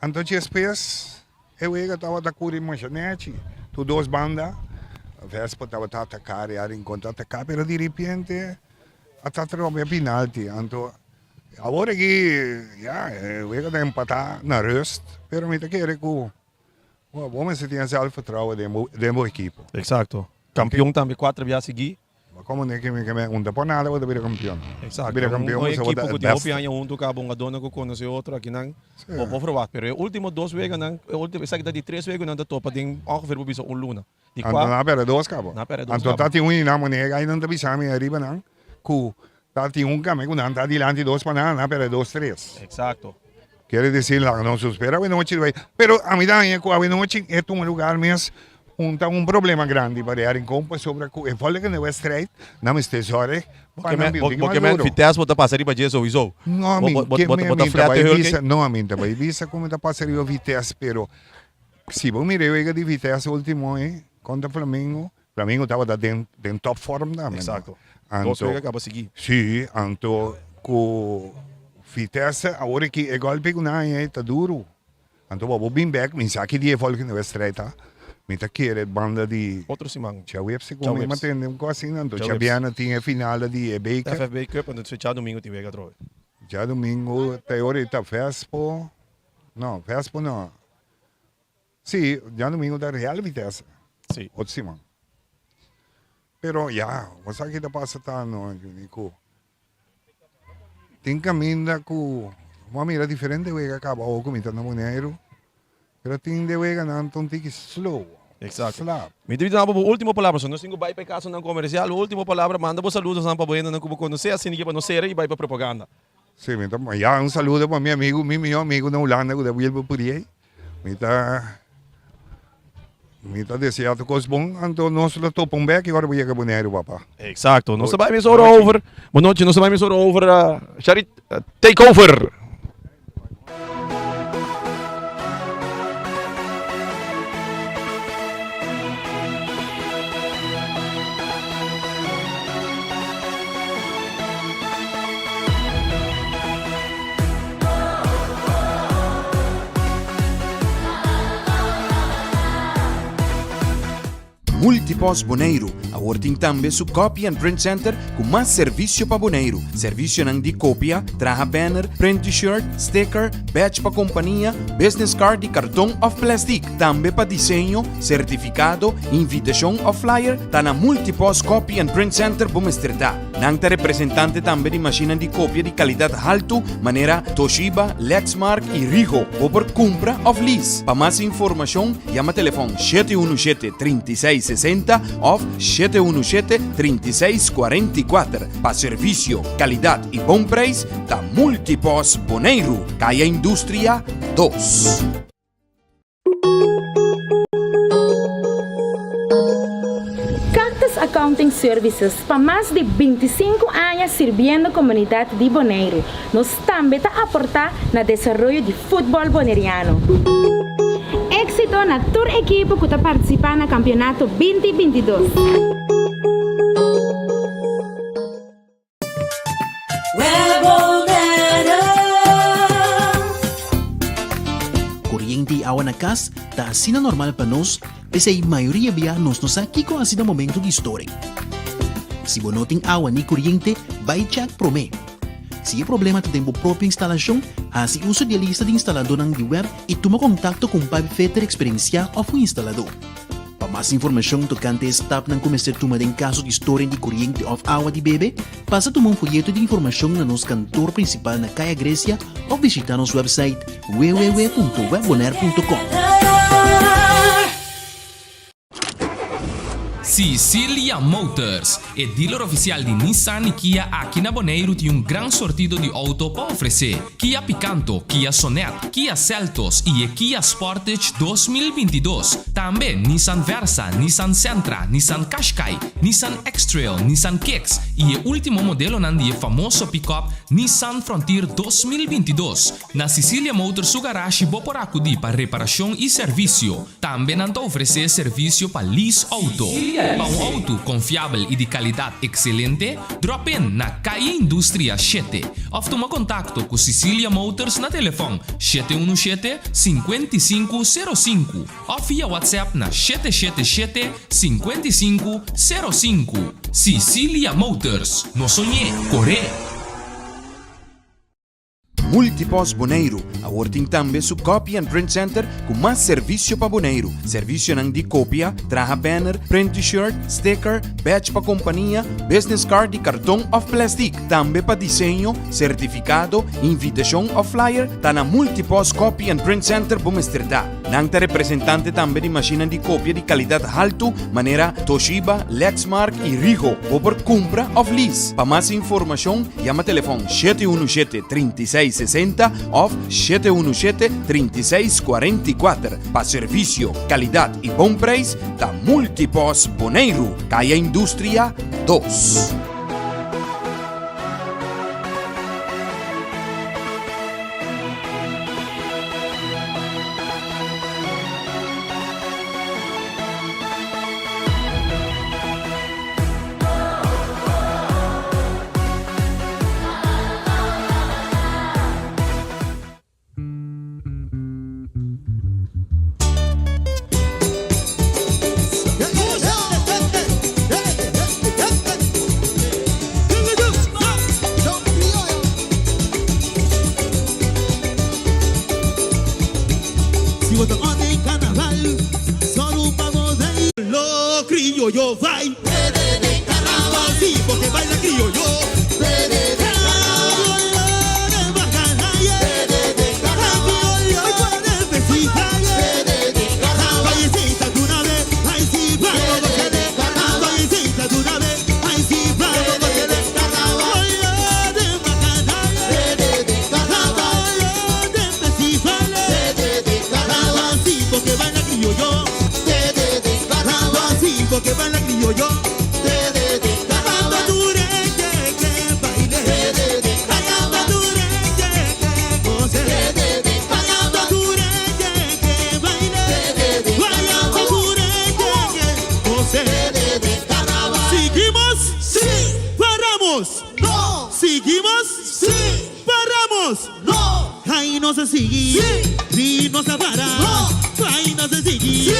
Anto despues e wega tabata curi masha nechi. Tur dos banda, Vespa tabata ataca, Real Rincon ta ataca, pero di repente a ta trobe e penalti. Anto awor aki ya e wega ta empata na rust, pero mi ta kere cu Bo mester tin e zelfvertrouwen den bo den bo ekipo. Exacto. Campeon tambe cuatro bia sigui. Ma como ne ke me un ta por nada bo ta bira campeon. Exacto. Bira campeon Un bo ekipo ta cu e tin hopi beste. aña hunto caba un adorno cu conoce otro akinan bo por verwacht. Pero e ultimo dos weganan, e ultimo esaki ta di tres wega cu nan ta topa den ongeveer bo bisa un luna. Di Anto cua nan a perde dos caba. Nan a perde dos Anto caba. ta tin un di nan manera ay nan ta bisa mi ariba nan cu ta tin un came cu nan ta dilanti dos pa nan, nan a perde dos tres. Exacto. Quiere decir laga nos spera awenochi bay, pero ami ta haña cu awenochi e tuma lugar mes un ta un problema grandi pa Real Rincon pasobra cu e volgende wedstrijd nan mester zorg pa nan bin Bo ke men Vitesse bo ta pasa riba dje souiso. No ami ke men mi ta bay bisa, no ami ta bay bisa cu mi ta pasa riba Vitesse pero si bo mira e wega di Vitesse ultimo e contra Flamengo, Flamengo tabata den den top form tambe. Exacto. Dos wega caba sigui. Si, anto cu Vitesse awor aki e golpe cu nan haña ta duro. Anto bo bin bek, mi sa ki dia e volgende wedstrijd ta. Mi ta kere banda di. Otro siman. Djaweps segun mi mantende un cos asina. Anto djabièrnè tin e finale di e beker. FFB Cup, anto djadomingo tin wega atrobe. Djadomingo ta e ora ta Vespo. No, Vespo no. Sí, djadomingo ta Real Vitesse. Sí. Otro siman. Pero ya, bo sa ki ta pasa ta no, Juni, ku tin kaminda ku bo a mira diferente wega kaba awo ku mi ta na Boneiru, pero tin de weganan ta un tiki slow, Exacto. slap. Mi ta bita bo bo ultimo palabra, so nos tin ku bai pa e kasonan komersial, bo ultimo palabra, manda bo saludonan pa bo hendenan ku bo konosé, asina ke pa nos sera i bai pa propaganda. Sí, mi ta, ya un saludo pa mi amigu, mi mihó amigu na Hulanda ku ta Wilber Puriey. Mi ta. Mi ta desea tur kos bon, anto nos lo topa un bek i ora bo yega Boneiru, papa. Exacto, nos ta bai mes ora over. Bonochi, nos ta bai mes ora over. Charit, take over. Multipost Boneiru awor tin tambe su Copy and Print Center ku mas servisio pa Boneiru. Servisionan di kopia, traha banner, print t-shirt, sticker, badge pa kompania, business card di karton òf plèstik. Tambe pa diseño, sertifikado, invitashon òf flyer ta na Multipost Copy and Print Center bo mester ta. Nan ta representante tambe di mashinnan di kopia di kalidat haltu manera Toshiba, Lexmark i Ricoh. Bo por kumpra òf lease. Pa mas informashon yama telefòn 717 36 60 òf 717 36 44. Pa servisio, kalidat i bon preis ta Multipos Boneiru, Kaya Industria 2. Cactus Accounting Services pa mas di 25 aña sirbiendo komunidat di Boneiru. Nos tambe ta aportá na desaroyo di futbòl boneriano. Éksito na tur ekipo ku ta partisipá na kampionato 20 22. Koriente i awa na kas ta asina normal pa nos, p'esei mayoria bia nos no sa kiko hasi na momento di storing. Si bo no tin awa ni koriente, bai chèk promé. Si e problema ta den bo propio instalashon, hasi uso di e lista di instaladónan di wèb i tuma kontakto ku un pipefitter eksperensiá òf un instaladó. Pa mas informashon tokante e stapnan ku mester tuma den kaso di storing di koriente òf awa di bebe, pasa tuma un foyeto di informashon na nos kantor prinsipal na Kaya Grecia òf bishitá nos wèpsait www.webbonaire.com. Sicilia Motors, e dealer ofisial di Nissan i Kia aki na Boneiru tin un gran sortido di outo pa ofresé. Kia Picanto, Kia Sonet, Kia Seltos i e Kia Sportage 2022. Tambe Nissan Versa, Nissan Sentra, Nissan Qashqai, Nissan X-Trail, Nissan Kicks i e último modelonan di e famoso pick-up Nissan Frontier 2022. Na Sicilia Motors su garashi bo por akudí pa reparashon i servisio. Tambe nan ta ofresé servisio pa lease outo. Pa un outo konfiabel i di kalidat ekselente, drop in na Calle Industria 7 òf tuma kontakto ku Sicilia Motors na telefòn 717 55 05 òf via WhatsApp na 777 55 05. Sicilia Motors, no soñ'é, kor'é! Multipost Boneiru awor tin tambe su Copy and Print Center ku mas servisio pa Boneiru. Servisionan di kopia, traha banner, print t-shirt, sticker, badge pa kompania, business card di karton òf plèstik. Tambe pa diseño, sertifikado, invitashon òf flyer ta na Multipost Copy and Print Center bo mester ta. Nan ta representante tambe di mashinnan di kopia di kalidat haltu manera Toshiba, Lexmark i Ricoh. Bo por kumpra òf lease. Pa mas informashon yama telefòn 717 36 60 òf 717 36 44. Pa servisio, kalidat i bon preis ta Multipost Boneiru, Kaya Industria 2. Si bo ta on den carnaval, solo pa bo bay. Lo criollo bay. Si bo ke baila criollo. Bai nos a sigui, si nos a para. Bai nos a sigui,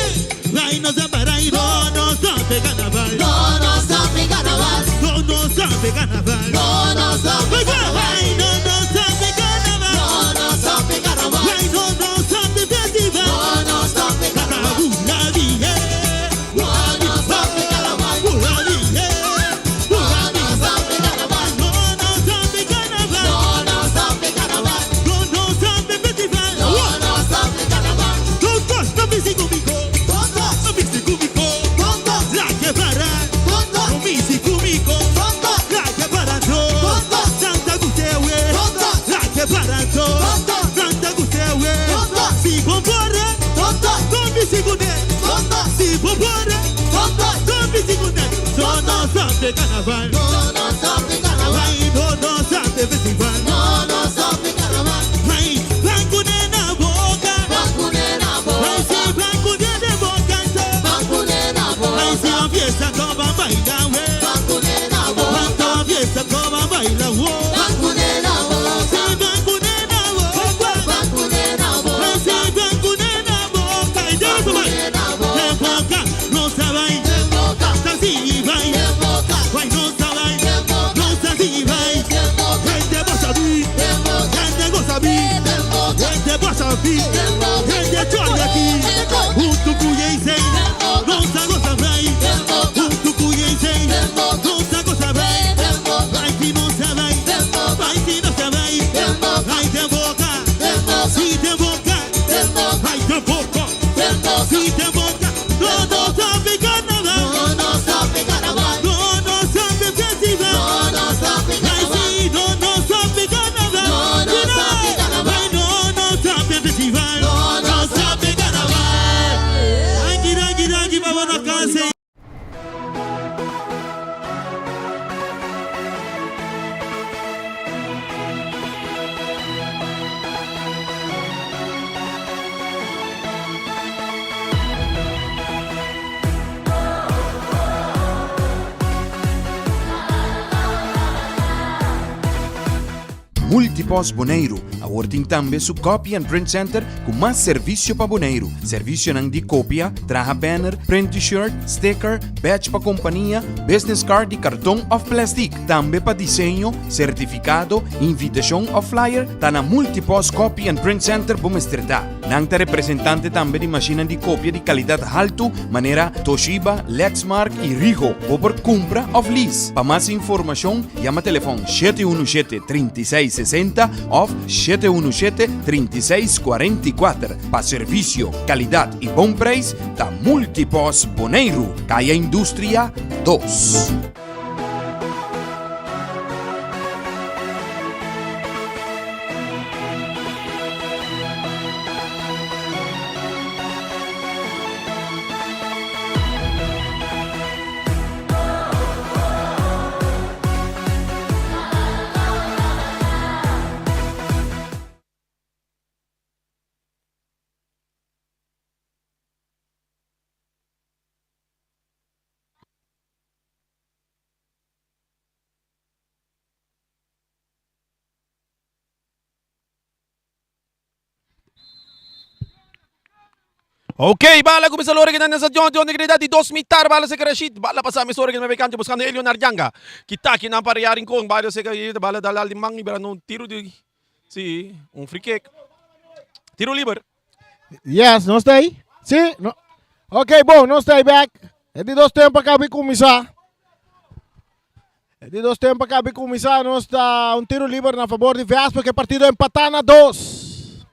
bai nos a para y no nos stop e carnaval. No nos stop e carnaval. No nos stop e carnaval. No nos stop e carnaval. Bai no nos stop e carnaval. No nos stop e carnaval. Bai no nos stop e festival. No nos stop e carnaval. Bula vie, No nos stop e carnaval. bula vie, bula No nos stop e carnaval. No nos stop e carnaval. No nos stop e carnaval. No nos stop e festival. No nos stop e carnaval. Todos no bici comigo. Todos. No bici comigo. Todos. La que para. Todos. No bici comigo. Todos. La que para Todos. Santa Gustewe. Todos. La que para Todos. Santa Gustewe. Todos. Si compara. Todos. No bici con Todos. Si compara. Todos. No bici con No nos stop de carnaval. No nos stop e carnaval. Ay, no nos stop de festival. No nos stop e carnaval. Ay, blanco nena boca. Bacunera Ay, sí, boca. blanco nena boca. Bacunera Ay, si boca. la fiesta toda baila, güey. Bacunera boca. Cuánta fiesta toda baila, güey. Bacunera boca. Sí, blanco nena boca. Bacunera Ay, sí, boca. blanco nena boca. Y ya se va. Bacunera De boca. boca, no se va. De boca. Así va. De boca. Ay, no se va. De boca. No se así va. De boca. Gente va a saber. De boca. Gente goza bien. De boca. Gente va a saber. Gente chorra aquí. Junto con Yesen. No se goza bien. Junto con Yesen. No se goza bien. Ay, si no se va. Ay, si no se va. Ay, de boca. Si de boca. Ay, de boca. Si de boca. No, no sabe carnaval. No nos stop e carnaval. No, no sabe festival. No nos stop e Ay, carnaval. sí, no, no sabe carnaval. No, no sabe carnaval. Ay, no, no sabe festival. No, no sabe carnaval. Angie, angie, angie, vamos a casa. Multipost Boneiru, awor tin tambe su Copy and Print Center ku mas servisio pa Boneiru. Servisionan di kopia, traha banner, print t-shirt, sticker, badge pa kompania, business card di karton òf plèstik. Tambe pa diseño, sertifikado, invitashon òf flyer, ta na Multipost Copy and Print Center bo mester ta. Nan ta representante tambe di mashinnan di kopia di kalidat haltu manera Toshiba, Lexmark i Rigo. Bo por kumpra òf lease. Pa mas informashon yama telefòn 717 36 60 òf 717 36 44. Pa servisio, kalidat i bon preis ta Multipost Boneiru, Kaya Industria 2. Ok, bala começa a que nessa John John de di dos mitar bala se Rashid bala passa me sore que me canto buscando Elio Narjanga que tá aqui na parear com bala se bala da limang ibra no tiro de sí, un free kick. Tiro libre. Yes, nos ta ei? Si? No. Ok, bon, nos ta back. E di dos tempu a kaba di kuminsá. E di dos tempu a kaba di kuminsá, nos ta un tiro liber na fabor di Vespa, ku e partido empatá na 2.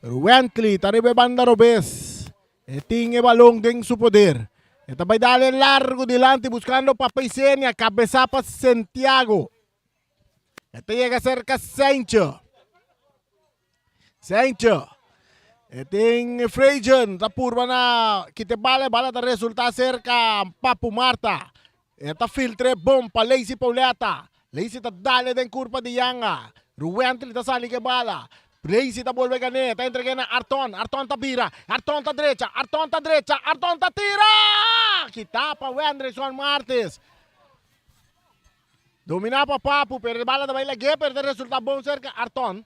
Wentley, ta riba banda robes. E tin e balon den su poder. E ta bai dal e largu dilanti buskando Papa Isenia, kabesá pa Santiago. E ta yega serka Sancho. Sancho. E tin Frejan, ta purba na kita bala, bala ta resultá serka Papu Marta. E ta filtra bon pa Lacey Pauletta. Lacey ta dal e den kurpa di Yanga. Ruwentley ta sali ku bala. Lacey ta bolbe gan'é, ta entregá na Arton. Arton ta bira. Arton ta drecha. Arton ta drecha. Arton ta tira. Kita pa Wendrickson Martis. Dominá pa Papu, pero bala ta bai lag'é, pero resultá bon serka Arton.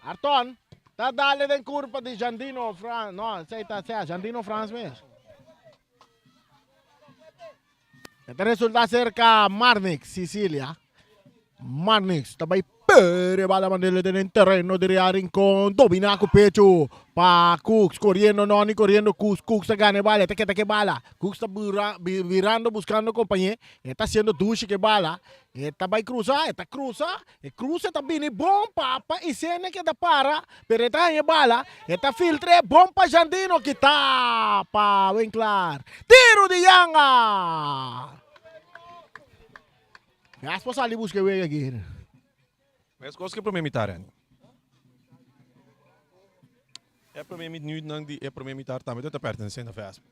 Arton. Ta dale den kurpa di Jandino Frans. No, esei ta sea Jandino Frans mes. E ta resulta serka Marnix Sicilia. Marnix ta bai pere bala mandele den terreno di Real Rincon. Domina ku pecho pa Cooks. Corriendo Noni, corriendo Cooks. Cooks ta gana e bala. E ta keda ke bala. Cooks ta birando buscando compañe. E ta haciendo dushi ke bala. E ta bai cruza, e ta cruza. E cruze ta bini bon pa pa Isenia keda para, pero e ta haña e bala. E ta filtra e bon pa Jandino kita pa Winklaar. Tiro di Yanga! Gas por sali buska e wega aki. Meskos ku e prome mitar, Andy. E prome minuutnan di e prome mitar tambe ta pertense na Vespa.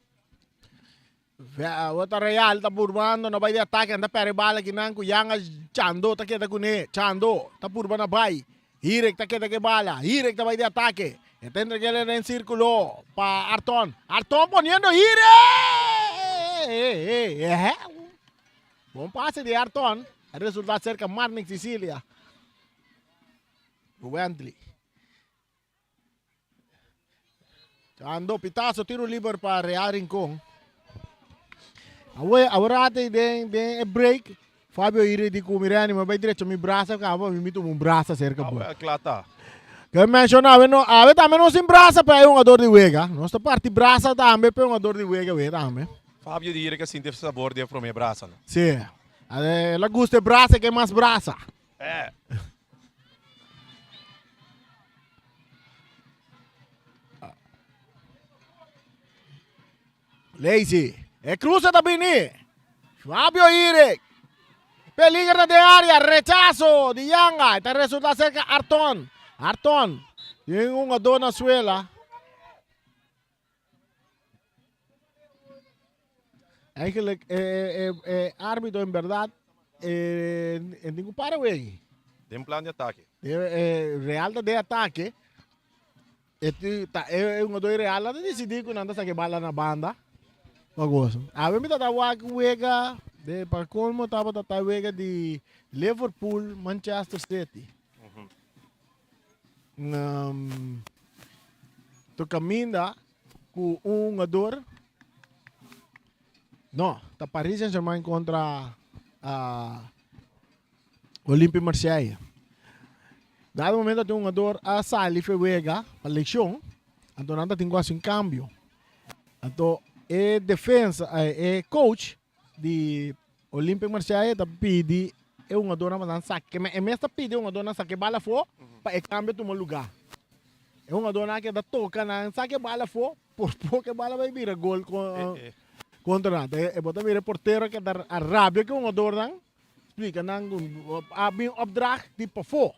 Wata Real ta purbando na bai di atake, nan ta perde bala kinan ku Yanga Chando ta keda kuné. Chando ta purba na bai. Hirek ta keda ku e bala. Hirek ta bai di atake. E ta entreg'é den sirkulo pa Arton. Arton poniendo Hirek! Bon pase di Arton. A resulta serka Marnix Sicilia. Wentley. Ando pitazo tiro liber pa Real Rincon. Awe awor den den e break Fabio iri di ku mirani me bai derecho mi brasa kaba mi mi tuma un brasa cerca bo. Awe klata. Que menciona awe no awe tambe no sin brasa pa e hungador di wega. Nos ta parti brasa tambe pa e hungador di wega we tambe. Fabio di iri ka sinti sabor di e prome brasa no. Si. El a gusta e brasa ke mas brasa. Eh. Lazy. E cruza ta bini. Fabio Irek. Peligro den área. Rechazo di Yanga. Ta resulta cerca Arton. Arton. Tin un jugador na suela. Eigenlijk, e, e, e árbitro en verdad, eh, en ningún para wey. Den plan de ataque. Eh, eh, Real ta de ataque. E ta e un do Real ta decidí ku nan ta saque bala na banda. Pa gozo. A ver mi tata wak wega de pa colmo taba tata wega di Liverpool Manchester City. Um, to caminda cu un jugador. No, ta Paris Saint-Germain contra uh, Olympique Marseille. Dado momento tin un jugador a sali fe wega pa lección, anto nan ta tin cu haci un cambio. Anto e defensa, eh, e coach di Olympique Marseille ta pidi e hungadornan pa nan sake, e mes ta pidi e hungadornan sake bala afó pa e kambio tuma lugá. E hungadornan a keda toka nan sake bala afó, por poko e bala bai bira gol kontra nan. E bo ta mira e portero a keda a rabia ku e hungadornan, splika nan ku a bin opdracht di pafó,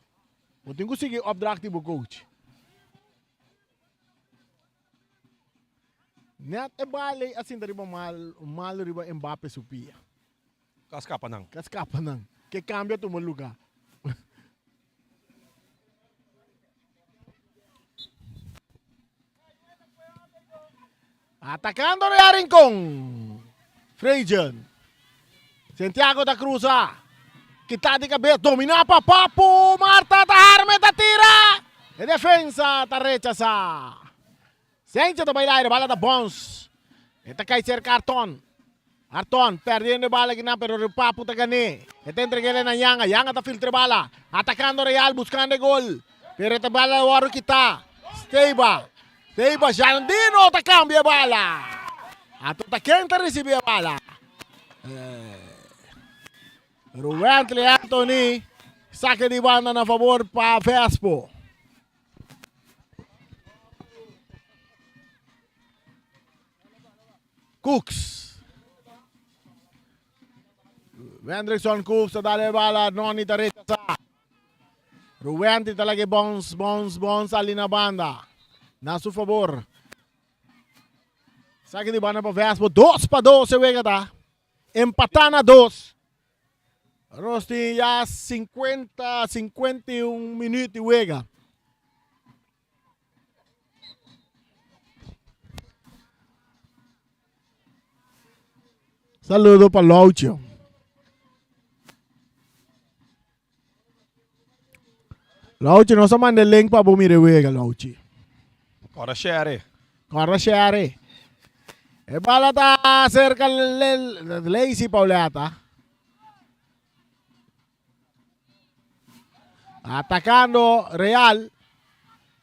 bo tin ku sigui opdracht di bo coach. Net e bal ei a sinta riba mal, malo riba Mbappe su pia. Ka skapa nan. Ka skapa nan. Ke kambio a tuma luga. Atacando Real Rincon. Frejen. Santiago ta cruza. Kita di cabeza. Domina pa Papu. Marta ta harme ta tira. E defensa ta rechasa. Sencho ta bai aire. Bala ta bons. E ta cai cerca Arton. Arton perdiendo e bala kinan pero Papu ta gané. E ta entregele na Yanga. Yanga ta filtra bala. Atacando Real buscando e gol. Pero e ta bala wòrdu kitá. Steiba. Steiba Jandino ta kambia e bala. Anto ta ken ta risibí e bala? Ruwentley Anthony sake di banda na favor pa Vespo. Cooks. Wendrickson Cooks ta dale bala. Noni ta rechasá. Ruwenti ta laga e bons, bons, bons sali na banda. Na su favor. Saki di banda pa Vespo. 2 pa 2 e wega ta. Empatá na 2. Nos tin ya 50, 51 minuut di wega. Saludo pa Loucho. Lauchi, nos a manda e link pa bo mira e wega, Lauchi. Kòrda share. Kòrda share. E bala ta serka Lacey Pauletta. Atacando Real.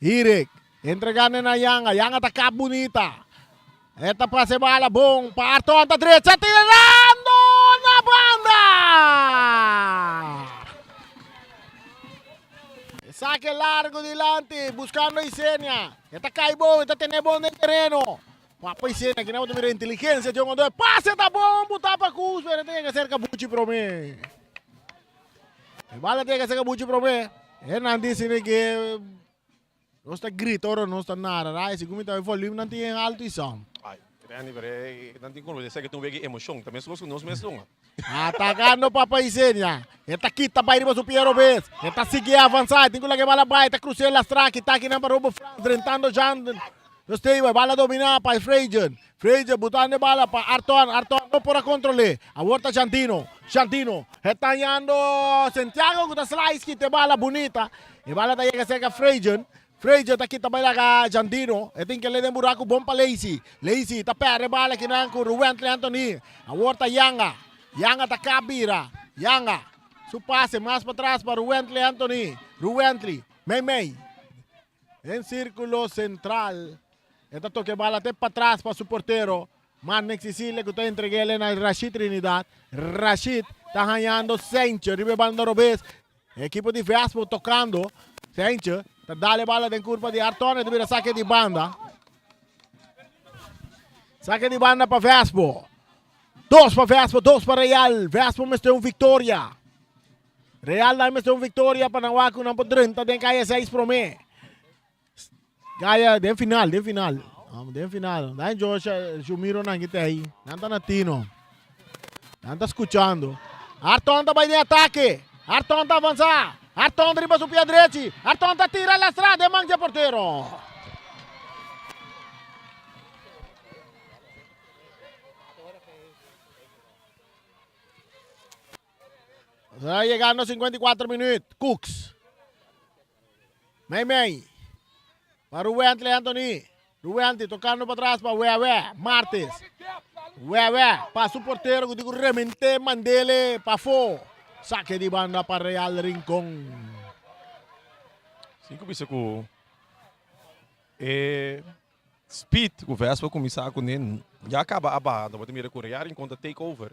Hirik. Entregando na Yanga. Yanga ta kap bunita. Eta pase bala bon pa Arton ta drecha tirando na banda. Saque largo dilanti buscando Isenia. Eta cai bon, eta tene bon den terreno. Papa Isenia, aquí na mira inteligencia de un Pase ta bon, buta pa Cus, pero tiene que ser Cabuchi prome. E bala tiene que ser Cabuchi prome. Hernan dice que Nos ta grita ora nos ta nara rai, segun mi ta volume nan tin en alto y sound. Ay, Randy, pero nan tin como esaki ta un wega di emocion, ta mescos cu nos mes dunga. Atacando Papa Isenia, e ta kita bay riba su pia robes, e ta sigui avansa, e tin cu laga e bala bay, e ta crusa e lastra, kita akinan pa Robo Frans, drentando Jan Steve, e bala domina pa Freygen, Frazier butando e bala pa Arton, Arton no por a kontrol'é. Awor ta Jandino, Jandino e ta hañando Santiago ku ta slice kita e bala bunita. E bala ta yega serka Frazier, Frazier ta kita bai laga Jandino, e tin kel'é den buraku bon pa Lacey. Lacey ta pèrdè e bala kinan ku Ruwentley Anthony. Awor ta Yanga, Yanga ta kap bira, Yanga su pase mas patras pa Ruwentley Anthony, Ruwentley meimei. Den sirkulo sentral e ta toke bala te patras pa su portero Marnix Cecilia ku ta entreg'el na Rashid Trinidad. Rashid ta hañando Sentje riba e banda robes. E ekipo di Vespo tokando. Sentje ta dal e bala den kurpa di Arton e ta bira sake di banda. Sake di banda pa Vespo. Dos pa Vespo, dos pa Real. Vespo mester un viktoria. Real dai mester un victoria pa nan wak ku nan por drenta den kaya 6 prome. Kaya den final, den final. Den final. Dai Josh Jumiro nan ki tei. Nan ta na tino. Nan ta skuchando. Arton ta bai den atake. Arton ta avansa. Arton riba su pia drechi. Arton ta tira lastra den man dje portero. Ta yegando 54 minuut. Cooks. Mei mei. Pa Ruwentley Anthony. Ruwentley tocando pa tras pa Wewe. Martes. Wewe pa su portero cu tin cu remente mandele pafo. Saque di banda pa Real Rincon. Sin cu bisa cu e speed cu Vespa cuminsa cune ya caba a baha. Bo ta mira cu Real Rincon ta take over.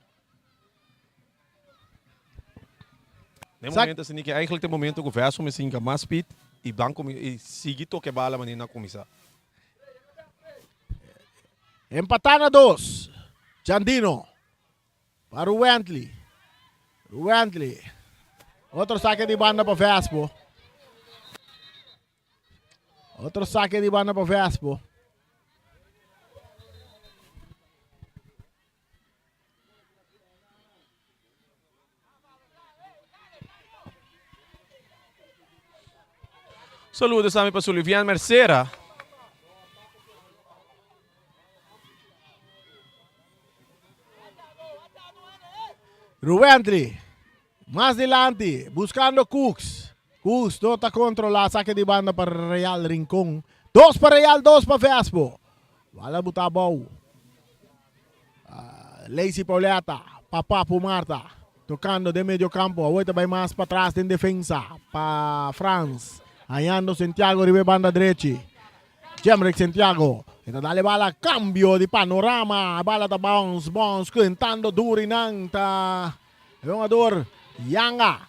Den momento asina ki eigenlijk ta e momento ku Verso mester hinka mas speed i ban i sigui toka e bala manera nan a kuminsá. Empatá na dos. Jandino pa Ruwentley. Ruwentley. Otro sake di banda pa Vespo. Otro sake di banda pa Vespo. Saludos tambe pa Sulivian Mercera. Ruwentri, mas dilanti, buscando Cooks. Cooks no ta controla, saque di banda pa Real Rincon. Dos pa Real, dos pa Vespo. Bala buta abou. Lacey Pauletta pa Papu Marta. Tocando den medio campo. Awor ta bay mas patras den defensa pa Frans. Hañando Santiago riba e banda drechi. Jemrick Santiago. E ta dale bala cambio di panorama. E bala ta bounce, bounce. Kentando duro y nan ta e hungador Yanga.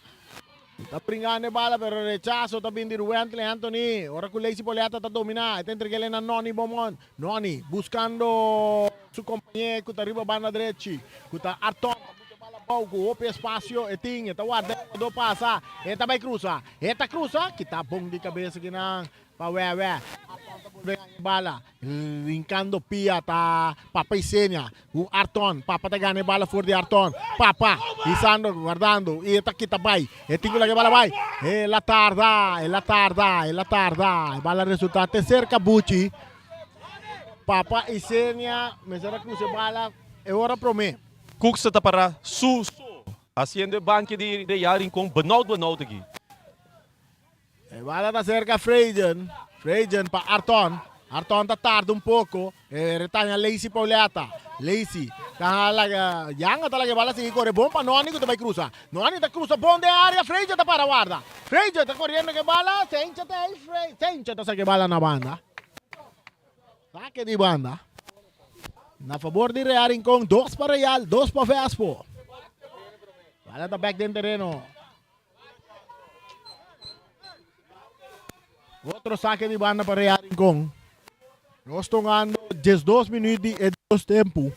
Ta bringando e bala pero rechazo ta bin di Ruwentley Anthony. Ora cu Lacey Pauletta ta domina. E ta entreg'el na Nonny Beaumont. Nonny buscando su compañero cu ta riba banda drechi. Cu ta Arton. Ta buta e bala abou cu hopi espacio e tin. E ta warda e jugador pasa. E ta bay cruza. E ta cruza. Kita bon di cabeza kinan pa Wewe. Arton ta bolbe gana e bala. Rincando pia ta Papa Isenia cu Arton. Papa ta gana e bala for di Arton. Papa hisando, guardando y e ta kita bay. E tin cu laga e bala bay. El a tarda, el a tarda, el a tarda. E bala resulta te cerca Buchi. Papa Isenia mester a cruza e bala e ora prome. Cooks ta para su so haciendo e banki di Real Rincon benauwd benauwd aki. E bala ta cerca Freiden. Freiden pa Arton. Arton ta tarda un poco. E retaña Lacey Pauletta. Lacey ta laga Yanga ta laga e bala sigui core bon pa Noni cu ta bay cruza. Noni ta cruza bon den area. Freiden ta para warda. Freiden ta coriendo cu e bala. Sencha ta ey. Sencha ta saca e bala na banda. Saque di banda. Na favor di Real Rincon. Dos pa Real, dos pa Vespo. Bala ta back den tereno. Otro saque di banda pa Real Rincon. Nos tongando 12 minuut di e dos tempo.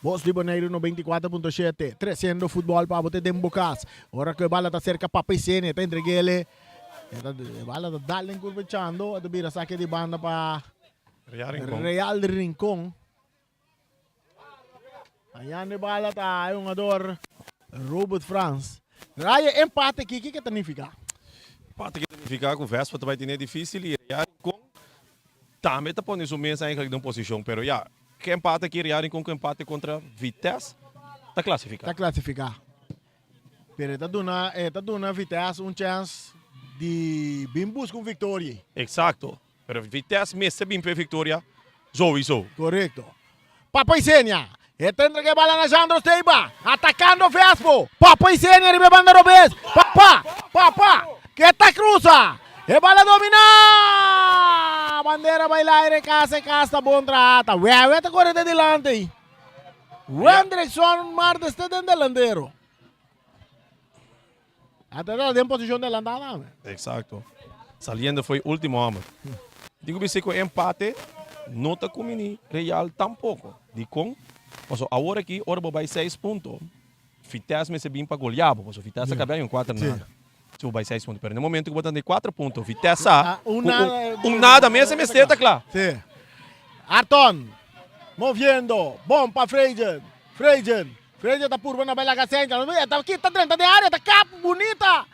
Bos di Boneiru 94.7, treciendo futbol pa bote den bo cas. Ora cu e bala ta cerca Papa Isenia, ta entreguele. E bala ta dal den curva Chando, ta bira saque di banda pa Real Rincon. Real Rincon. Hañando e bala ta e hungador Robert Frans. Raya empate aki, kiko ta nifiká? Empate aki ta nifiká ku Vespa ta bai tene difísil i Real Rincon tambe ta pone su mes eigenlijk den un posishon. Pero ya, ku empate aki Real Rincon ku empate kontra Vitesse ta klasifiká. Ta klasifiká. Pero e ta duna e ta duna Vitesse un chèns di bin buska un viktoria. Eksakto. Pero Vitesse mester bin p'e victoria zowiso. Correcto. Papa Isenia. E ta entrega e bala na Jandro Steiba. Atacando Vespo. Papa Isenia riba e banda robes. Papa! Papa! Ke ta cruza. E bala domina! Bandera bai laire casa e casa ta bon traha. Ta Wewe ta corre te dilanti. Wendrickson Martes te den delantero. Ata ta den posicion delantá tambe. Exacto. Saliendo foi ultimo homber. Digo bisa cu empate no ta cumini Real tampoco. Dicon? Paso awor aki ora bo bay seis punto, Vitesse mester bin pa golea bo, paso Vitesse a caba un cuater nada. Si bo bay seis punto. Pero na momento cu bo ta den cuater punto, Vitesse sa cu un nada mes e mester ta cla. Si. Arton moviendo, bon pa Freygen. Freygen Frente ta purba na bai laga centro. E ta kita drenta den area, ta kap bunita.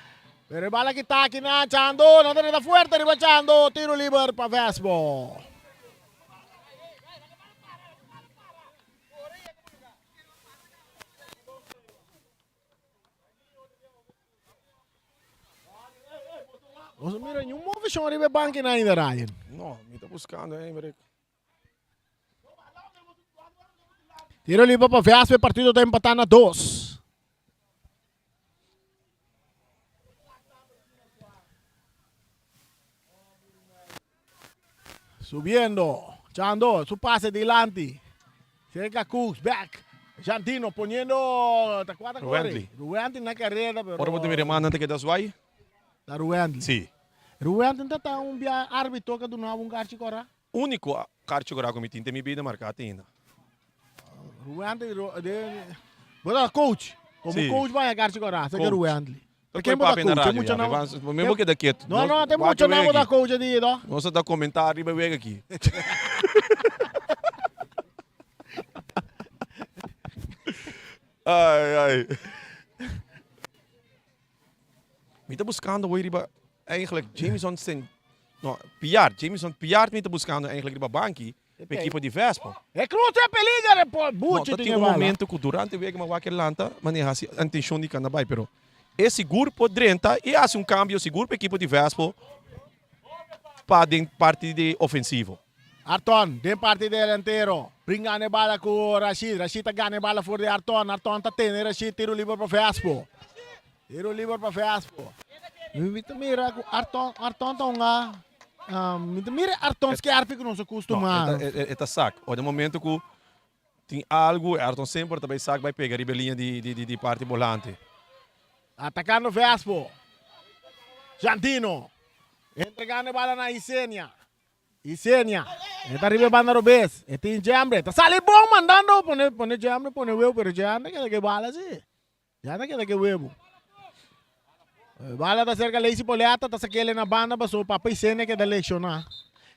Pero e bala kita aki na Chando, na drenta fuerte riba Chando. Tiro liber pa Vespo. Nos mira ni un movishon riba e banki na ainda, Ryan. No, mi ta buscando, Emerick. Tiro libre pa Vespa, e partido ta empatá na dos. Subiendo, Chando, su pase dilanti. Cerca Cooks, back. Jantino poniendo, ta cuatro Ruwendley. Ruwendley na carrera, pero... Ora bo ta mira e man nan ta keda zwai. Ta Ruwendley. Si. Ruwendley ta ta un bia arbitro ka dunaba un karchi kora. Úniko karchi kora ku mi tin den mi bida marká te ainda. Ruwendley, bo ta coach. Komo Si. coach bo haña karchi kora, asina ke Coach. Ruwendley. Ta Ken koe bo ta papia na coach? Tem radio mucha ya, nan. mi mi bo keda ketu. No, no, tem Wak mucha nan wega bo ta aki. coach di, no. Nos a ta komentá riba e wega aki. Ai, ai. Mi ta buskando hoy riba eigenlijk Jameson Sint no Piart, Jameson Piart mi ta buskando eigenlijk riba banki pa ekipo di Vespo. E cruz e peliger e por No, buchi ta tin tin e un bala. momento ku durante wega mi a wak e lanta mane hasi intencion di kanda bai pero e sigur por drenta i hasi un cambio sigur pa ekipo di Vespo pa den parti di ofensivo. Arton den parti delantero bringando e bala ku Rashid, Rashid ta gana e bala for di Arton, Arton ta tene Rashid tiro liber pa Vespo. Tiro liber pa Vespo. Mi ta mira ku Arton, Arton ta un a, mi ta mira Arton skerpi ku nos a kustumá. No, e ta sak. Ora den momento ku tin algu, Arton semper ta bai sak bai pega riba e liña di parti bolante. Atakando Vespo. Jantino. Entregando e bala na Isenia. Isenia. E ta riba e banda robes. E tin Jembre. Ta sali bon mandando. Pone, pone Jembre, pone weu, pero Jembre keda ke bala si. Ya ta keda ke webu. E bala ta serka Lacey Poliata, ta sakele na banda paso Papa Isenia keda lekshoná.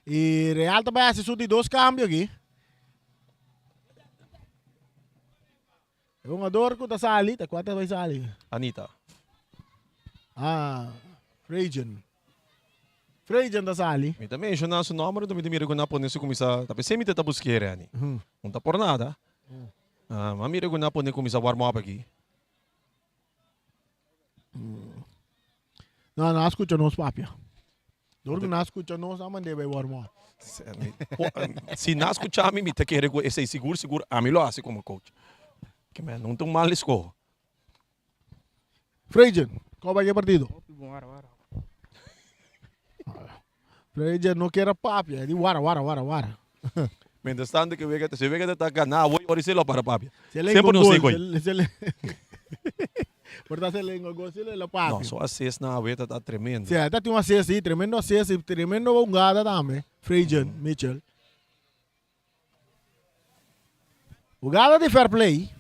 I Real ta bai hasi su di dos kambio aki. E hungador ku ta sali, ta kua ta bai sali? Anita. Ah, Frejen. Frejen ta sali. Mi ta menshoná su nòmber, mi ta mira ku nan a pone su kuminsá, ta p'esei mi ta ta busk'é, Renny. No ta por nada. Ah, ma mira ku nan a pone kuminsá warm up aki. No, nan a skucha nos papia. Dor ku nan a skucha nos, nan a mand'é bai warm up. Si nan a skucha mi, mi ta kere ku esei sigur sigur ami lo hasi komo coach. Ke men no ta un mal eskoho. Freyjen, komo bai e partido? Freyjen no kier a papia, e di wara wara wara wara. Mientras tanto ke wega ta, si wega ta ta gana awor ora si lo para papia. Semper nos tin koy. Por ta se lengua gol si lo papia. No, so assist na awe ta ta tremendo. Si, ta tin un assist si, tremendo assist y tremendo hungada tambe, Freyjen Mitchell. Hugada di fair play.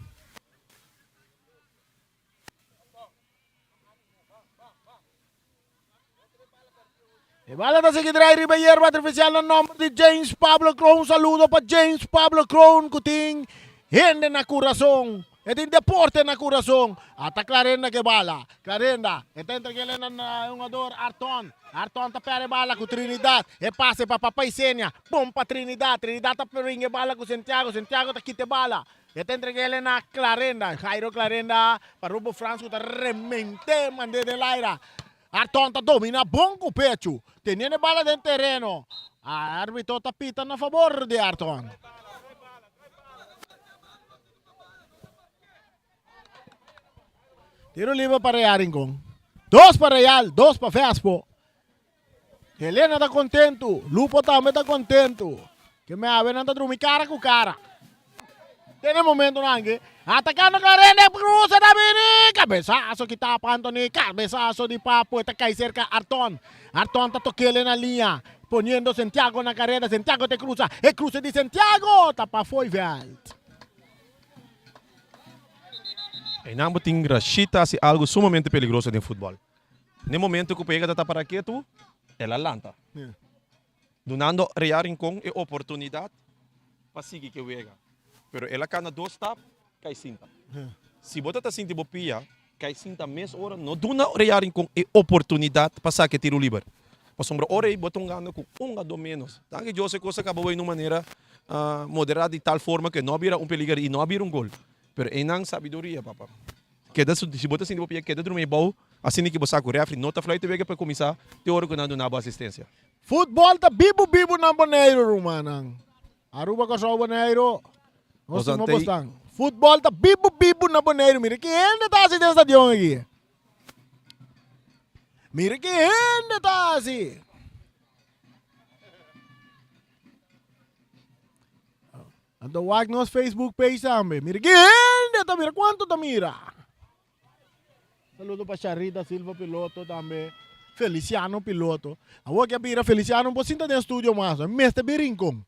E bala ta sigui drai riba yerba artificial na nomber di James Pablo Kroon. Un saludo pa James Pablo Kroon ku tin hende na kurason. E tin deporte na kurason. Ata Clarenda ke bala. Clarenda, e ta entreg'el na hungador Arton. Arton ta perde bala ku Trinidad. E pase pa Papa Isenia. Pon pa Trinidad. Trinidad ta ringa e bala ku Santiago. Santiago ta kita e bala. E ta entreg'el na Clarenda. Jairo Clarenda pa Rubo Frans ku ta remente mand'é den laira. Arton ta domina bon ku pechu, teniendo e bala den tereno. Arbitro ta pita na fabor di Arton. Tiro liber pa Real Rincon. Dos pa Real, dos pa Vespo. Helena ta kontentu, Lupo tambe ta kontentu. Ke me awe nan ta drumi kara ku kara. Te na momentonan aki, atakando Clarende, cruza ta bini, cabezazo kita pa Anthony, cabezazo di Papo, e ta kai cerca Arton. Arton ta tokele na liña, poniendo Santiago na careda, Santiago te cruza, e cruce di Santiago ta pa fo'i veld. Einan bo tin Rashid ta hasi algo sumamente peligroso den futbol. N'e momento ku pega ta tapa raketu, el a lanta. Dunando Real Rincon e oportunidat pa sigui ku e wega. Pero el a kana dos stap, kai sinta. Si bo ta ta sinti bo pia, kai sinta mes ora, no duna Real Rincon e oportunidat pa saka e tiru liber. Pasobra ora ei bo ta hungando ku un a dos menos. Danki Dios e kos a kaba bai na un manera moderá di tal forma ku no a bira un peliger i no a bira un gol. Pero einan sabiduria, papa. Keda su, si bo ta sinti bo pia keda drumi abou, asina ki bo sa ku refri no ta fluit wega pa kuminsá te ora ku nan duna bo asistensia. Futbol ta bibu bibu na Boneiru rumannan. Aruba Kòrsou Boneiru nos stima bosnan. Futbol ta bibu bibu na Boneiru mira ki hende ta hasi den stadion aki. Mira ki hende ta hasi. Anto wak nos Facebook page tambe. Mira ki hende ta mira, cuanto ta mira. Saludo pa Charita Silva Piloto tambe. Feliciano Piloto. Awor ke a bira Feliciano no por sinta den studio mas. E mester bin Rincon.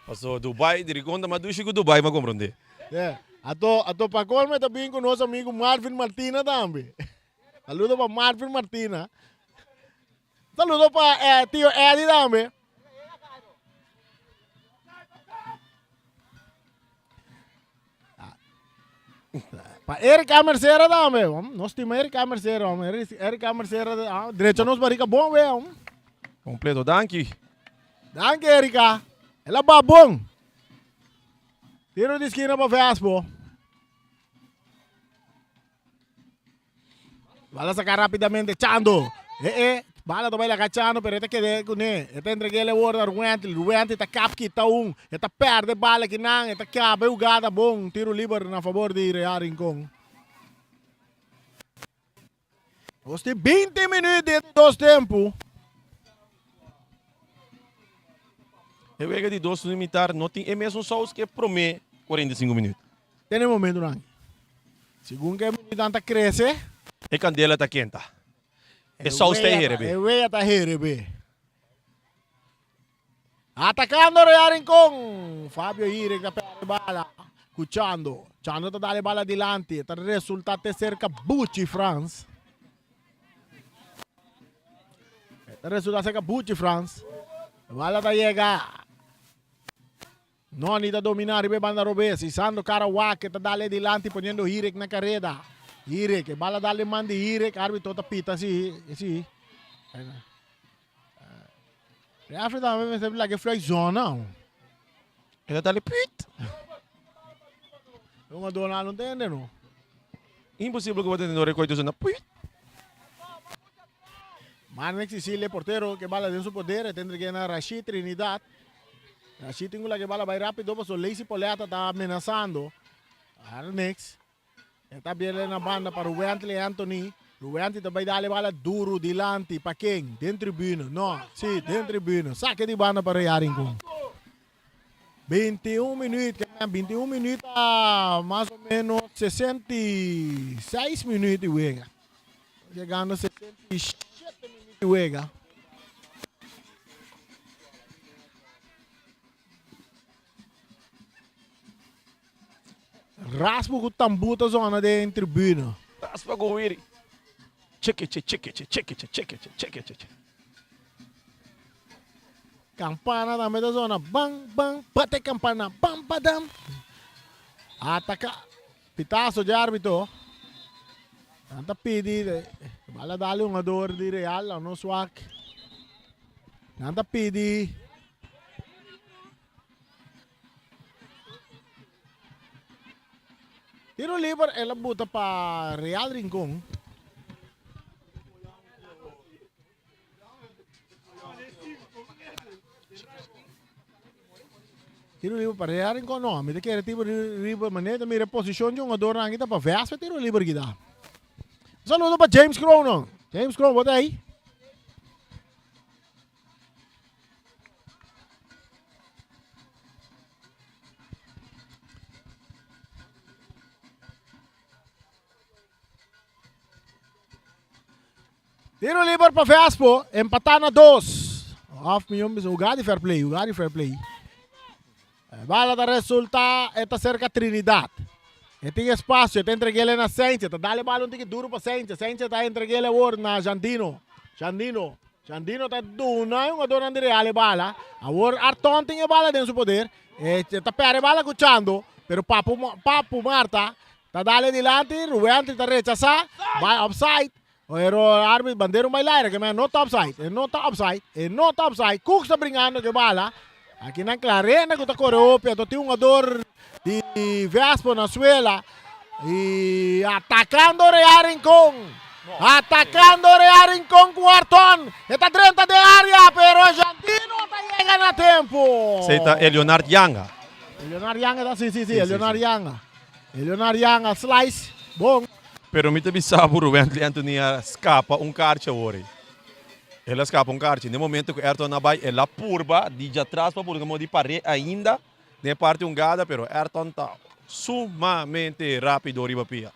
Paso Dubai, di Rincon ta mas dushi ku Dubai, m'a comprende. Yeah. Ato, ato pa colmo e ta bin ku nos amigo Marvin Martina tambe. Saludo pa Marvin Martina. Saludo pa eh, tio Eddie tambe. Pa Erika Mercera tambe. Nos stima Erika Mercera. Erika Mercera, ah, drecha nos barrica bon we. Completo, danki. Danki Erika. El a ba bon. Tiro di esquina pa Vespo. Bala saca rapidamente Chando. Eh eh, bala ta bai laga Chando pero e ta kede kuné. E ta entreg'é el word a Ruwenty. Ruwenty ta kap kita un. E ta perde bala kinan. E ta kaba e hugada bon. Tiro liber na fabor di Real Rincon. Nos tin 20 minuut den dos tempu. E wega di dos mitar no tin e mesun saus ke prome 45 minuut. Ten e momentunan. Segun ke minuutnan ta krese. E kandela ta kenta. E saus ta herebe. E wea ta herebe. Atakando Real Rincon. Fabio Hirek ta perde bala. Ku Chando. Chando ta dale bala dilanti. Ta resulta te serka Buchi Frans. Ta resulta serka Buchi Frans. Bala ta yega. Noni ta domina riba e banda robes. Isandro Karawak ta dale dilanti poniendo Hirek na kareda. Hirek, e bala dale man di Hirek. Arbitro ta pita si. Si. Referee tambe mester laga e fluit zona. E ta dale piet. Un adorno no tende no. Imposible ku bo tende no rekoito zona piet. Marnix Cecilia, portero, ke bala den su poder, e ta entreg'é na Rashid Trinidad. Rashid tin ku laga e bala bai rápido pasobra Lacey Poletta ta menasando. Marnix e ta biel na banda pa Ruwentley Anthony. Ruwentley ta bai dal e bala duru dilanti pa ken? Den tribuna. No, si, den tribuna. Sake di banda pa Real Rincon. 21 minuut, ke men 21 minuut ta mas o menos 66 minuut di wega. Llegando 67 minuut di wega. Raspo ku tambú ta zona den tribuna. Raspa ku wiri. Chekeche, chekeche, chekeche, chekeche, chekeche. Kampana tambe ta zona ban ban bate kampana ban badam. Ataka pitazo dje arbitro. Nan ta pidi bala dale un hungador di Real a no swak. Nan ta pidi Tiro liber el a buta pa Real Rincon. Tiro liber pa Real Rincon no, mi ta kere tiro liber manera ta mira e posicion di hungadornan aki ta pa Vespa tiro liber kita. Un saludo pa James Kroon. James Kroon, bo ta ahí? Tiro liber pa Vespo, empatá na dos. Of mi bisa hugá di fair play, hugá di fair play. E bala ta resulta e ta cerca Trinidad. E tin espacio, e ta entreg'ele na Sainz, e ta dale bala un tiki duro pa Sainz, Sainz ta entreg'ele awor na Jandino. Jandino, Jandino ta duna e hungadornan di Real e bala. Awor Arton tin e bala den su poder. E ta perde e bala ku Chando, pero Papu, Papu Marta ta dale dilanti, Ruwently ta rechasa, bai offside. Pero arbit bandera un bai laira ke men no ta offside, e no ta offside, e no ta offside. Cooks ta bringando ke bala. Aki nan Clarenda ku ta kore hopi, anto tin un hungador di Vespo na suela i atakando Real Rincon. Atakando Real Rincon ku Arton. E ta drenta den area, pero Jantino ta yega na tempo. Esei ta Elionard Yanga. Elionard Yanga ta, si, si, si, Elionard Yanga. Elionard Yanga slice, bon. Pero mi ta bisa bo Rubentley Anthony a scapa un karchi awor ei. El a scapa un karchi. Den momento cu Ayrton a bay el a purba di djatras pa purba di pare ainda den e parti hungada pero Ayrton ta sumamente rapido riba pia.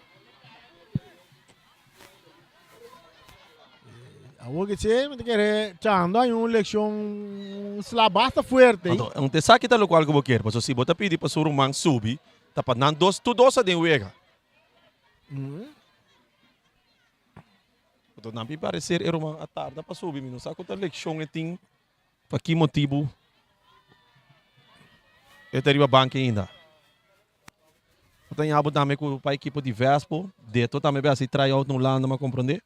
Awor ke che mi ta kere chando hay un leccion sla basta fuerte. Anto un ta esaki ta locual cu bo kier pasobra si bo ta pidi pa su ruman subi ta pa nan dos tur dos a den wega. Anto nan pi parecer e ruman a tarda pa subi, mi no sa ku ta lekshon e tin, pa ki motibu e ta riba banki ainda. Bo ta ña bo tambe ku pa ekipo di Vespo, Deto tambe bai hasi try out na Hulanda, mi a komprende.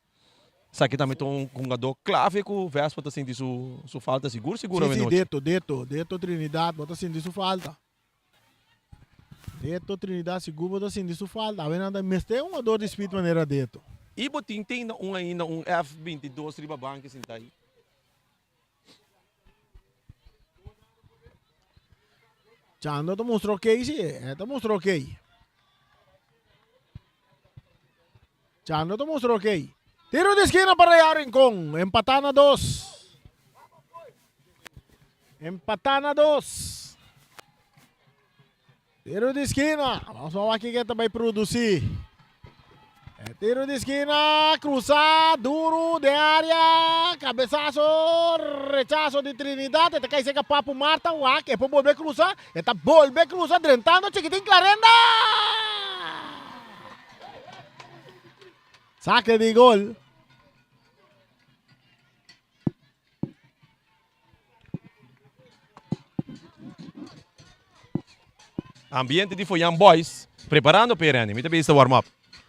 Esaki tambe ta un hungadó klave ku Vespo ta sinti su su falta sigur sigur Si, si, awenochi. Deto, Deto, Deto Trinidad, bo ta sinti su falta. Deto Trinidad sigur bo ta sinti su falta. Awe nan ta mester un jugador di speed manera Deto. I bo tin te un ainda un F 22 riba banki sinta ahi. Chando ta mustra ok si, e ta mustra ok. Chando ta mustra ok. Tiro di esquina pa Real Rincon. Empatá na dos. Empatá na dos. Tiro di esquina. Vamos a ver kiko ta bai produci. E tiro di esquina. Cruza. Duro. Den área. Cabezazo. Rechazo di Trinidad. E ta kai seca Papu Marta. Wak. E por bolbe cruza. E ta bolbe cruza. Drentando Chiquitin Clarenda. Saque di gol. Ambiente di Foyan Boys preparando pa e Randy. Mi ta bisa warm up.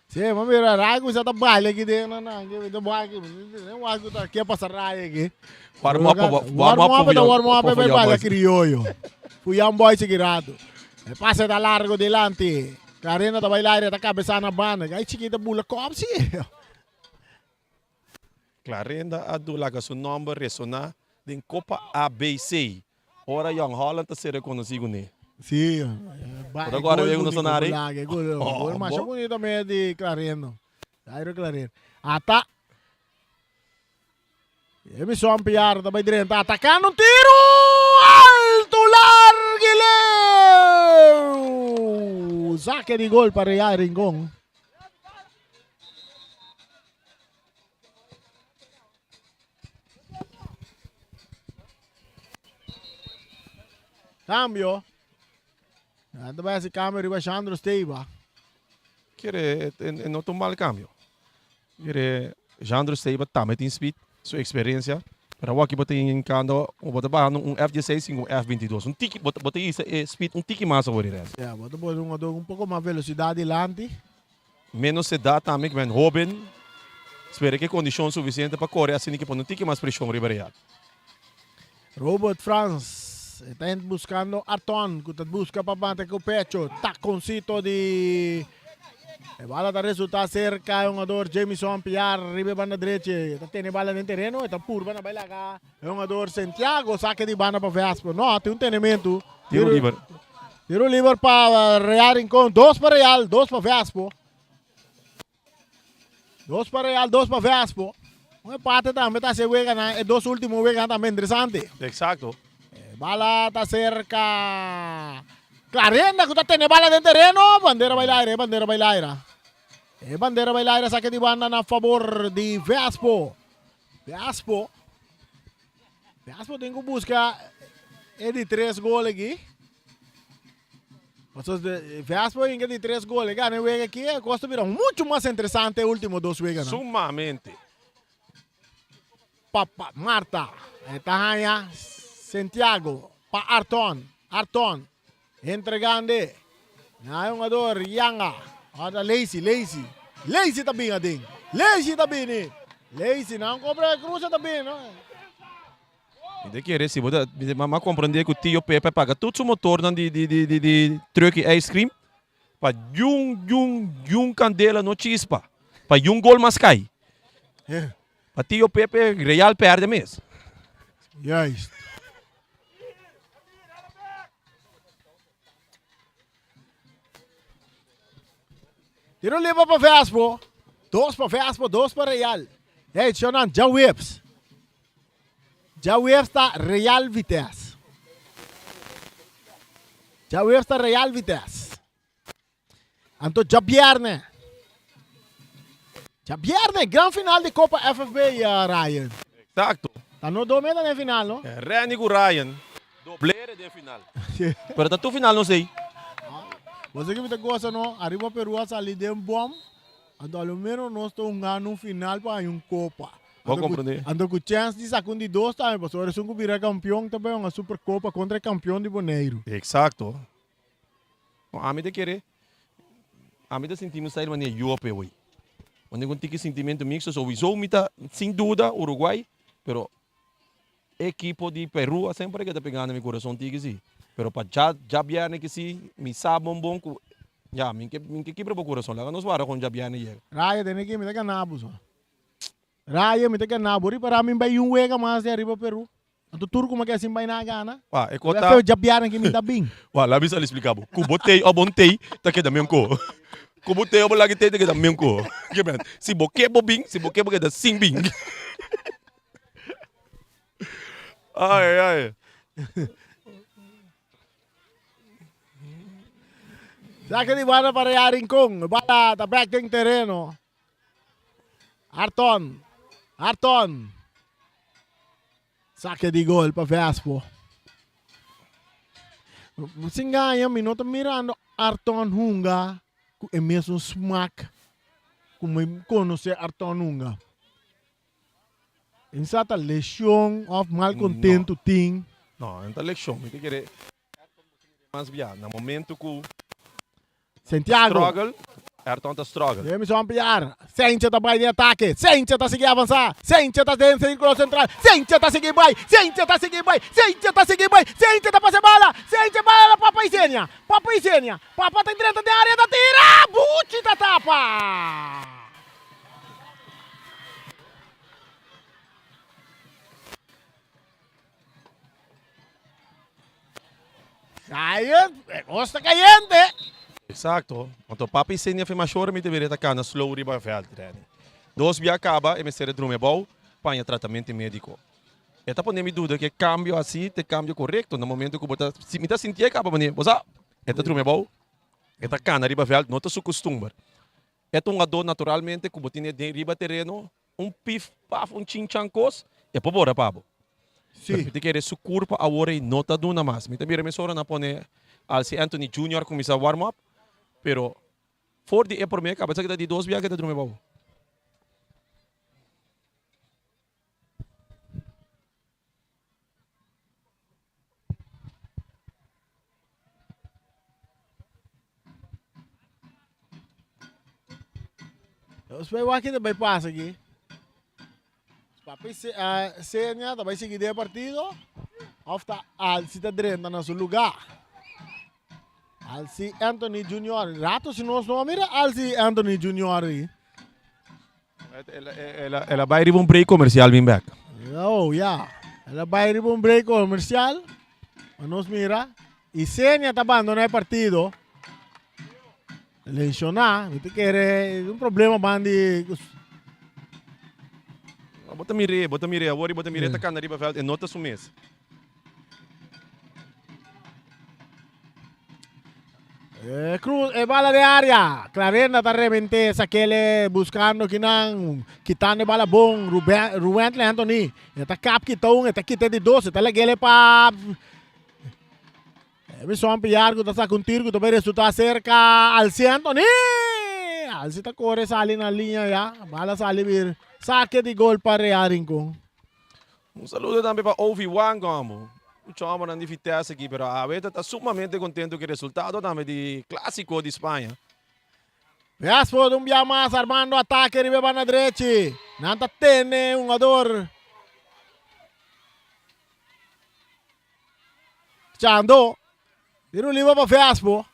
Sí, ma mira, Rai kusa ta baile aquí den na na, que ta baile aquí, nem wak ku ta ke pasa Rai aquí. Warm up, warm up, ta warm up, pa baile criollo. Foyan Boys aquí rato. E pase ta largo delante. Clarena ta baila aire, ta cabeza na banda. Ay chiquita bula kop sí. Clarenda a du laga su nòmber resoná den Kopa ABC ora Jong Holland ta ser rekonosí kuné. Sí, Bo ta kòrda gol wega ku nos bunito ta nari? Bulaga, gol, Oh, gol masha bo. bunito mes di Clarendo. Jairo Clarendo. Ata. Jemison Piar ta bai drenta, atakando un tiro! Alto, largo y leu! Saque di gol pa Real Rincon. Cambio. Anda bai hasi cambio riba Shandro Steiba. Kere e no ta un mal cambio. Kere Shandro Steiba tambe tin speed, su experiencia. Pero awor aki bo ta hincando, bo ta bahando un F16 sin un F22. Un tiki, bo ta hisa e speed un tiki mas awor di res. Ya, bo ta pone un jugador un poco mas velocidad dilanti. Menos edad tambe, ki men hoben. Spera ke kondishon sufisiente pa kore asina ki pone un tiki mas preshon riba Real. Robert Frans e ta buskando Arton ku ta buska pa bate ku pecho. Takoncito di e bala ta resulta serka e hungador Jamison Piar riba e banda drechi. E ta tene bala den tereno, e ta purba na bai laga e hungador Santiago sake di banda pa Vespo. No, tin un tenementu. Tiro liber. Tiro liber pa Real Rincon. Dos pa Real, dos pa Vespo. Dos pa Real, dos pa Vespo. Un empate tambe ta haci weganan, e dos ultimo weganan tambe interesante. Exacto. E bala ta cerca Clarenda cu ta tene bala den tereno. Bandera bay laira, e bandera bay laira. E bandera bay laira saque di banda na favor di Vespo. Vespo. Vespo tin cu busca e di tres gol aki. Pasobra Vespo hinka di tres gol e gana e wega aki e kos ta bira mucho mas interesante e ultimo dos weganan. Sumamente. Papa Marta e ta haña Santiago pa Arton. Arton entregande na e hungador Yanga. Ora Lacy, Lacy. Lacy ta bin aden. Lacy ta bini. Lacy nan kobra e cruce ta bini. Mi ta kere si bo ta mi a comprende cu Tio Pepe a paga tur su motornan di di di di truck y ice cream pa yun yun yun candela no chispa pa yun gol mas cay pa Tio Pepe Real perde mes. Juist. Tiro liber pa Vespo. Dos pa Vespo, dos pa Real. Hey, Shonan, djaweps. Djaweps ta Real Vitesse. Djaweps ta Real Vitesse. Anto djabierne. Djabierne, gran final di Copa FFB, uh, Ryan. Exacto. Ta no do meta den final, no? Randy cu Ryan, doblere den final. Pero ta tur final nos ei. Bo sa ki mi ta gosa no? Ariba Peru a sali den bom. Anto a lo menos nos ta hunga un final pa haña un copa. Bo comprende? Anto cu chance di saca un di dos tambe, pasobra esun cu bira campeon ta bay hunga Supercopa contra e campeon di Boneiru. Exacto. No, ami ta kere, ami ta sinti mi style manera Jope hoy. Wanneer un tiki sintimento mixto, sowieso mi ta sin duda Uruguay, pero ekipo di Peru a semper a keda pegando na mi kurason tiki si. Pero pa dja djabièrnè ki si, mi sa bon bon ku ya mi ke mi ke kibra bo kurason. Laga nos wara kon djabièrnè yega. Raya tene ki mi ta gana bo so. Raya mi ta gana bo. Ripará mi bai un wega mas di ariba Peru. Anto tur kuma ke asin bai na gana. Wa, e Bo kota. feo djabièrnè ki mi ta bin. Wa, labi sali splika bo. Ku bo tei o bon tei ta keda men ko. Ku bo tei o bo laki tei ta keda men ko. Ke men, si bo ke bo bin, si bo ke bo keda sin bin. Ai, ai. Saque di banda pa Real Rincon. Bala ta back den tereno. Arton. Arton. Saque di gol pa Vespo. Sin gaña, mi no ta mirando Arton hunga ku e mesun smak ku mi konosé Arton hunga. En sa ta lesion of mal contento tin. No, no ta lesion. Mi ta kere mas bia na momento ku Santiago. Struggle, Ayrton ta struggle. Jamison Piar. Sencha ta bai den atake. Sencha ta sigui avansa. Sencha ta den circulo central. Sencha ta sigui bai. Sencha ta sigui bai. Sencha ta sigui bai. Sencha ta pasa e bala. Sencha bala Papa Isenia. Papa Isenia. Papa ta drenta den area ta tira. Buchi ta tapa. Cayente, cos ta cayente. Exacto. Anto papi Senia Femashore mi deberia ta cana slow riba e veld, Renny. Dos bia caba e mester a drumi abou pa haña tratamiento medico. E ta pone mi duda cu e cambio haci ta e cambio corecto na momento cu bo ta, si mi ta sinti e caba mane, bo sa, e ta drumi abou, e ta cana riba veld, no ta su custumber. E ta un adó naturalmente cu bo tene den riba tereno, un pif paf, un chin chan cos, e por bora pa bo. Sí. Pero mi ta kere su curpa awor ei no ta duna mas. Mi ta mira mesora nan pone Alci Anthony Junior cuminsa warm up, pero for di e prome caba esaki ta di dos bia cu e ta drumi abou. Nos bai wak kita bai pasa aki. Papi se, uh, Senia ta bai sigui den partido of ta Alci ta drenta na su lugar. Alci Anthony Junior. Rato si nos no mira Alci Anthony Junior ahí. El a bai riba un break comercial bin bek. Oh, ya. El a bai riba un break comercial. Ma nos mira. Y Senia ta abandona e partido. Lesioná. Mi ta kere un problema ban di... Bo ta mir'é, bo ta mir'é. Awor bo ta mir'é ta kanda riba veld. E no ta su mes. E cruz, e bala de área. Clarenda ta reventé Sakele buscando kinan, quitando e bala bon. Ruben, Ruwentle Anthony. E ta kap kita un, e ta kita di dos, e ta lagele pa E mi son pillar ku ta saka un tiro ku ta bai resulta cerca Alci Anthony. Alci ta kore sali na liña ya. Bala sali bir. Sake di gol pa Real Rincon. Un saludo tambe pa Ovi Wango amo. Mucho homonan di Vitesse aki, pero awe ta ta sumamente contento cu e resultado tambe di Clasico di Spaña. Rashford un bia mas armando atake riba e banda drechi. Nan ta tene hungador. Chando. Tiro liber pa Vespo.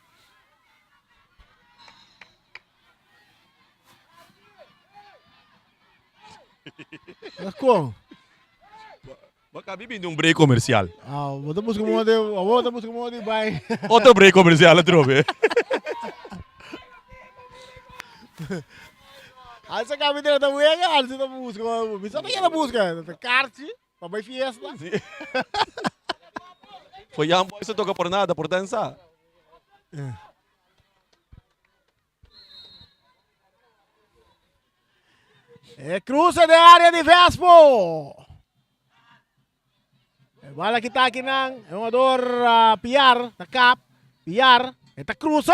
Con. Bo acá bini un break comercial. Ah, bo ta busca modo de, bo ta busca modo de bai. Otro break comercial atrobe. Alsa cambia de ta wega, alsa ta busca. Mi sa ta yela busca, ta karchi pa bai fiesta. Sí. Foi Jan Boys toca por nada, por danza. E cruce de área di Vespo. E bala kita aqui nan. E jugador uh, Piar, ta kap. Piar, e ta cruza.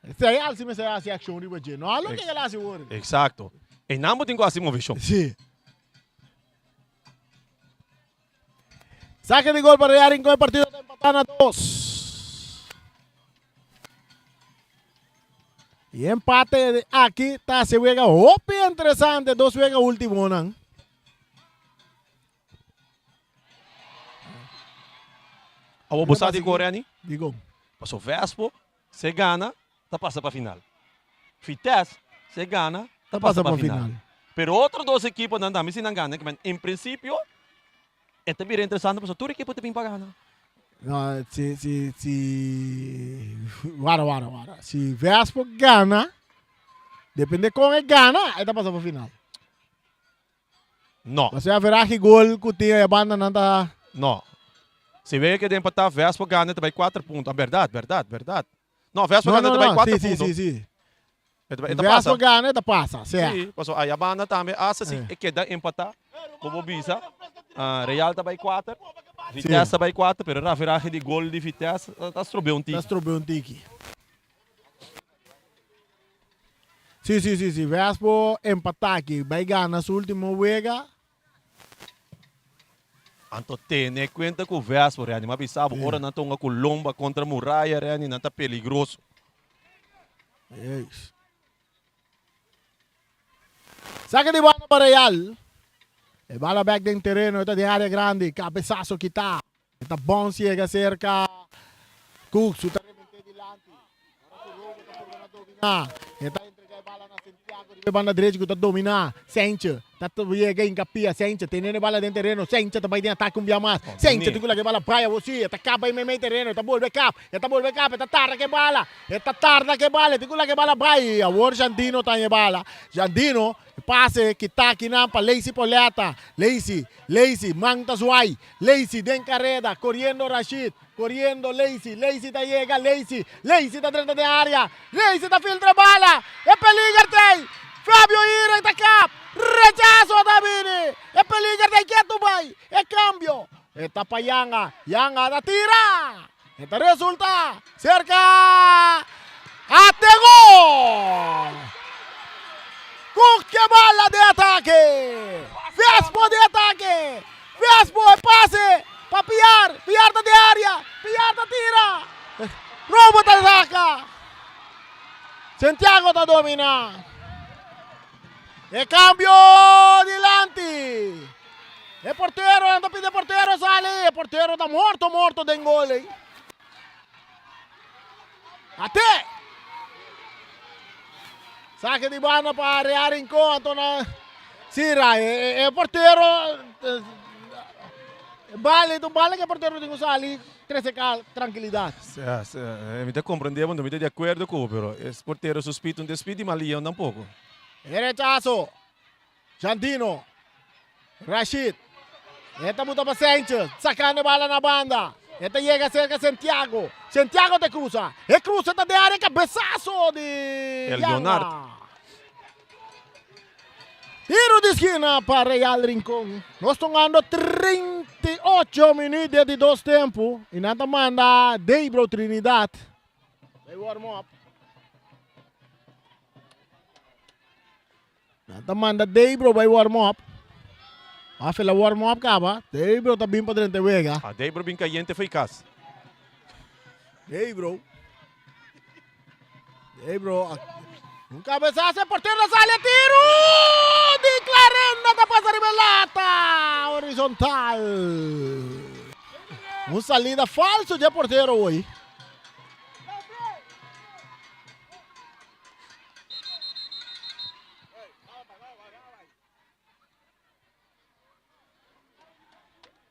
Esei al si me se hace acción riba dje. No lo que el hace hoor. Exacto. E nan bo tin ku hasi movishon. Sí. Saque de gol para Real Rincón. El partido está empatado a dos. Y empate aquí está se juega hopi interesante. Dos juega último nan. Abo bo sa di ko Renny? Digo. Paso Vespo se gana ta pasa pa final. Vitesse se gana ta pasa pa final. Pero otro dos ekiponan tambe si nan gana, en principio e ta bira interesante pasobra tur ekipo ta bin pa gana. No, si, si, si, wara, wara, wara. Si Vespo gana, depende kon e gana, e ta pasa pa final. No. Pasobra averahe gol ku tin e bandanan ta. No. Si wega keda empatá, Vespo gana e ta bai kuater punto. Ah, bèrdat, bèrdat, bèrdat. No, Vespo No, gana no, e ta bai no. kuater Sí, sí, punto. sí, sí. E ta, e ta pasa. Vespo gana e ta pasa, sea. Sí, pasobra aya banda tambe hasta si Eh. e keda empatá, bo por bisa, ah, Real ta bai kuater, Vitesse ta bai kuater, pero e averahe di gol di Vitesse ta, ta strob'é un Ta tiki. strob'é un tiki. Sí, sí, sí, sí. Vespo empatá aki. Bai gana su último wega. Anto tene cuenta cu Vespo, Renny. M'a bisa bo, ora nan ta hunga cu lomba contra muraya, Renny, nan ta peligroso. Yes. Saca di banda pa Real. E bala bek den tereno, e ta den area grandi. Cabezazo kita. E ta bon ciega cerca Cooks, su ta remente dilanti. Ora cu Robo ta purba na domina. E ta entrega e bala na Santiago riba e banda drechi cu ta domina. Sanchez. Ta yega hinka pia Sencha tene e bala den tereno Sencha ta bai den atake un bia mas Sencha tin ku laga e bala bai awor si e ta kap bai meimei tereno e ta bolbe kap e ta bolbe kap e ta tarda ku e bala e ta tarda ku e bala e tin ku laga e bala bai awor Jandino ta haña e bala Jandino pase kita akinan pa Leisi Poleta Leisi Leisi man ta zwai Leisi den kareda koriendo Rashid koriendo Leisi Leisi ta yega Leisi Leisi ta drenta den area Leisi ta filtra e bala e peliger t'ei Fabio Ire ta kap rechaso ta bini e peliger t'ei ketu bai e kambio e ta pa Yanga Yanga ta tira e ta resulta serka ate gol Koek ke bala den atake Vespo den atake Vespo e pase pa Piar Piar ta den area Piar ta tira Robo ta saka Santiago ta domina e cambio dilanti e portero nan ta pidi e portero sali e portero ta morto morto den gol ei ate sake di banda pa Real Rincon anto na sira e, e portero bale un bale que e portero tin ku sali Trece cal trankilidad. Sea, sea, mi ta comprende bo, mi ta di acuerdo cu bo, pero es portero su spit un despit di mal leon tampoco. E rechazo. Jandino. Rashid. E ta buta pa Sanchez. Sacando e bala na banda. E ta yega cerca Santiago. Santiago ta cruza. E cruza ta den area cabezazo di El Leonard. Tiro di skina pa Real Rincon. Nos tongando 38 minuut di dos tempo. Y nan ta manda Debro Trinidad. Bay warm up. Nan ta manda Debro bay warm up. Afe la warm up kaba. Debro ta bin pa drenta wega. Ah, Debro bin cayente foi cas. Debro. Hey bro, un cabezazo, el portero sale, tiro di Clarenda ta pasa riba e lata horizontal. Un salida falso di e portero hoy.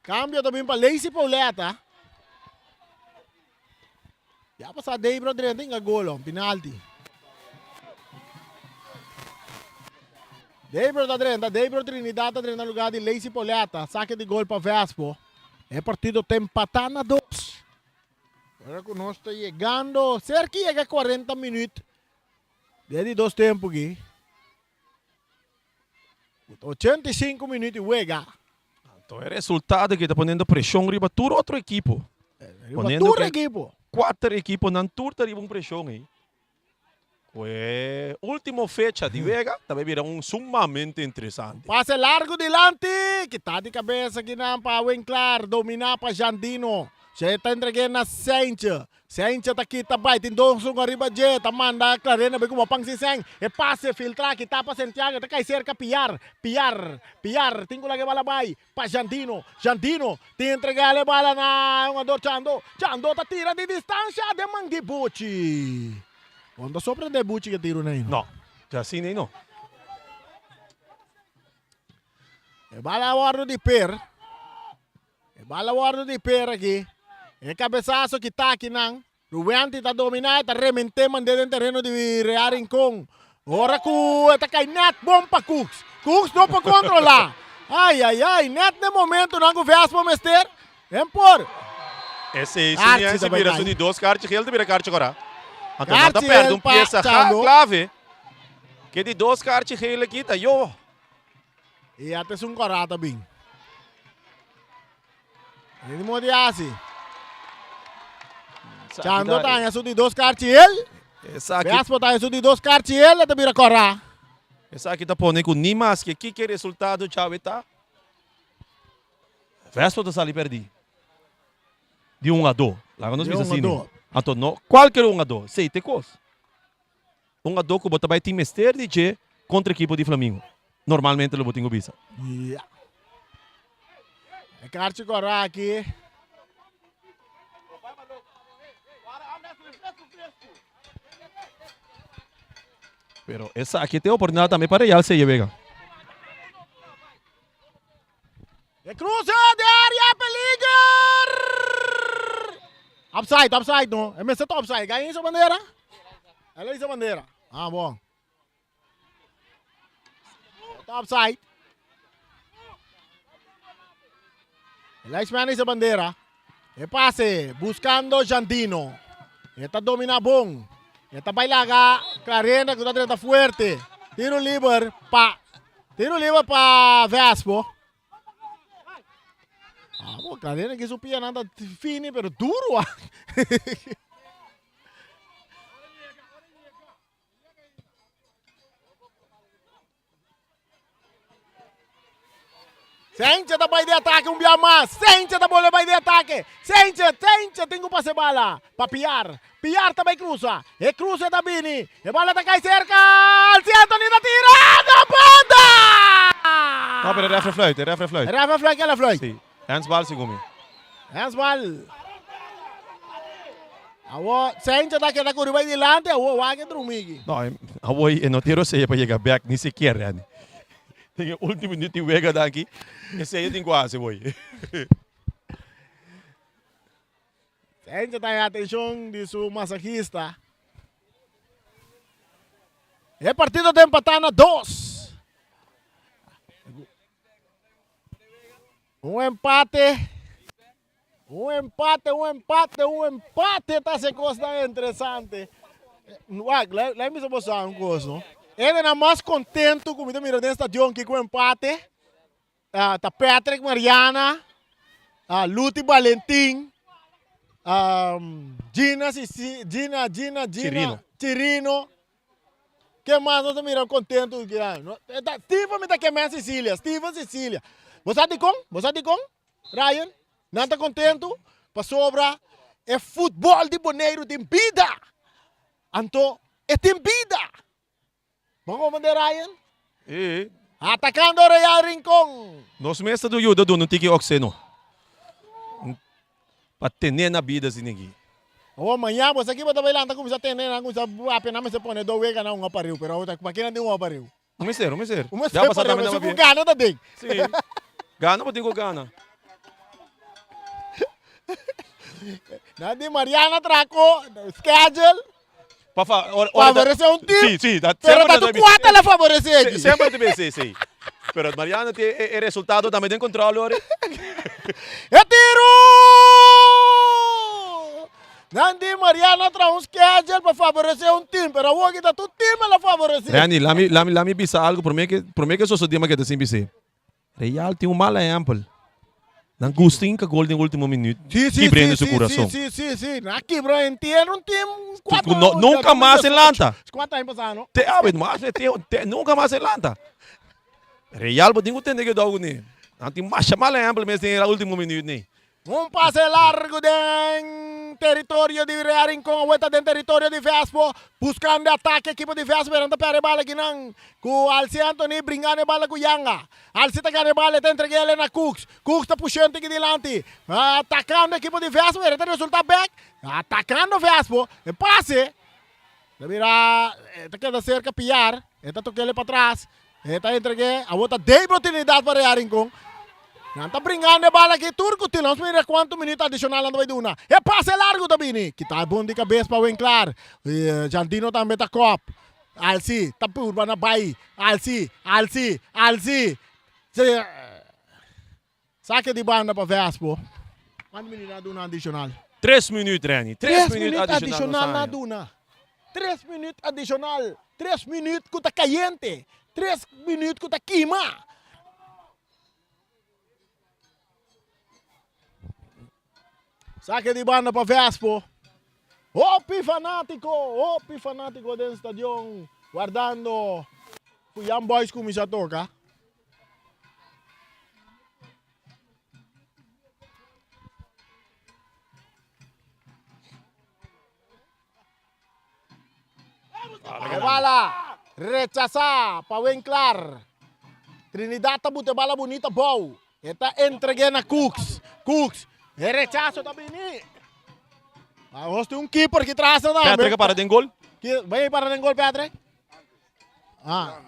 Cambio ta bin pa Lacey Pauletta. Ya pasa Debro drenta inga gol, penalti. Debro ta drenta, Debro Trinidad ta drenta lugar di Lacey Pauletta. Saque di gol pa Vespo. E partido ta empata na dos. Ora cu nos ta yegando, cerca yega 40 minuut. De di dos tempo aki. 85 minuut di wega. Anto e resultado aki ta poniendo presion riba tur otro ekipo. Riba tur ekipo. Kuater ekiponan tur ta riba un presion ei. Ku e ultimo fecha di wega ta bai bira un sumamente interesante. Pase largo dilanti, kita di kabesa kinan pa Winklar, domina pa Jandino. She ta entreg'é na Seintje. Seintje ta kita bai, tin dos un ariba dje, ta manda Clarena bai kuma pan sin sen. E pase filtra kita pa Santiago, ta kai serka Piar. Piar, Piar tin ku laga e bala bai pa Jandino. Jandino tin entregá e bala na hungador Chando. Chando ta tira di distansha den man di Buchi. Bon ta sorprende Buchi ke tiro nei no. No, ta asina ei no. E bala a wòrdu di Per. E bala wordo di per aki. E cabesazo ki ta akinan. Ruwenti ta domina e ta remente mande den tereno di Real Rincon. Ora cu e ta cay net bon pa Cooks. Cooks no por controla. Ay ay ay net n'e momentonan cu Vespo mester en por. Esey si Karchi Niense ta bay bira cay. su di dos karchi geel ta bira karchi kora. Anto nan ta Karchi perde geel un pa pieza Chando. clave. Ke di dos karchi geel aki ta yo. I ata esun kòrá ta bin. Ni mo di hasi. Chando ta haña su di dos karchi el. Esaki. Vespo ta haña su di dos karchi el, e ta bira kòrá. Esaki ta pone ku ni maske kiko e resultado djawe ta, Vespo ta sali pèrdí di un hungadó. Laga nos bisa asina. Anto no kualker hungadó, esei ta e kos. Un adó ku bo ta bai tin mester di dje kontra ekipo di Flamingo. Normalmente lo bo tin ku bisa. Ya. E karchi kòrá aki. Pero esaki ta e oportunidat tambe pa Real Seye wega. Shot de área, peliger! Offside, offside no. E mester ta offside. Gai hizo bandera? El a hizo bandera. Ah, bon. Ta offside. El Iceman hizo bandera. E pase buscando Jandino. E ta domina bon. E ta bailaga Clarenda ku ta drenta fuerte. Tiro liber pa Tiro liber pa Vespo. Ah, bo, Clarenda ki su pianan ta fini pero duro. Ah. Senche ta bai di atake un bia mas. Senche ta bolbe bai di atake. Senche, Senche tin ku pasa e bala pa Piar. Piar ta bai krusa. E krusa ta bini. E bala ta kai serka. Alci Anthony ta tira na banda! No, pero e refre fluit, e refre fluit. E refre fluit, kel a fluit? Si. Handsbal segun mi. Handsbal. Awor Sencho ta keda kuri bai dilanti, awor wak e drumi aki. No, awor e no tin rosea pa yega bek ni sikier, Randy. Den e ultimo minuut di wega dan aki, esei e tin ku hasi awor. Sencho ta e atenshon di su masahista. E partido ta empatá na dos. Un empate. Un empate, un empate, un empate ta se kosnan interesante. Wak, lei mi sa un kos, no? Hendenan mas kontentu ku mi ta mira den stadion ki ku empate ta Patrick Mariana, Luti Balentin, Gina Gina Gina Gina Chirino. Ke mas nos ta mira kontentu ki Steven mi ta kem'é Cecilia, Steven Cecilia. Bo sa dikon? Bo sa dikon? Ryan, nan ta kontentu pasobra e futbòl di Boneiru tin bida. Anto e tin bida. Bo komprendé Ryan? E. Atakando Real Rincon. Nos mes ta yuda duna un tiki okseno pa tene na bida asina aki. Awor maña bo sa ki bo ta bai lanta kuminsá tene nan kuminsá papia nan mester pone do wega nan un apariu pero awor ta paki nan tin un apariu. Un mester, un mester. Un mester pariu, pero si ku gana ta den. Sí, gana bo tin ku gana. Nan di Mariana traco schedule. Pa fa, ora, ora Favorece un team. Sí, sí, dat, pero ta tu cuata la favorece aquí. Semper te sí, sí. Pero Mariana tin e, e resultado tambe den control ora. E tiro! Nan di Mariana traha un schedule pa favorece un team, pero awor ki ta tur team a la favorece. Randy, lami, lami, lami bisa algo prome ke, prome ke sosodé ma ke ta sin bisé. Real tin un mal ehempel. Nan gusta hinka gol den ultimo minuut, Sí, sí, kibrendo sí, su sí, kurason. sí, sí, sí, sí. Nan kibra entier un team Ku no, nunka mas e lanta. Kuantu aña pasá, no? Te awe, mas te, te, nunka mas e lanta. Real bo tin ku tende keda kuné. Nan tin masha mal ehempel mes den e ultimo minuut nei. Un pase largu den teritorio di Real Rincon, awor ta den teritorio di Vespo, buscando atake ekipo di Vespo, pero nan ta perde e bala akinan ku Alci Anthony bringando e bala ku Yanga. Alci ta gana e bala, e ta entrega el na Cooks, Cooks ta push'e un tiki dilanti, atakando ekipo di Vespo, pero e ta resulta bek, atakando Vespo, e pase ta bira, e ta keda serka Piar, e ta tok'el patras, E ta entreg'é, awor ta Debro Trinidad pa Real Rincon. Nan ta bringando e bala aki tur ku tin. Nos mira kuantu minuto adishonal nan ta bai duna. E pase largu ta bini. Kita e bon di kabes pa Winklar. Jandino tambe ta kòp. Alsi ta purba na bai. Alsi, Alsi, Alsi. Sake di banda pa Vespo. Kuantu minuto nan a duna adishonal? Tres minuut, Renny. Tres minuut adishonal nan a duna. Tres minuut adishonal. Tres minuut ku ta kayente. Tres minuut ku ta kima. Sake di banda pa Vespo. Hopi fanátiko, hopi fanátiko den stadion wardando ku Young Boys kuminsá toka. E bala rechasá pa Winklar. Trinidad ta buta e bala bunita bou. E ta entreg'é na Cooks. Cooks, e rechaso ta bini. Nos tin un keeper ki tras nan tambe. Patrick a para den gol. Bai para den gol Patrick. Ah.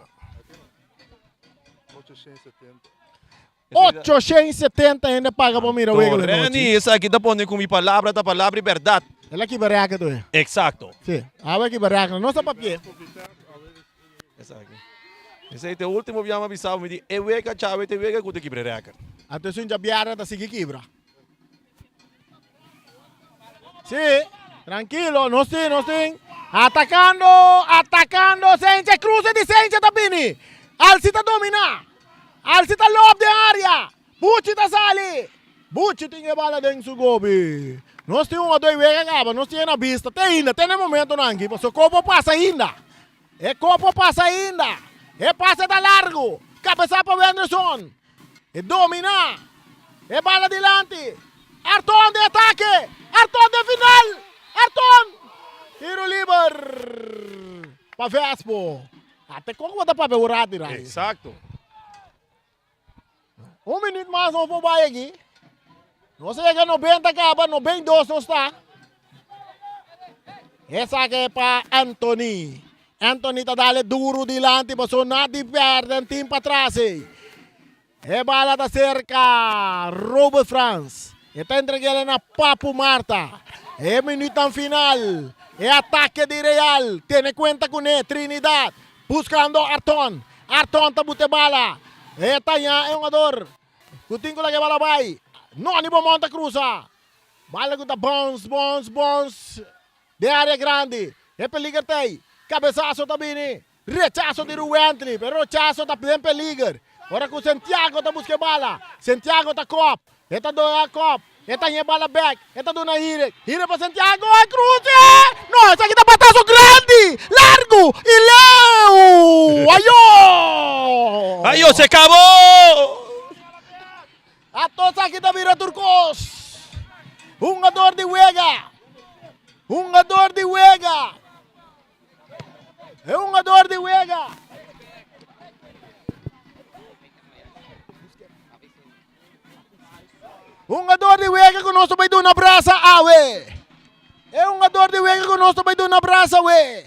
870 hende paga pa mira wega de nochi. Renny, esaki ta pone ku mi palabra ta palabra i bèrdat. El a kiba rèkè tur. Eksakto. Si, awe a kiba rèkè. Nos ta papia. Esaki. Esei ta e ultimo biaha mi a bisa bo, mi di e wega djawe ta e wega ku ta kibra e rèkè. Anto esun djabièrnè ta sigui kibra. Si, trankilo, nos tin, nos tin. Atakando, atakando, Senche, cruce di Senche ta bini. Alsi ta domina. Alsi ta lob den area. Buchi ta sali. Buchi tin e bala den su gobi. Nos tin un o doi wega kaba, nos tin e na bista. Te ainda, te na e momentonan aki, pasobra kopo a pasa ainda. E kopo a pasa ainda. E pase ta largu. Kabesa pa Wenderson. E domina. E bala dilanti. Arton den atake. Arton den final. Arton! Tiro liber pa Vespo. Ate kon ku bo ta papia un ratu Rai. Exacto. Un minuut mas nos por bai aki. Nos a yega 90 kaba, 92 nos ta. Esaki pa Anthony. Anthony ta dale duro dilanti paso na di perde tin patras ei. E bala ta cerca Robert Frans. E ta entregele na Papu Marta. E minuutnan final. E atake di Real. Tene cuenta cune Trinidad. Buscando Arton. Arton ta bute bala. E ta ña e hungador. Cu tin cu laga e bala bay. Noni Beaumont ta cruza. Bala cu ta bounce, bounce, bounce den area grandi. E peliger ta ey. Cabezazo ta bini. Rechazo di Ruwently, pero rechazo ta den peliger. Ora cu Santiago ta busca e bala. Santiago ta cop. E ta duna cop. E ta haña e bala bek. E ta duna Hire. Hire pa Santiago. E cruce! No, esaki ta batazo grandi, largo y leu! Ayo! Ayo, se cabo! Ato esaki ta bira tur kos. Hungador di wega. Hungador di wega. E hungador di wega. Hungador di wega ku nos ta bai duna brasa awe. E hungador di wega ku nos ta bai duna brasa awe.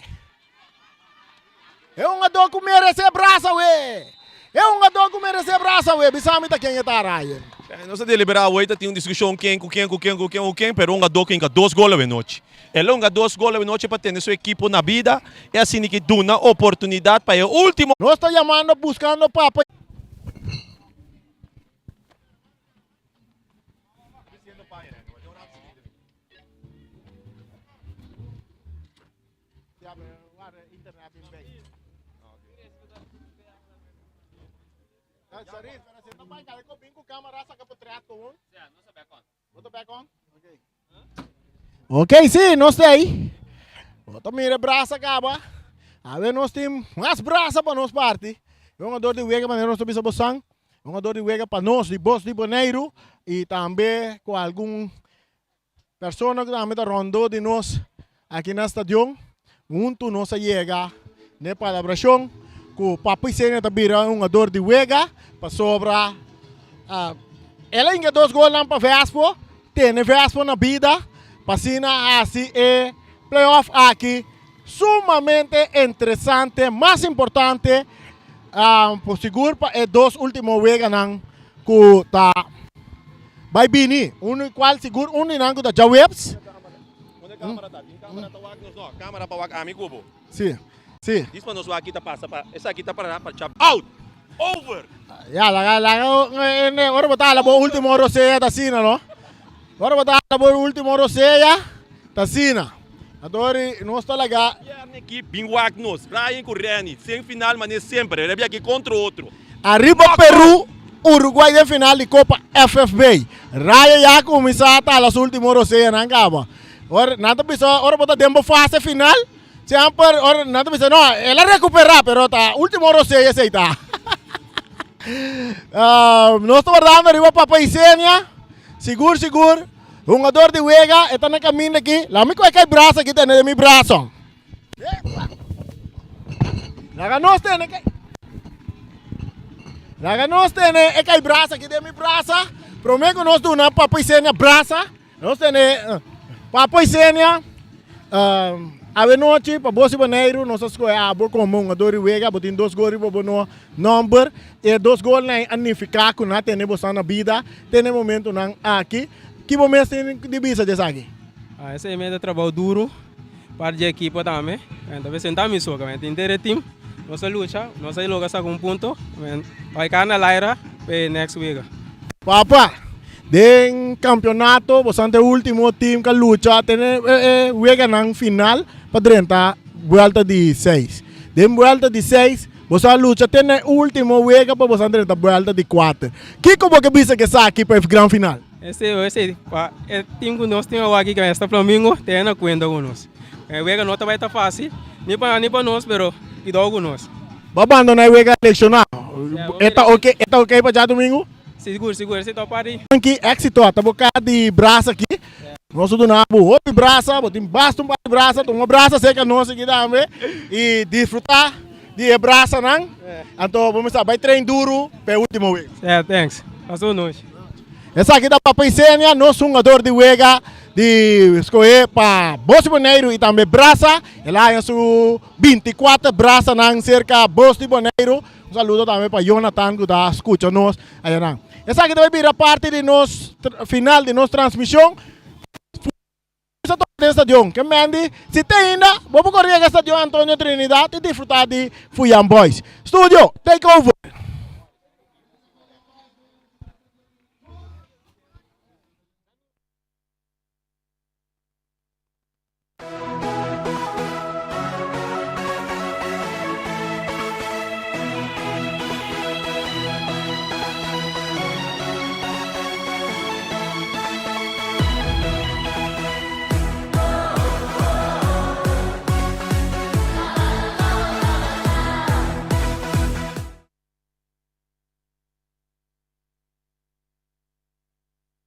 E hungador ku meresé brasa awe. E hungador ku meresé brasa awe. Bisa mi ta ken e ta, Ryan. Nos a deliberá awe ta tin un diskushon ken ku ken ku ken ku ken ku ken, pero un hungador ku hinka dos gol awe nochi. El a hunga dos gol awe nochi pa tene su ekipo na bida i asina ki duna oportunidat pa e ultimo. Nos ta yamando buskando papa. Ok, sí, nos ta ahí. Bo ta mira brasa kaba. A ver, nos tin mas brasa pa nos parti. E hungador di wega manera nos ta bisa bosan. Hungador di wega pa nos, di Bos di Boneiru. I tambe ku algun Persona ku tambe ta rondó di nos aki na stadion, huntu nos a yega n'e palabrashon ku Papi Senia ta bira un hungador di wega pasobra el a hinka dos golnan pa Vespo, tene Vespo na bida pa asina hasi e playoff aki sumamente interesante, mas importante por sigur pa e dos ultimo weganan ku ta bai bini. Unu kual sigur un di nan ku ta djaweps. Unda kamera ta? Tin kamera ta wak nos no. Kamera pa wak ami ku bo. Si, si. Dis pa nos wak ki ta pasa pa esaki ta para pa chap out! Over! Ya, laga, laga ora bo ta hala bo ultimo rosea ta asina no. Ora bo ta hala bo ultimo rosea ta asina. Anto ori nos ta laga. Bierne ki bin wak nos. Ryan ku Renny sen final mane semper. E rabia ki kontra otro. Ariba Peru, Uruguay den final di Copa FFB. Raya ya cuminsa ta las ultimo roseanan caba. Ora nan ta bisa ora bo ta den bo fase final, semper ora nan ta bisa no, el a recupera pero ta ultimo rosea esey ta. Nos ta wardando riba Papa Isenia, sigur sigur hungador di wega e ta na caminda aki. Lami cu e cay brasa aki tene den mi braso. Laga nos tene ke Laga nos tene e kai brasa aki den mi brasa. Prome ku nos duna Papa Isenia brasa. Nos tene Papa Isenia. Awenochi pa Bos di Boneiru nos a skohe abo komo hungador di wega, bo tin dos gol riba bo no nòmber. E dos golnan a nifiká ku nan a tene boso na bida te na e momentunan aki. Ki bo mes tin di bisa di esaki? Esei mi ta trabou duru parti di ekipo tambe. Ta presentá mi so, tin henter e team. Nos a lucha, nos a logra saka un punto. Bai kar na laira pa e next wega. Papa, den kampionato boso ta e ultimo team ku a lucha te na e weganan final pa drenta buelta di seis. Den buelta di seis Boso a lucha te na e ultimo wega pa boso a drenta buelta di kuater. Kiko bo ke bisa ku esaki pa e gran final? Esei, esei, pa e team ku nos tin awor aki, esta Flamingo, tene na kuenta ku nos. E wega no ta bai ta fasil, ni pa nan ni pa nos, pero kidou ku nos. Bo a bandona e wega lesioná. E ta oke, e ta oke pa djadumingu? Sigur, sigur, esei ta parti. Ki éxito ta bo ka di brasa aki. Nos ta duna bo hopi brasa, bo tin basta un par di brasa, tuma brasa serka nos aki tambe i disfrutá di e brasanan. Anto bo mester bai train duru pa e ultimo wega. Yeah, thanks. Pasa un nochi. Esaki ta Papa Isenia, nos hungador di wega di skohe pa Bos di Boneiru i tambe brasa. El a haña su 24 brasanan serka Bos di Boneiru. Un saludo tambe pa Jonathan ku ta skucha nos ayanan. Esaki ta bai bira parti di nos final di nos transmishon. Forsa toka den stadion. Ke Mandy, si te ainda, bo por kore yega stadion Antonio Trinidad i disfruta di Fuyan Boys. Studio, take over!